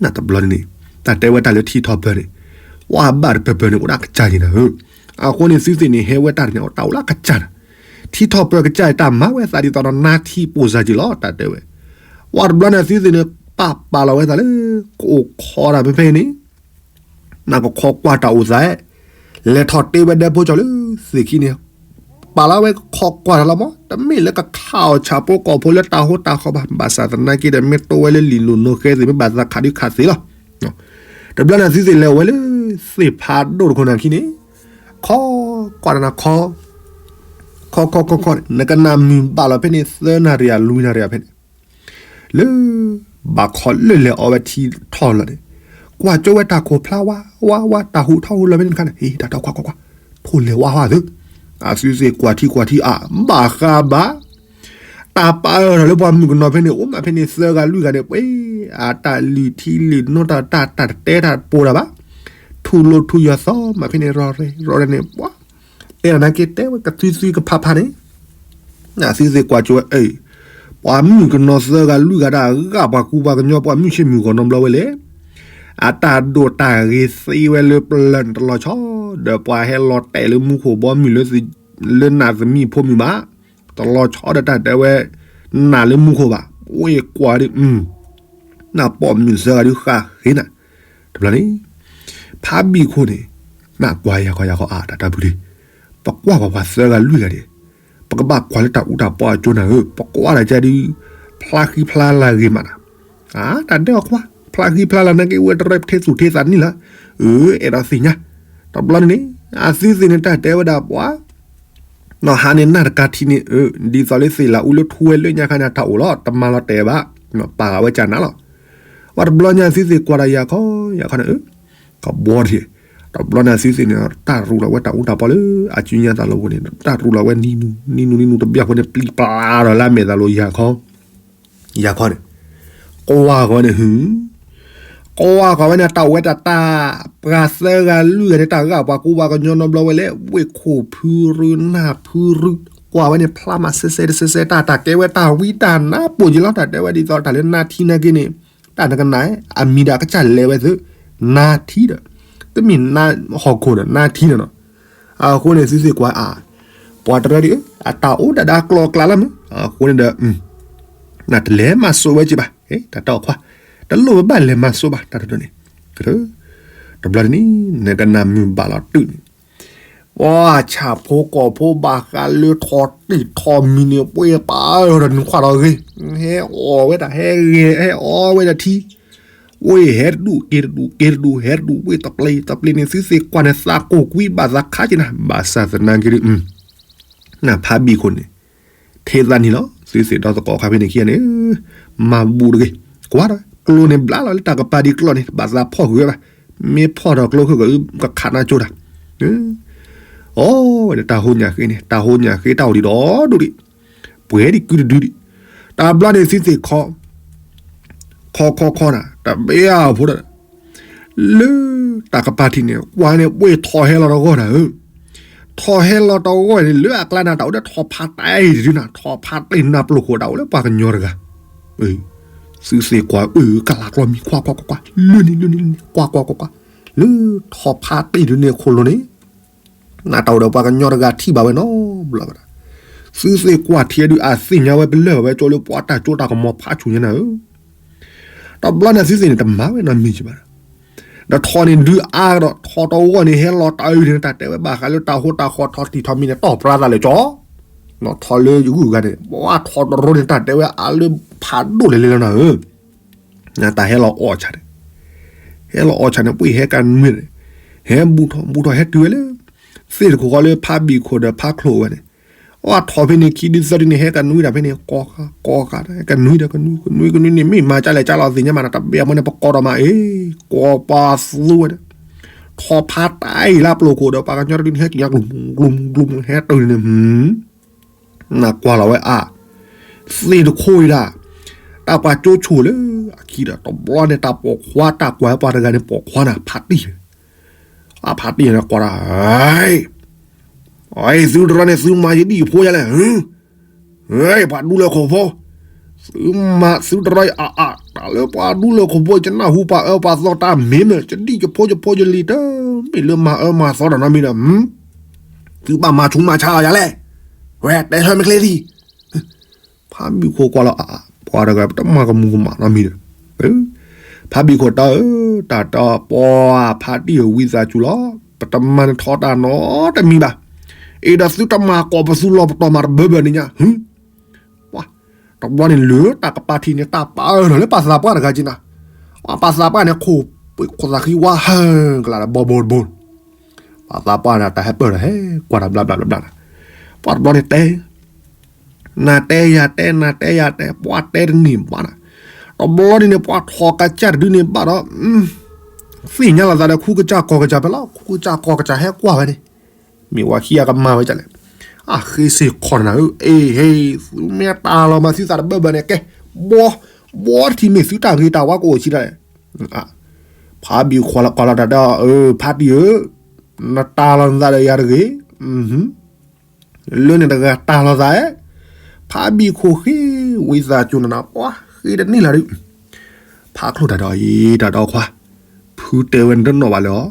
နတဘျီန့ၣ် တၢ်တဲဝဲတၢ်လၢထံထီၣ်ပၢၢ်န့ၣ် ပှၤဘၣ်တပၢၢ်ပၢၢ်န့ၣ် အိၣ်ဒၣ်ကစၢ်ယံၤနၤဧၢ အဃိန့ၣ်သုသ့ၣ်န့ၣ် ဟဲဝဲတၢ်တန့ၣ် တၢ်အိၣ်လၢကစၢ်နၤ ထံထီၣ်ပၢၢ်ကစၢ်အံၤ တၢ်မၤဝဲသးဒ်သိးဒီးနါထံပိာ်စၢ်က့ၤလီၤ တၢ်တဲဝဲ ပှၤတဘျီန့ၣ်သုသ့ၣ်န့ၣ် ပာ်ပာ်လီၤဝဲသးလၢ ကအိၣ်ခိးတၢ်ဖဲဖဲအံၤန့ၣ် နကခိးကွၢ်တၢ်အိၣ်သး လဲၤထီၣ်တ့ဝဲဒဲဖိကၠီလၢသ့ၣ်ခံန့ၣ် ပာ်လီၤဝဲကခိးကွၢ်တၢ်လီၤမး တမ့ၢ်လၢကခးအီၣ်ဆၣ်ဖိကီၢ်ဖိလၢတၢ်ဟိတၢ်ဃီဘၣ် ဘၣ်ဆၣ်သနာ်က့ဒီး မ့ၢ်တိဝဲလၢလံာ်လိာ်နိဃဲသ့ၣ် မ့ၢ်ဘၣ်သးခးဒုးခးသ့လီၤ တဘျီန့ၣ်သုသ့ၣ်လဲၤဝဲလၢ သ့ၣ်ဖးဒိၣ်တခိၣ်နၤခံန့ၣ် ခိးကွၢ်တၢ်နၤခိး ခိးခိးခိးခိးန့ၣ် နကနၣ်မုၢ်ဘၣ်လီၤဖဲန့ၣ် သၢနၣ်ရံၣ်အလွံၢ်နၣ်ရံၣ်အဖဲန့ၣ် လၢ ဘၣ်ခီလၢလဲၤအီၣ်ဝဲထံထီၣ်လီၤန့ၣ် ကွၢ်ကၠိဝဲတၢ်ခိၣ်ဖျါဝါ ဝါ ဝါ တၢ်ဟူးထီၣ်ဟူးလီၤဖဲန့ၣ်တခါန့ၣ် ဟ့ၣ် တၢ်ထီၣ်ကွၢ်ကွၢ်ကွၢ် ထိၣ်လဲၤဝါဝါသၢ အသုသ့ၣ်ကွၢ်ထံကွၢ်ထံအါ ဘၣ်ဃးဘၣ် တၢ်ပာ်အၢထီၣ်လၢပှၤမုၣ်ကနီၤဖဲန့ၣ် အိၣ်မးဖဲန့ၣ် သၢဂၤလွံၢ်ဂၤန့ၣ် ပှဲၤ အတၢ်လုၢ်ထံလုၢ်နိတၢ်တၢ်တၢ်တတဲတၢ်တပိာ်တၢ်ဘၣ် ထူၣ်လိာ်ထူၣ်ယီၤသီမးဖဲန့ၣ် ရီၣ်ရဲၣ်ရီၣ်ရဲၣ်န့ၣ် ပှၤ တဲလီၤနာ်က့တဲဝဲကသုသုကဖးဖးန့ၣ် နသုသ့ၣ်ကွၢ်ကၠိဝဲ ပှၤမုၣ်ကနီၤသၢဂၤလွံၢ်ဂၤဒၣ်အဂၤပှၤကူပှၤကညီပှၤမုၢ်ဆ့ၣ်မုၢ်ဂီၤနီတဘျီဝဲလဲၣ် အတၢ်ဒိၣ်တၢ်ဂ့ၤသ့ဝဲလၢပျၢၤန့ၣ်တလီၤဆီ ဒီးပှၤဟဲလီၤတဲာ်လၢမူခိၣ်ဘီမုၢ်လၢ လၢနးသမံးဖိမုၢ်ဘၣ် တလီၤဆီဒီးတၢ်တဲဝဲ နးလၢမူခိၣ်ဘၣ် အိၣ်ကွၢ်ဒ် နပိာ်မုၣ်သၢဂၤဒုးဃၣ်ဃ့နၤ တဘျီန့ၣ် ဖးဘံၣ်ခိၣ်န့ၣ် နကွၢ်ယၤခီယၤခီအါ တၢ်တၢ်ပူၤလံ ပကွၢ်ပှၤပှၤသၢဂၤလွံၢ်ဂၤန့ၣ် ပကဘၣ်ကွၢ်လၢတၢ်အူတၢ်ပီအကၠိနၤဧၢ ပကွၢ်တၢ်ကဲဒုး ဖျါဃံဖျါလၤဂ့ၤမးနၤ အါ တၢ်ဒဲအီၤခွါ ဖျါဃံဖျါလၤနာ်က့ ဝဲတရဲဖဲသူၣ်ထဲသးနံၣ်လၢ အၢ အဲၣ်ဒိးသ့ၣ်ညါ, တဘျီန့ၣ်န့ၣ် အသုသ့ၣ်န့ၣ်တၢ်တဲဝဲဒၣ်ပှၤ နီၢ်ဟါန့ၣ်နၢ်တကးထံန့ၣ် အၢ ဒ်သိးလၢသ့ၣ်လၢအူလၢထူဝဲလၢညါခါန့ၣ် တၢ်အိၣ်လီၤ တမၤလီၤတဲာ်ဘၣ်, ပာ်ဃာ်ဝဲကၢ်နၤလီၤ. ပှၤတဘျီညါသုသ့ၣ်ကွၢ်ဒီးယၤခီ ယၤခီန့ၣ် အၢ ကဘှီထံး, တဘျီန့ၣ်သုသ့ၣ်န့ၣ် တၢ်ရူးလီၤဝဲတၢ်အူတၢ်ပီလၢ အစုညါသးလီၤပူၤန့ၣ် တၢ်ရူးလီၤဝဲနံၤနူ နံၤနူ နံၤနူတဘျီဖိန့ၣ် ပျံၤပျါဒီးလၢအမဲာ်သးလီၤ ယၤခီ ယၤခီန့ၣ် ကွၢ်ဃီၤဝဲန့ၣ် ဟူ ကွၢ်ဃီၤဝဲန့ၣ် တၢ်အိၣ်ဝဲတၢ်တၢ် ပှၤသၢဂၤလွံၢ်ဂၤန့ၣ် တၢ်ဂာ်ပှၤကူပှၤကညီနီတဘျီဝဲလဲၣ် ဝ့ၢ်ခိၣ်ဖုရူ နၢ်ဖုရူ ကွၢ်ဝဲန့ၣ် ဖျါမးစဲစဲတစဲစဲ တၢ်တၢ်ကဲဝဲတၢ်ဝံတၢ်နါပိာ်က့ၤလီၤ တၢ်တဲဝဲဒ်သိးတၢ်လၢနါထံနါက့န့ၣ် တၢ်နကနၣ် အမံၤဒီးကစၢ်လဲၤဝဲသု နါထံဒီး တမ့ၢ်နါဟီၣ်ခိၣ်ဒီး နါထံဒီးနီၤ အဃိန့ၣ် သုသ့ၣ်ကွၢ်အါ ပှၤတရၢဒ်အၢ အတၢ်အိၣ်ဒၣ်ဒီးအကျိၤအကျဲလီၤမး အဃိန့ၣ်ဒီး နတလဲၤမၤစိဝဲက့ၤဘၣ် တၢ်တၢ်အီၣ်ခွါ တလိၣ်ဘၣ်လဲၤမၤစိဘၣ် တၢ်တဒိးန့ၣ် တဘျီတနံၤ နကနၣ်မုာ်ဘၣ်လီၤတုၤန့ၣ် ပှၤဆၣ်ဖိကီၢ်ဖိဘၣ်ဃးလၢထီၣ်တံၢ်ထီၣ်မံၤန့ၣ် ပှ့ၤပာ်အၢဒီးနခွါဒီးဂ့ၤ ဟဲအီၣ်ဝဲဒၣ် ဟဲဂဲၤ ဟဲအီၣ်ဝဲဒၣ်ထံ ဝ့ၢ်ဟဲတဒူၣ်က့ၤတဒူၣ်က့ၤတဒူၣ် ဟဲတဒူၣ်ဝ့ၢ်တပျ့ၤတပျ့ၤန့ၣ် သုသ့ၣ်ကွၢ်န့ၣ် သးကိၢ်ကွံဘၣ်သးခးက့ၤနၤ ဘၣ်ဆၣ်သနာ်က့ဒီး နဖးဘံၣ်ခိၣ်န့ၣ် ထံၣ်သးနံၤလီၤ သုသ့ၣ်ဒီသကိးခါဖဲန့ၣ်ခံဂၤန့ၣ် မၤဘူၣ်တဂ့ၤ ကွၢ်ဒီး ကျိန့ၣ်ဘျါလီၤလၢတၢ်ကပၤဒံးကျီၢ်န့ၣ် ဘၣ်သးဖီၣ်ဃုာ်ဝဲဘၣ် မ့ၢ်ဖီၣ်ထီၣ်ကျိခိၣ်က ကခးနါကၠိတၢ် အီ ဝဲဒၣ်တၢ်ဟိညၣ်ဃ့န့ၣ် တၢ်ဟိညၣ်ဃ့တၢ်အိၣ်ဒံးဒီးဒိၣ်ဒံး ပှဲၤဒံးကုတဒုဒံး တဘျီန့ၣ်သုသ့ၣ် ခီခီခီနၤ တဘ့ၣ်အဖိဒီး လၢတၢ်ကပၤထံးန့ၣ် ကွၢ်န့ၣ် ပှ့ၤထီၣ်ဟဲလီၤတဂီၢ်နၤဧၢ, ထီၣ်ဟဲလီၤတဂီၢ်န့ၣ် လၢအကျါနၤ တၢ်အိၣ်ဒီးထီၣ်ဖးတ့ၢ်တဒုနၤ, ထီၣ်ဖးတ့ၢ်နၢ်ပျိာ်ခိၣ် တၢ်အိၣ်လၢပှၤကညီတဂၤ, သုသ့ၣ်ကွၢ် အၢ ကလးကျီမံၤ ကွၢ်ကွၢ်ကွၢ်ကွၢ်, လၢန့ၣ်လၢန့ၣ်လၢန့ၣ် ကွၢ်ကွၢ်ကွၢ်ကွၢ်, လၢထီၣ်ဖးတ့ၢ်ဒုန့ၣ်အခိၣ်လိၤန့ၣ် နတၢ်အိၣ်ဒီးပှၤကညီတဂၤထံၣ်ဘၣ်ဝဲနီတဘျီဘၣ်ဒီး, သုသ့ၣ်ကွၢ်ထံဒု အသ့ၣ်ညါဝဲပလၢၢ်ဝဲကၠိလၢပှၤတၢ်ကၠိတၢ်ကမီၤဖးဆူၣ်ညါနၤဧၢ, တဘျီန့ၣ်သုသ့ၣ်န့ၣ် တမၤဝဲနီတမံၤဘၣ်ဒီး, ဒီးထီၣ်န့ၣ်ဒုအါဒီး ထီၣ်တဂီၢ်န့ၣ် ဟဲလီၤတၢ်အုးန့ၣ် တၢ်တဲဝဲဘၣ်ဃးလၢတၢ်ဟိတၢ်ဃီထီၣ်တံၢ်ထီၣ်မံၤန့ၣ် တီၢ်ပြါသးလၢကၠီ ထီၣ်လၢယဂုၢ်ဂၤန့ၣ် ပှၤထီၣ်တရိန့ၣ် တၢ်တဲဝဲအါလၢဖးဒိၣ်လဲၣ်လဲၣ်လီၤနၤဧၢ, နတၢ်ဟဲလီၤအီၣ်ဆၣ်န့ၣ် ဟဲလီၤအီၣ်ဆၣ်န့ၣ် ပှ့ၤဟဲကနွံန့ၣ်, ဟဲဘူးထီၣ်ဘူးထီၣ်ဟဲတုၤဝဲလၢ သ့ၣ်တခိၣ်ဃီလၢဖးဘံၣ်ခိၣ်ဒီးဖးချိၣ်ဝဲန့ၣ်, အီၣ်ထီၣ်ဖဲန့ၣ်ခံဒုသၢဒုန့ၣ် ဟဲကနွံတၢ်ဖဲန့ၣ် ကီကးကီကး ကနွံဒီးကနွံ ကနွံကနွံန့ၣ် မ့ၢ်မၤကလဲၣ်ကလီၤသ့ၣ်ညါမးနၤ တဘ့ၣ်အမ့ၢ်န့ၣ် ပကိးဒီးမးအ့ၣ် ကိးပှၤသူဝဲန့ၣ်, ထီၣ်ဖးတ့ၢ်လၢပျိာ်ခိၣ်ဒီး ပှၤကညီတဒုန့ၣ် ဟဲက့ၤညါကျိၤမူကျိၤမူကျိၤမူ ဟဲတုၤန့ၣ် နကွၢ်လီၤဝဲအါ, သ့ၣ်တခိၣ်အံၤဒၣ်, တၢ်ပှၤကၠိဆိၣ်လၢအခံဒီး တဘျီန့ၣ် တၢ်ပိာ်ခွါ တၢ်ကွၢ်ပှၤတဂၤန့ၣ် ပိာ်ခွါနၤ ဖးတံၢ်, အဖးတံၢ်န့ၣ်ကွၢ်ဒၣ်, သုတရၢန့ၣ် သုမၤယဒံၣ်ယဖိယလဲၣ်, ပှၤဒူလၢခိၣ်ဖိ, သုမၤသုတရၢအါအါ တၢ်လၢပှၤဒူလၢခိၣ်ဖိ ယနၢ်ဟူပှၤအၢပှၤသီတၢ်မ့ၢ်မ့ၢ် ယဒံၣ်ယဖိယဖိယလံၤတမ့ၢ်လၢမၤအၢမၤသီဒီးနီတမံၤဒီး သုဘၣ်မၤဆူးမၤဆါအီၤယၤလဲၣ်, ဝဲတဲဆၢမ့ၢ်ချ့လံ, ဖးဘံၣ်ခိၣ်ကွၢ်လီၤအါအါ ပှၤတဂၤ ပတမၤကမူၤကမၣ်နီတမံၤဒီး, ဖးဘံၣ်ခိၣ်တၢ်ဧၢ, တၢ်တပှၤဖးတံၢ်ဧၢ ဝံသးစူၤလီၤ, ပတမၤနထီတၢ်နီတမံၤဘၣ်, အ့ၣ်ဒီးသုတမၤကိးပသူလီၤပတီၢ်မၤတဘၢဘၢန့ၣ်ညါ, ပှၤ, တဘျီန့ၣ်လၢတၢ်ကပၤထံးန့ၣ် တၢ်ပာ်အၢၣ်လီၤလၢပှၤသးပှၢ်တဂၤက့ၤနၤ, ပှၤသးပှၢ်န့ၣ် ခိၣ်သးဃံဝါဟၢကလးဒီးဘီဘိတဘိ ပှၤသးပှၢ်န့ၣ် တၢ်ဟဲပၢၢ်ဒီးဟဲကွၢ်တၢ်ဘျါဘျါဘျါဘျါ, ပှၤတဘျီန့ၣ်တဲ, နတဲယၤတဲ နတဲယၤတဲ ပှၤတဲတန့ၢ်ဘၣ်နၤ, တဘျီန့ၣ်န့ၣ် ပှၤထီၣ်ကစၢ်တဒုန့ၣ်ဘၣ်ဒီး, သ့ၣ်ညါလီၤသးဒီး ခူကစၢ်ကီၢ်ကစၢ်ဖဲလီၤ ခူကစၢ်ကီၢ်ကစၢ်ဟဲကွၢ်ဝဲန့ၣ်, မ့ၢ်ဝဲခံဂၤကမၤဝဲဒ်လဲၣ်, အဃ့စ့ၢ်ကီးနၤဧၢ, အ့ၣ်ဟ့ၣ် သုမ့ၢ်တၢ်လီၤမး သုသးတဘၢဘၢန့ၣ် ကဲ, ဘီ, ဘီတထံၣ်မ့ၢ်သုတၢ်ဂ့ၤတၢ်ဝါကအိၣ်ဆံးဒၣ်လဲၣ်, ဖးဘံၣ်ခိၣ်လီၤကိးလီၤတၢ်ဒီး ဖးတံၢ်ဧၢ, နတၢ်လီၤနသးဒီးယၤတဂ့ၤ, လၢန့ၣ်တဂၤတၢ်လီၤသးဧၢ, ဖးဘံၣ်ခိၣ်ဃ့ဝံသးစူၤနၤနၤ ပှၤဃ့တန့ၢ်လၢၤဒုး, ဖးချိၣ်တၢ်ဒီးအံၤ တၢ်ဒီးခွါ, ဖုတဲဝဲနတနီၣ်ဘၣ်လၢၤအီၤ,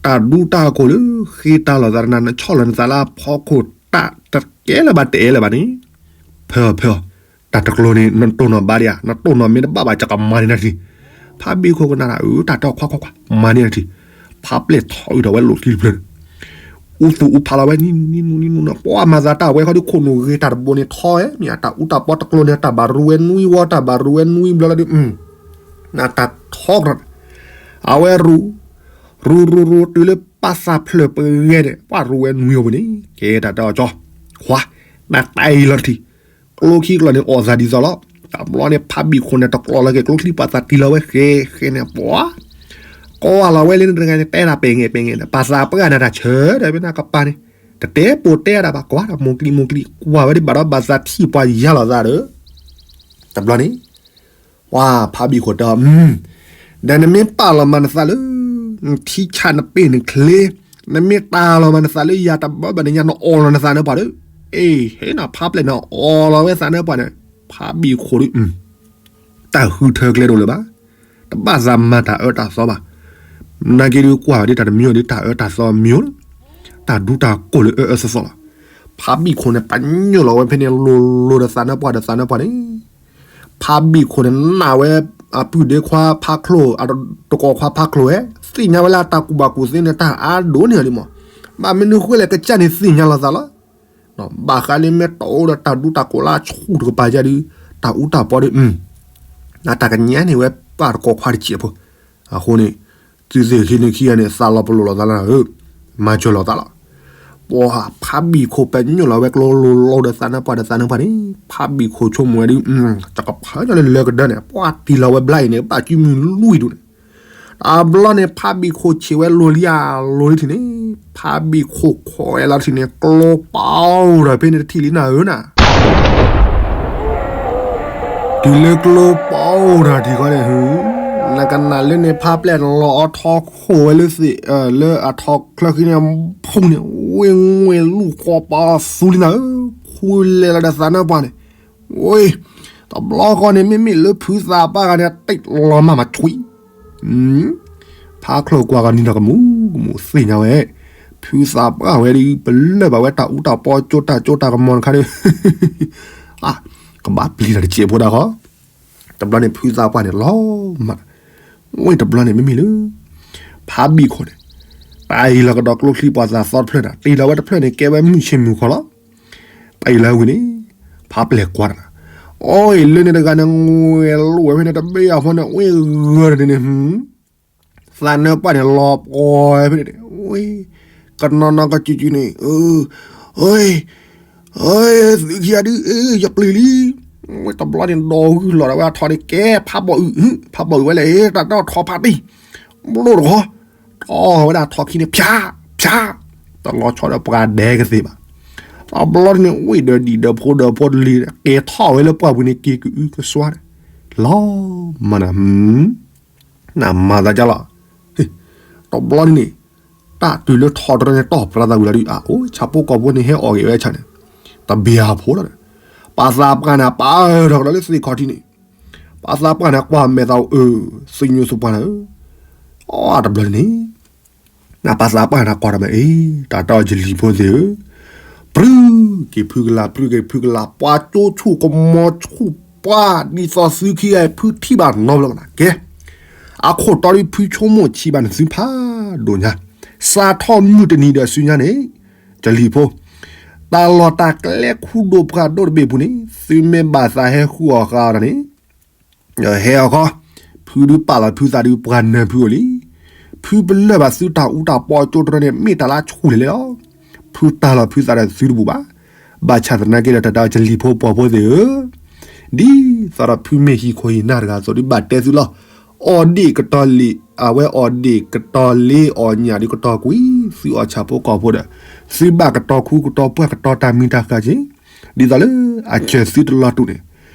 တၢ်ဒူတၢ်ခိၣ်လၢဃ့တၢ်လီၤသးနၤ နဆီၣ်လီၤနသးလၢအဖီခိၣ်တၢ်တကဲလၢၤဘၣ်တအဲၣ်လၢၤဘၣ်န့ၣ်, ဖဲအီၤဖဲအီၤ, တၢ်တကျိၤန့ၣ် နတိၢ်နီၣ်ဘၣ်ဒံးဧါ, နတိၢ်နီၣ်မ့ၢ်တဘၣ်ဘၣ် ယကမၤန့ၢ်နၤတထံၣ်, ဖးဘံၣ်ခိၣ်ကနၣ်ဒၣ် အၢ တၢ်တီခွါခွါခွါ မၤန့ၢ်နၤတထံၣ်, ဖးပျဲၢ်ထီၣ်အုးထီၣ်ဝဲလိာ်ခံတဖျၢၣ်န့ၣ် အူသူၣ်အူဖးလီၤဝဲ နံၤနူနံၤနူနံၤနူနၤ ပှၤမၤသးတၢ်ဝဲခီဒုးခိၣ်နူာ်ဂ့ၤတၢ်တဘိန့ၣ်ထီၣ်ဝဲ မ့ၢ်အတၢ်အူတၢ်ပီတကျိၤန့ၣ် တၢ်ဘၣ်ရူဝဲနွံဝီ တၢ်ဘၣ်ရူဝဲနွံဘျီလီၤဒုး နတၢ်ထီကြၢး အဝဲရူ, ထ ရူရူရူ တုၤလၢပၢ်သးဖျၢၣ်ပဂဲၤန့ၣ် ပှၤရူဝဲနွံအပူၤန့ၣ် ကဲတၢ်တဲအီၤကၠီ, ခွါ, နတၢ်အံၤလီၤတထံၣ်, ကျိခံကျီၢ်န့ၣ်အီၣ်သးဒ်သိးလီၤ. တဘျီန့ၣ် ဖးဘံၣ်ခိၣ်န့ၣ် တကျီၢ်လီၤက့ၤကျိချံ ပှၤသးတံၢ်လီၤဝဲဃဲဃဲန့ၣ် ပှၤ ကိးလီၤဝဲလၢနတဂၤန့ၣ် တဲဒၣ်ပဲာ်ငဲၢ်ပဲာ်ငဲၢ်န့ၣ် ပၢ်သးပှၢ်နၤတၢ်ဆၢဒီး မ့ၢ်နကပၤန့ၣ် တတဲပိာ်တဲဒၣ်ဘၣ် ကွၢ်ဒီးမိၢ်ကျံမိၢ်ကျံ ကွၢ်ဝဲဒ်ဘၣ်ဒီး ဘၣ်သးထံၣ်ပှၤယါလီၤသးဒီး တဘျီန့ၣ် ပှၤဖးဘံၣ်ခိၣ်တဲအီၤ, ဒီးနမ့ၢ်ပာ်လီၤမၤနသးလၢ နထံဆးနပ့ၢ်နချ့, နမ့ၢ်တၢ်လီၤမၤနသးလၢယၤတဘျီဘၣ်န့ၣ် ယၤနအီၣ်လီၤနသးနၢပှၢ်ဒီး, အ့ ဟဲနၤဖးပျဲၢ်န့ၣ် အီၣ်လီၤဝဲသးနၢပှၢ်န့ၣ်, ဖးဘံၣ်ခိၣ်ဒီး တၢ်ဃုထၢကျဲဒိၣ်လၢၤဘၣ်, တဘၣ်သးမၤတၢ်အၢတၢ်သီဘၣ်. နာ်က့ဒုးကွၢ်ဝဲဒ်တၢ်တမံၤဒ်တၢ်အၢတၢ်သီမံၤလီၤ, တၢ်ဒူတၢ်ကိၢ်လၢအၢအၢသီသီလီၤ. ဖးဘံၣ်ခိၣ်န့ၣ် ပညိၣ်လီၤဝဲဖဲန့ၣ် လိၤလိၤဒီးသးနၢပှၢ်ဒီးသးနၢပှၢ်န့ၣ် ဖးဘံၣ်ခိၣ်န့ၣ် နာ်ဝဲ အပုၢ်ဒ့ခွါဖးချိၣ် တကိးခွါဖးချိၣ်ဝဲ သ့ၣ်ညါဝဲလၢတၢ်ကူၣ်ဘၣ်ကူၣ်သ့န့ၣ် တၢ်အါဒိၣ်န့ၢ်လံမး, ဘၣ်မနုၤဃိလဲၣ် ကစၢ်န့ၣ်သ့ၣ်ညါလီၤသးလီၤ. ဘၣ်ဃးလၢမ့ၢ်တအိၣ်ဒီးတၢ်ဒူတၢ်ကိၢ်လၢဆူၣ်တကပၤယါဒုး တၢ်အူတၢ်ပီဒီး နတၢ်ကညးန့ၢ်ဝဲပၢ်တကိးခွါတစဲးဖိ, အဃိန့ၣ် သုသ့ၣ်ခံန့ၣ်ခံဂၤန့ၣ် သးလီၤပလိာ်လီၤသးလၢ မၤစၢၤလီၤသးလီၤ. ပှၤဖးဘံၣ်ခိၣ်ပညိၣ်လီၤဝဲကျိလိၤလိၤဒီးသးနၢပှၢ်ဒီးသးနၢပှၢ်န့ၣ် ဖးဘံၣ်ခိၣ်ဆိကမိၣ်ဝဲဒုး တကဖၢလၢလၢကဒၢန့ၣ် ပှၤတံၢ်လီၤဝဲဘျါအံၤန့ၣ် ဘၣ်ကုမုၢ်လွံၢ်ဒူၣ်န့ၣ် တဘျီန့ၣ် ဖးဘံၣ်ခိၣ်ဆံးဝဲလိၤလံဧါလိၤလံထံၣ်န့ၣ် ဖးဘံၣ်ခိၣ်ခိးဝဲလီၤထံၣ်န့ၣ် ကျိပီဒီးဖဲန့ၣ်တထံၣ်လံနၤဧၢနၤ တုၤလၢကျိပီဒီးထံၣ်ဃီန့ၣ် နကနၣ်လၢန့ၣ် ဖးပျဲၢ်လီၤအီထီခိၣ်ဝဲလၢသ့ၣ် လၢအထီချၢဃံန့ၣ် ဖူန့ၣ် ဝ့ၢ်ငွ့ၢ်လူၢ်ဃီပီသူလံနၤဧၢ ခူလဲၤလီၤဒီးသးနၢပှၢ်န့ၣ် ဝ့ၢ် တဘျီဃီန့ၣ် မ့မ့ၢ်လၢဖုသးပှၢ်ဂၤန့ၣ် တ့ၢ်လီၤမၢ်မၤဆွံ ဖးချိၣ်ကွၢ်ကီၤနံၤဒီးကမူၤကမူၤသ့ၣ်ညါဝဲ, ဖုသးပှၢ်ဝဲဒုး ပလၢၢ်ဘၣ်ဝဲတၢ်အူတၢ်ပီကၠိတၢ်ကၠိတၢ်ကမီၤတခါဒီး ကဘၣ်ပျံၤတၢ်တစဲးဖိဒၣ်ဃီ, တဘျီန့ၣ် ဖုသးပှၢ်န့ၣ်လီၤမၢ်, ဝ့ၢ်တဘျီန့ၣ်မ့မ့ၢ်လၢ ဖးဘံၣ်ခိၣ်န့ၣ် တၢ်အံၤလီၤကဒီးကျိချံပှၤသးသီတဖျၢၣ်န့ၣ် တ့ၢ်လီၤဝဲတဖျၢၣ်န့ၣ် ကဲဝဲမုၢ်ဆ့ၣ်မုၢ်ခီလီၤ, တၢ်အံၤလီၤဝံၤန့ၣ် ဖးပျဲၢ်ကွၢ်တၢ်, အိၣ်အံၤလၢန့ၣ်တဂၤန့ၣ် ငွဲလိၣ်ဝဲဖဲန့ၣ် တဘ့ၣ်အဖီန့ၣ် ဝ့ၢ်ဂၢၢ်တန့ၣ်န့ၣ် သးနၢပှၢ်န့ၣ် လီၤပှီၢ်ဖဲန့ၣ်, ကနီၤနီၤကစုၤစုၤန့ၣ်, သုခံဂၤဒုး ယပျံၤလံ, တဘျီန့ၣ်ဒီးဂုၢ်လီၤဒၣ်ဝဲအထီန့ၣ် ကဲဖးဘီၣ်အုၣ်, ဖးဘီၣ်အုၣ်ဝဲလဲၣ်, တၢ်တီၢ်ထီဖးတံၢ်, ဘျိၣ်တခီ, ထီဝဲဒၣ်ထီခံန့ၣ် ဖၠး, ဖၠး, တလီၤဆီဒီးပှၤဒဲကသ့ဘၣ်, တဘျီန့ၣ် ဝ့ၢ်ဒီးဒံၣ်ဒီးဖိဒီးဖိတလံၤ ကဲထီၣ်ဝဲလၢပှၢ်ပူၤန့ၣ် က့ၤကအုကစွါန့ၣ်, လီၤမၢ်နၤ နမၤသးကလီၤ, တဘျီန့ၣ်န့ၣ်, တၢ်တုၤလၢထီတရၢန့ၣ် တီၢ်ပြးသးဝံၤလီၤဒုး အအိၣ်ဆၣ်ဖိကီၢ်ဖိန့ၣ် ဟဲအီၣ်ဂ့ၤဝဲဆၣ်န့ၣ်, တဘျီဖိလီၤ, ပှၤသးပှၢ်န့ၣ် ပာ်ထီၣ်ကဒီးလၢသ့ၣ်ခီၣ်ထံးန့ၣ်, ပှၤသးပှၢ်န့ၣ် ကွၢ်မဲာ်သးအိၣ်အၢ, သ့ၣ်ညိၣ်သပှၢ်န့ၣ်ဧၢ, အတဘျီန့ၣ် နပှၤသးပှၢ်န့ၣ်ကွၢ်ဒီးမ့ၢ်အံၤ တၢ်တီယလံၤဖိသ့ၣ်ဧၢ, ပြုၢ်က့ၤဖုကလၤ ပြုၢ်က့ၤဖုကလၤ ပှၤကၠိဆူၣ်ကမီၤဆူၣ်ပှၢ် ဒ်သိးသုခံဂၤအံၤ ဖုထံၣ်ဘၣ်နီတဘျီဘၣ်နၤ ကဲ, အခိၣ်တီဒုး ဖုဆိကမိၣ်ဆံးဘၣ်နသုဖးဒိၣ်ညါ, စးထီၣ်မုၢ်တနံၤဒီးဆူညါန့ၣ်, ယလံၤဖိ, တၢ်လီၢ်တၢ်ကျဲခူဒိၣ်ပှၢ်ဒိၣ်တဘ့ၣ်ပူၤန့ၣ် သုမ့ၢ်ဘၣ်သးဟဲဃုအီၣ်ဃုအီတၢ်န့ၣ် ဟဲအီၤခီ, ဖုဒုးပာ်လီၤဖုသးဒုး ပှၤနၢၤဖုအိၣ်လံ. ဖုပလၢၢ်ဘၣ်သုတၢ်အူတၢ်ပီကၠိတရၢန့ၣ် မ့ၢ်တၢ်လၢဆူၣ်လဲၤလဲၤလီၤ. ဖုတၢ်လီၢ်ဖုသးဒီးသုတဘူၣ်ဘၣ်. ဘၣ်ဆၣ်သနာ်က့ဒီး တၢ်တဲအီၤ ယလံၤဖိပှီၤဖိသ့ၣ်ဧၢ, ဒ်သိးဒီးဖုမ့ၢ်ဟံၣ်ခိၣ်ဟံၣ်နၢ်တဂၤအသိးဒုး ဘၣ်တဲသုလီၤ. အီၣ်ဒ့ၣ်ကတီၤလ့ၣ် အဝဲအီၣ်ဒ့ၣ်ကတီၤလ့ၣ်အီၣ်ညၣ်ဒုးကတီၤကွံာ် သုအီၣ်ဆၣ်ဖိကီၢ်ဖိဒီး သုဘၣ်ကတီၤခူကတီၤပှၢ်ကတီၤတၢ်မံၤတၢ်ဃၢ်က့ၤ ဒ်သိးလၢအစၢၤသုတလီၤတူာ်န့ၣ်,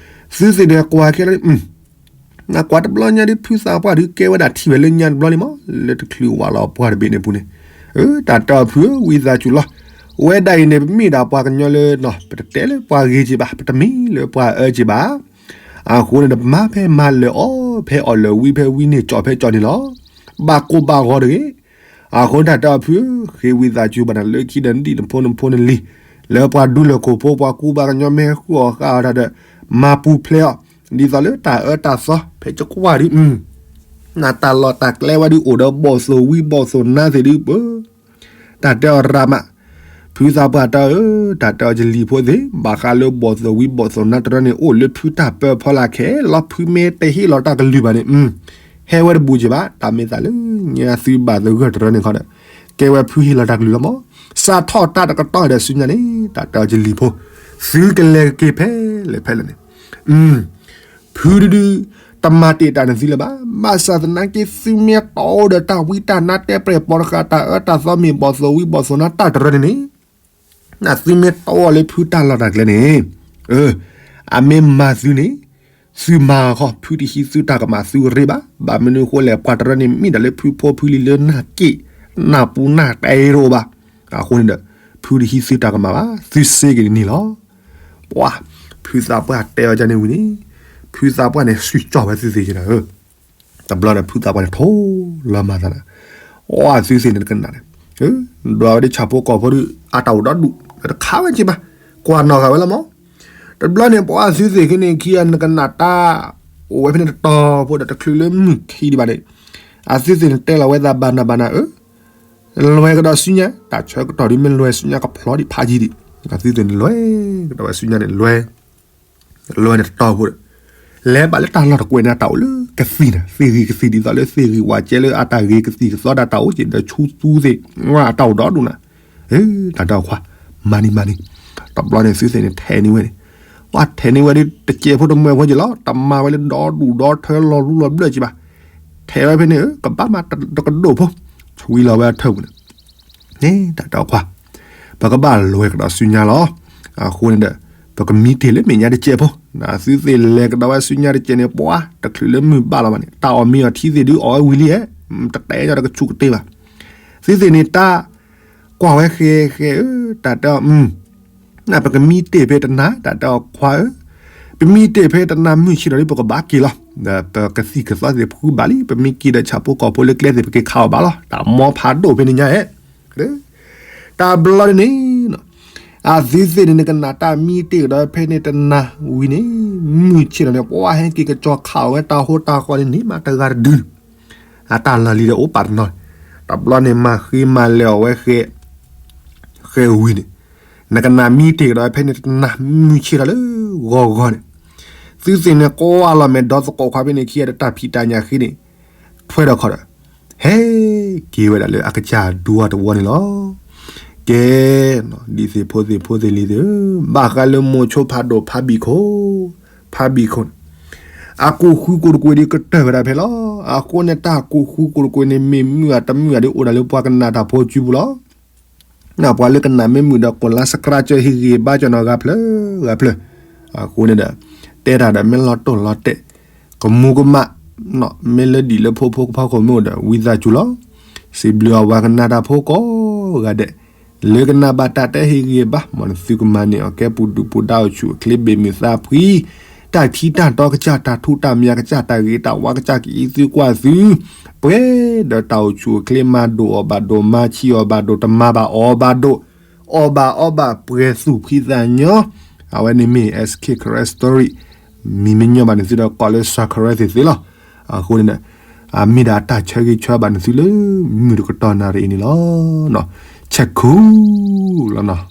သုသ့ၣ်ဒီးကွၢ်ကဲလၢ နကွၢ်တဘျီညါဒုး ဖုသးပှၢ်ဒုးကဲဝဲဒၣ်ထံၣ်ဝဲလၢညါတဘျီလံမး လၢတချုးဝးလီၤပှၢ်တဘ့ၣ်န့ၣ်ပူၤန့ၣ်, တၢ်တဲအီၤဖုဧၢ ဝံသးစူၤလီၤ. ဝဲဒၣ်အံၤန့ၣ် ပမ့ၢ်ဒၣ်ပှၤကညီလၢ ပတတဲလၢပှၤဂ့ၤက့ၤဘၣ် ပတမံလၢပှၤအၢက့ၤဘၣ်. အဃိန့ၣ် နမၤဖဲမၤလၢာ်အီၣ်ဖဲအီၣ်လၢာ်ဝံဖဲဝံန့ၢ်ကၠီၣ်ဖဲကၠီၣ်န့ၣ်လီၤ. ဘၣ်ကိၢ်ဘၣ်ဂီၤတဂ့ၤ. အဃိတၢ်တဲအီၤဖုဧၢ ဃ့ဝံသးစူၤဘၣ်နၤလၢခံဒီးနဒံၣ်နဖိနဖိနလံၤ လၢပှၤဒူလၢၢ်ခိၣ်ဖိ ပှၤကူပှၤကညီမ့ၢ်ဟဲဃုအီၣ်ဃုအီတၢ်ဒီး မၤပူၤဖျဲးအီၤ ဒ်သိးလၢတၢ်အၢတၢ်သီ ဖဲကကွၢ်ဒုး နတၢ်လီၢ်တၢ်ကျဲဝဲဒုးအိၣ်ဒီးဘီၣ်သိၣ်ဝံဘီၣ်သိၣ်နါသ့ၣ်ဒုးပၢ် တၢ်တဲအီၤရၤမး, ဖုသးပှၢ်တၢ်ဧၢ, တၢ်တဲအီၤယလံၤဖိသ့ၣ် ဘၣ်ဃးလၢဘီၣ်သိၣ်ဝံဘီၣ်သိၣ်နါတရၢန့ၣ် အိၣ်လၢဖုတၢ်ပၢဖီလာ်ခဲလီၤ ဖုမ့ၢ်တဟ့ၣ်လီၤတၢ်ကလုၢ်ဘၣ်န့ၣ်, ဟဲဝဲတဘူးက့ၤဘၣ်, တၢ်မ့ၢ်သးလၢညါသုဘၣ်သဂၢၢ်တရၢန့ၣ်ခီဒီး, ကဲဝဲဖုဟ့ၣ်လီၤတၢ်ကလုၢ်လီၤမး, စးထီၣ်တၢ်တကတီၢ်ဒီးဆူညါန့ၣ် တၢ်တဲအီၤကလံၤဖိ, သုကလဲၤက့ၤဖဲလဲၣ်ဖဲလဲၣ်န့ၣ်, ဖုတဒု တမၤတ့ၢ်တၢ်နသုလၢၤဘၣ်, ဘၣ်ဆၣ်သနာ်က့ သုမ့ၢ်တီၢ်အိၣ်ဒီးတၢ်ဝံတၢ်နါတဲပြဲၢ်ပိာ်တဃာ် တၢ်အၢတၢ်သီမ့ၢ်ဘီၣ်သိၣ်ဝံဘီၣ်သိၣ်နါတၢ်တရၢန့ၣ်န့ၣ်, သုမ့ၢ်တီၢ်အီၤလၢဖုတၢ်လီၢ်တၢ်ကျဲန့ၣ်, အမ့ၢ်မၤသုန့ၣ်, သုမၤအီၤခီ ဖုတဟံးသုတၢ်ကမၣ် သုရ့ဘၣ်. ဘၣ်မနုၤအဃိလဲၣ် ပှၤတရၢန့ၣ် မ့ၢ်ဒၣ်လၢဖုဖိဖုလံၤလၢနၢ်က့ၣ် နၢ်ပူၤနၢ်တဲတအိၣ်ဘၣ်. အဃိန့ၣ်ဒီး ဖုတဟံးသုတၢ်ကမၣ်ဘၣ်, သုစ့က့ၤန့ၣ်လီၤ. ပှၤ ဖုသးပှၢ်တဲအီၤဒ်န့ၣ်ဝံၤန့ၣ်, ဖုသးပှၢ်န့ၣ် စံၣ်ကၠီၣ်ဝဲသုသ့ၣ်က့ၤဒီး တဘျီန့ၣ် ဖုသးပှၢ်န့ၣ် ထိလီၤမၤသးဒီး, အီ သုသ့ၣ်န့ၣ်တကနၣ်န့ၣ်, ဒွးဝဲဒၣ်ဆၣ်ဖိကီၢ်ဖိဒီး အတၢ်အိၣ်ဒီဒူၣ် တခါဝဲက့ၤဘၣ်, ကွၢ်နီၢ်ဂၤဝဲလီၤမး. တဘျီန့ၣ် ပှၤသုသ့ၣ်ခံန့ၣ်ခံဂၤ နကနၣ်တၢ် အိၣ်ဝဲဖဲန့ၣ်တတီၤဖိဒီး တချုးလၢမုၢ်ခံဒံးဘၣ်န့ၣ်, အသုသ့ၣ်န့ၣ်တဲလီၤဝဲသးဘၣ်နၤဘၣ်နၤဧၢ, လဲၤကဒီးဆူညါ, တၢ်ဆၢကတီၢ်ဒ်မ့ၢ်လဲၤဆူညါကဖျီဒံးဖးယံၤဒံး, အသုသ့ၣ်န့ၣ်လဲၤကဒီးဝဲဆူညါန့ၣ် လဲၤ လဲၤန့ၣ်တတီၤဖိဒီး လဲၤဘၣ်လၢတၢ်လီၢ်တကွဲးန့ၣ် တၢ်အိၣ်လၢကသံၣ်န့ၣ်, သ့ၣ်ဂ့ၤကသံၣ်ဒ်သိးလၢသ့ၣ်ဂ့ၤဝးကဲလၢအတၢ်ဂ့ၤကသံၣ်ကသီဒၣ်တၢ်အိၣ်က့ၤဒီး ဆူသူသ့ၣ် အတၢ်အိၣ်ဒီဒူၣ်နၤ, တၢ်တဲအီၤခွါ, မၤန့ၢ်မၤန့ၢ်, တဘျီန့ၣ်သုသ့ၣ်န့ၣ်ထဲးန့ၢ်ဝဲန့ၣ်, ပှၤထဲးန့ၢ်ဝဲဒ်တစဲးဖိတမှဲၤဖိက့ၤလီၤ, တမၤဝဲလၢဒီဒူၣ်ဒီထၢလီၤလူလီၤဘျၢၣ်က့ၤဘၣ်, ထဲးဝဲဖဲန့ၣ် ကဘၣ်မၤတကဒိၣ်ဖိ, ဆွံလီၤဝဲအထၢၣ်ပူၤန့ၣ် န့ၣ် တၢ်တဲအီၤခွါ, ပကဘၣ်လဲၤကဒီးဆူညါလီၤ. အဃိန့ၣ်ဒီး ပကမံတ့ၢ်လၢမဲာ်ညါတစဲးဖိ, သုသ့ၣ်လဲၤကဒီးဝဲဆူညါတစဲးန့ၣ် ပှၤတချုးလၢမုၢ်ဘၣ်လီၤဘၣ်န့ၣ် တၢ်အီၣ်မ့ၤအီထံသ့ၣ်ဒုးအီၣ်ဝဲဝံၤလံဧါ, တတဲညီတကဆူးကတ့ၢ်ဘၣ်. သုသ့ၣ်န့ၣ် တၢ်ကွၢ်ဝဲဃဲဃဲဧၢ, တၢ်တဲအီၤ ပကမံတ့ၢ်ဖဲတနၤ, တၢ်တဲအီၤခွါဧၢ, ပမံတ့ၢ်ဖဲတနၤမုၢ်ဆ့ၣ်ထီၣ်လံ ပကဘၣ်က့ၤလီၤ. ဒီးပကသံၣ်ကသီသ့ၣ်ဖုဘၣ်လံ, ပမ့ၢ်က့ၤဒီးဆၣ်ဖိကီၢ်ဖိလၢကျဲသ့ၣ် ပက့ၤခးအီၣ်ဘၣ်လီၤ. တၢ်မီဖးဒိၣ်ဖဲန့ၣ်ညါဧါ. တဘျီန့ၣ်န့ၣ် အသုသ့ၣ်န့ၣ် နကနၣ်တၢ်မံတ့ၢ်ကဒီးဖဲန့ၣ်တနၤဝံၤန့ၣ်, မုၢ်ဆ့ၣ်ထီၣ်န့ၣ် ပှၤဟဲက့ၤကစီၤခးအီၣ်ဝဲတၢ်ဟိတၢ်ဃီန့ၣ် န့ၢ်မးတဂၤတဒု အတၢ်လီၢ်လံၤဒီးအိၣ်ပာ်တနီၤ, တဘျီန့ၣ် မၤဃ့မၤလဲၤအီၣ်ဝဲဃဲ ဃဲဝံၤန့ၣ်, နကနၣ်မံတ့ၢ်ကဒီးဖဲန့ၣ်တနၤ မုၢ်ဆ့ၣ်ထီၣ်လၢဂီၤဂီၤန့ၣ်, သုသ့ၣ်န့ၣ် ကွၢ်လီၤမဲာ်ဒီသကိးခွါဖဲန့ၣ်ခံဂၤဒီး တၢ်ဖံးတၢ်ညၣ်ဃ့န့ၣ် ထွဲဒီးခီဒီး ဟဲက့ၤဝဲဒၣ်လၢအကစၢ်ဒူအီၤတဝီန့ၣ်လီၤ. ကဲ, ဒ်သ့ၣ်ဖိသ့ၣ်ဖိသ့ၣ်လံၤသ့ၣ်ဧၢ, ဘၣ်ဃးလၢမိၤဆိဖးဒိၣ်ဖးဘံၣ်ခိၣ်, ဖးဘံၣ်ခိၣ်န့ၣ် အကူာ်ဃုကူာ်တကွ့ၢ်ဒ်ကတၢၢ်ဝဲဒၣ်ဖဲလီၤ. အဃိန့ၣ် တၢ်ကူာ်ဃုကူာ်တကွ့ၢ်န့ၣ် မ့ၢ်မုာ်အတမုာ်အဒ်အိၣ်ဒၣ်လၢပှၤကနၣ်တၢ်ဖိစုပူၤလီၤ. ပှၤလၢကနၣ်မ့ၢ်မုာ်ဒီး ကိးလါ subscribe ဟ့ၣ်ဂံၢ်ဘါကၠီနီၤ ဂၤဖျၢၣ်ဂၤဖျၢၣ်, အဃိန့ၣ်ဒီး တဲတၢ်ဒီးမ့ၢ်လီၤတိၢ်လီၤတဲာ်, ကမူကမၣ်, မ့ၢ်လၢဒ်လၢဖိဖိကဖီခိၣ်မ့ၢ်အိၣ်ဒီး ဝံသးစူၤလီၤ. စံးဘျုးအဝဲကနၣ်တၢ်ဖိကိးဂၤဒဲး, လၢကနၣ်ဘၣ်တၢ်တဲဟ့ၣ်ဂံၢ်ဘါ မ်နသုကမၤန့ၢ်အီၤ ကဲပူၤဒုၣ်ပူၤဒါအိၣ်ဆူၣ်အိၣ်ချ့ဘ့ၣ်မုၢ်သးဖှံ, တၢ်ထံတၢ်တီကစၢ် တၢ်ထူးတၢ်မံၤကစၢ် တၢ်ဂ့ၤတၢ်ဝါကစၢ် ကအံးသုကွၢ်သု ပှဲၤဒီးတၢ်အိၣ်ဆူၣ်အိၣ်ချ့ မၤဒိၣ်အီၤဘၣ်ဒိၣ် မၤဆံးအီၤဘၣ်ဒိၣ် တမၤဘၣ်အီၤဘၣ်ဒိၣ်, အီၣ်ဘၣ်အီဘၣ်ပှဲၤသူၣ်ဖှံသးညီ, အဝဲန့ၣ်မ့ၢ် SK Karen Story, မံၤမ့ၢ်ညီဘၣ်န့ၣ်သုဒီးကိးလၢ subscribe သ့ၣ်သ့ၣ်လီၤ. အဃိန့ၣ်ဒီး အမ့ၢ်ဒၣ်တၢ်ဆၢဂ့ၤဆၢဝါဘၣ်န့ၣ်သုလၢ မုၢ်တကတီၢ်နၣ်ရံၣ်အံၤန့ၣ်လီၤ. ဆဲးခူလီၤနီၤ.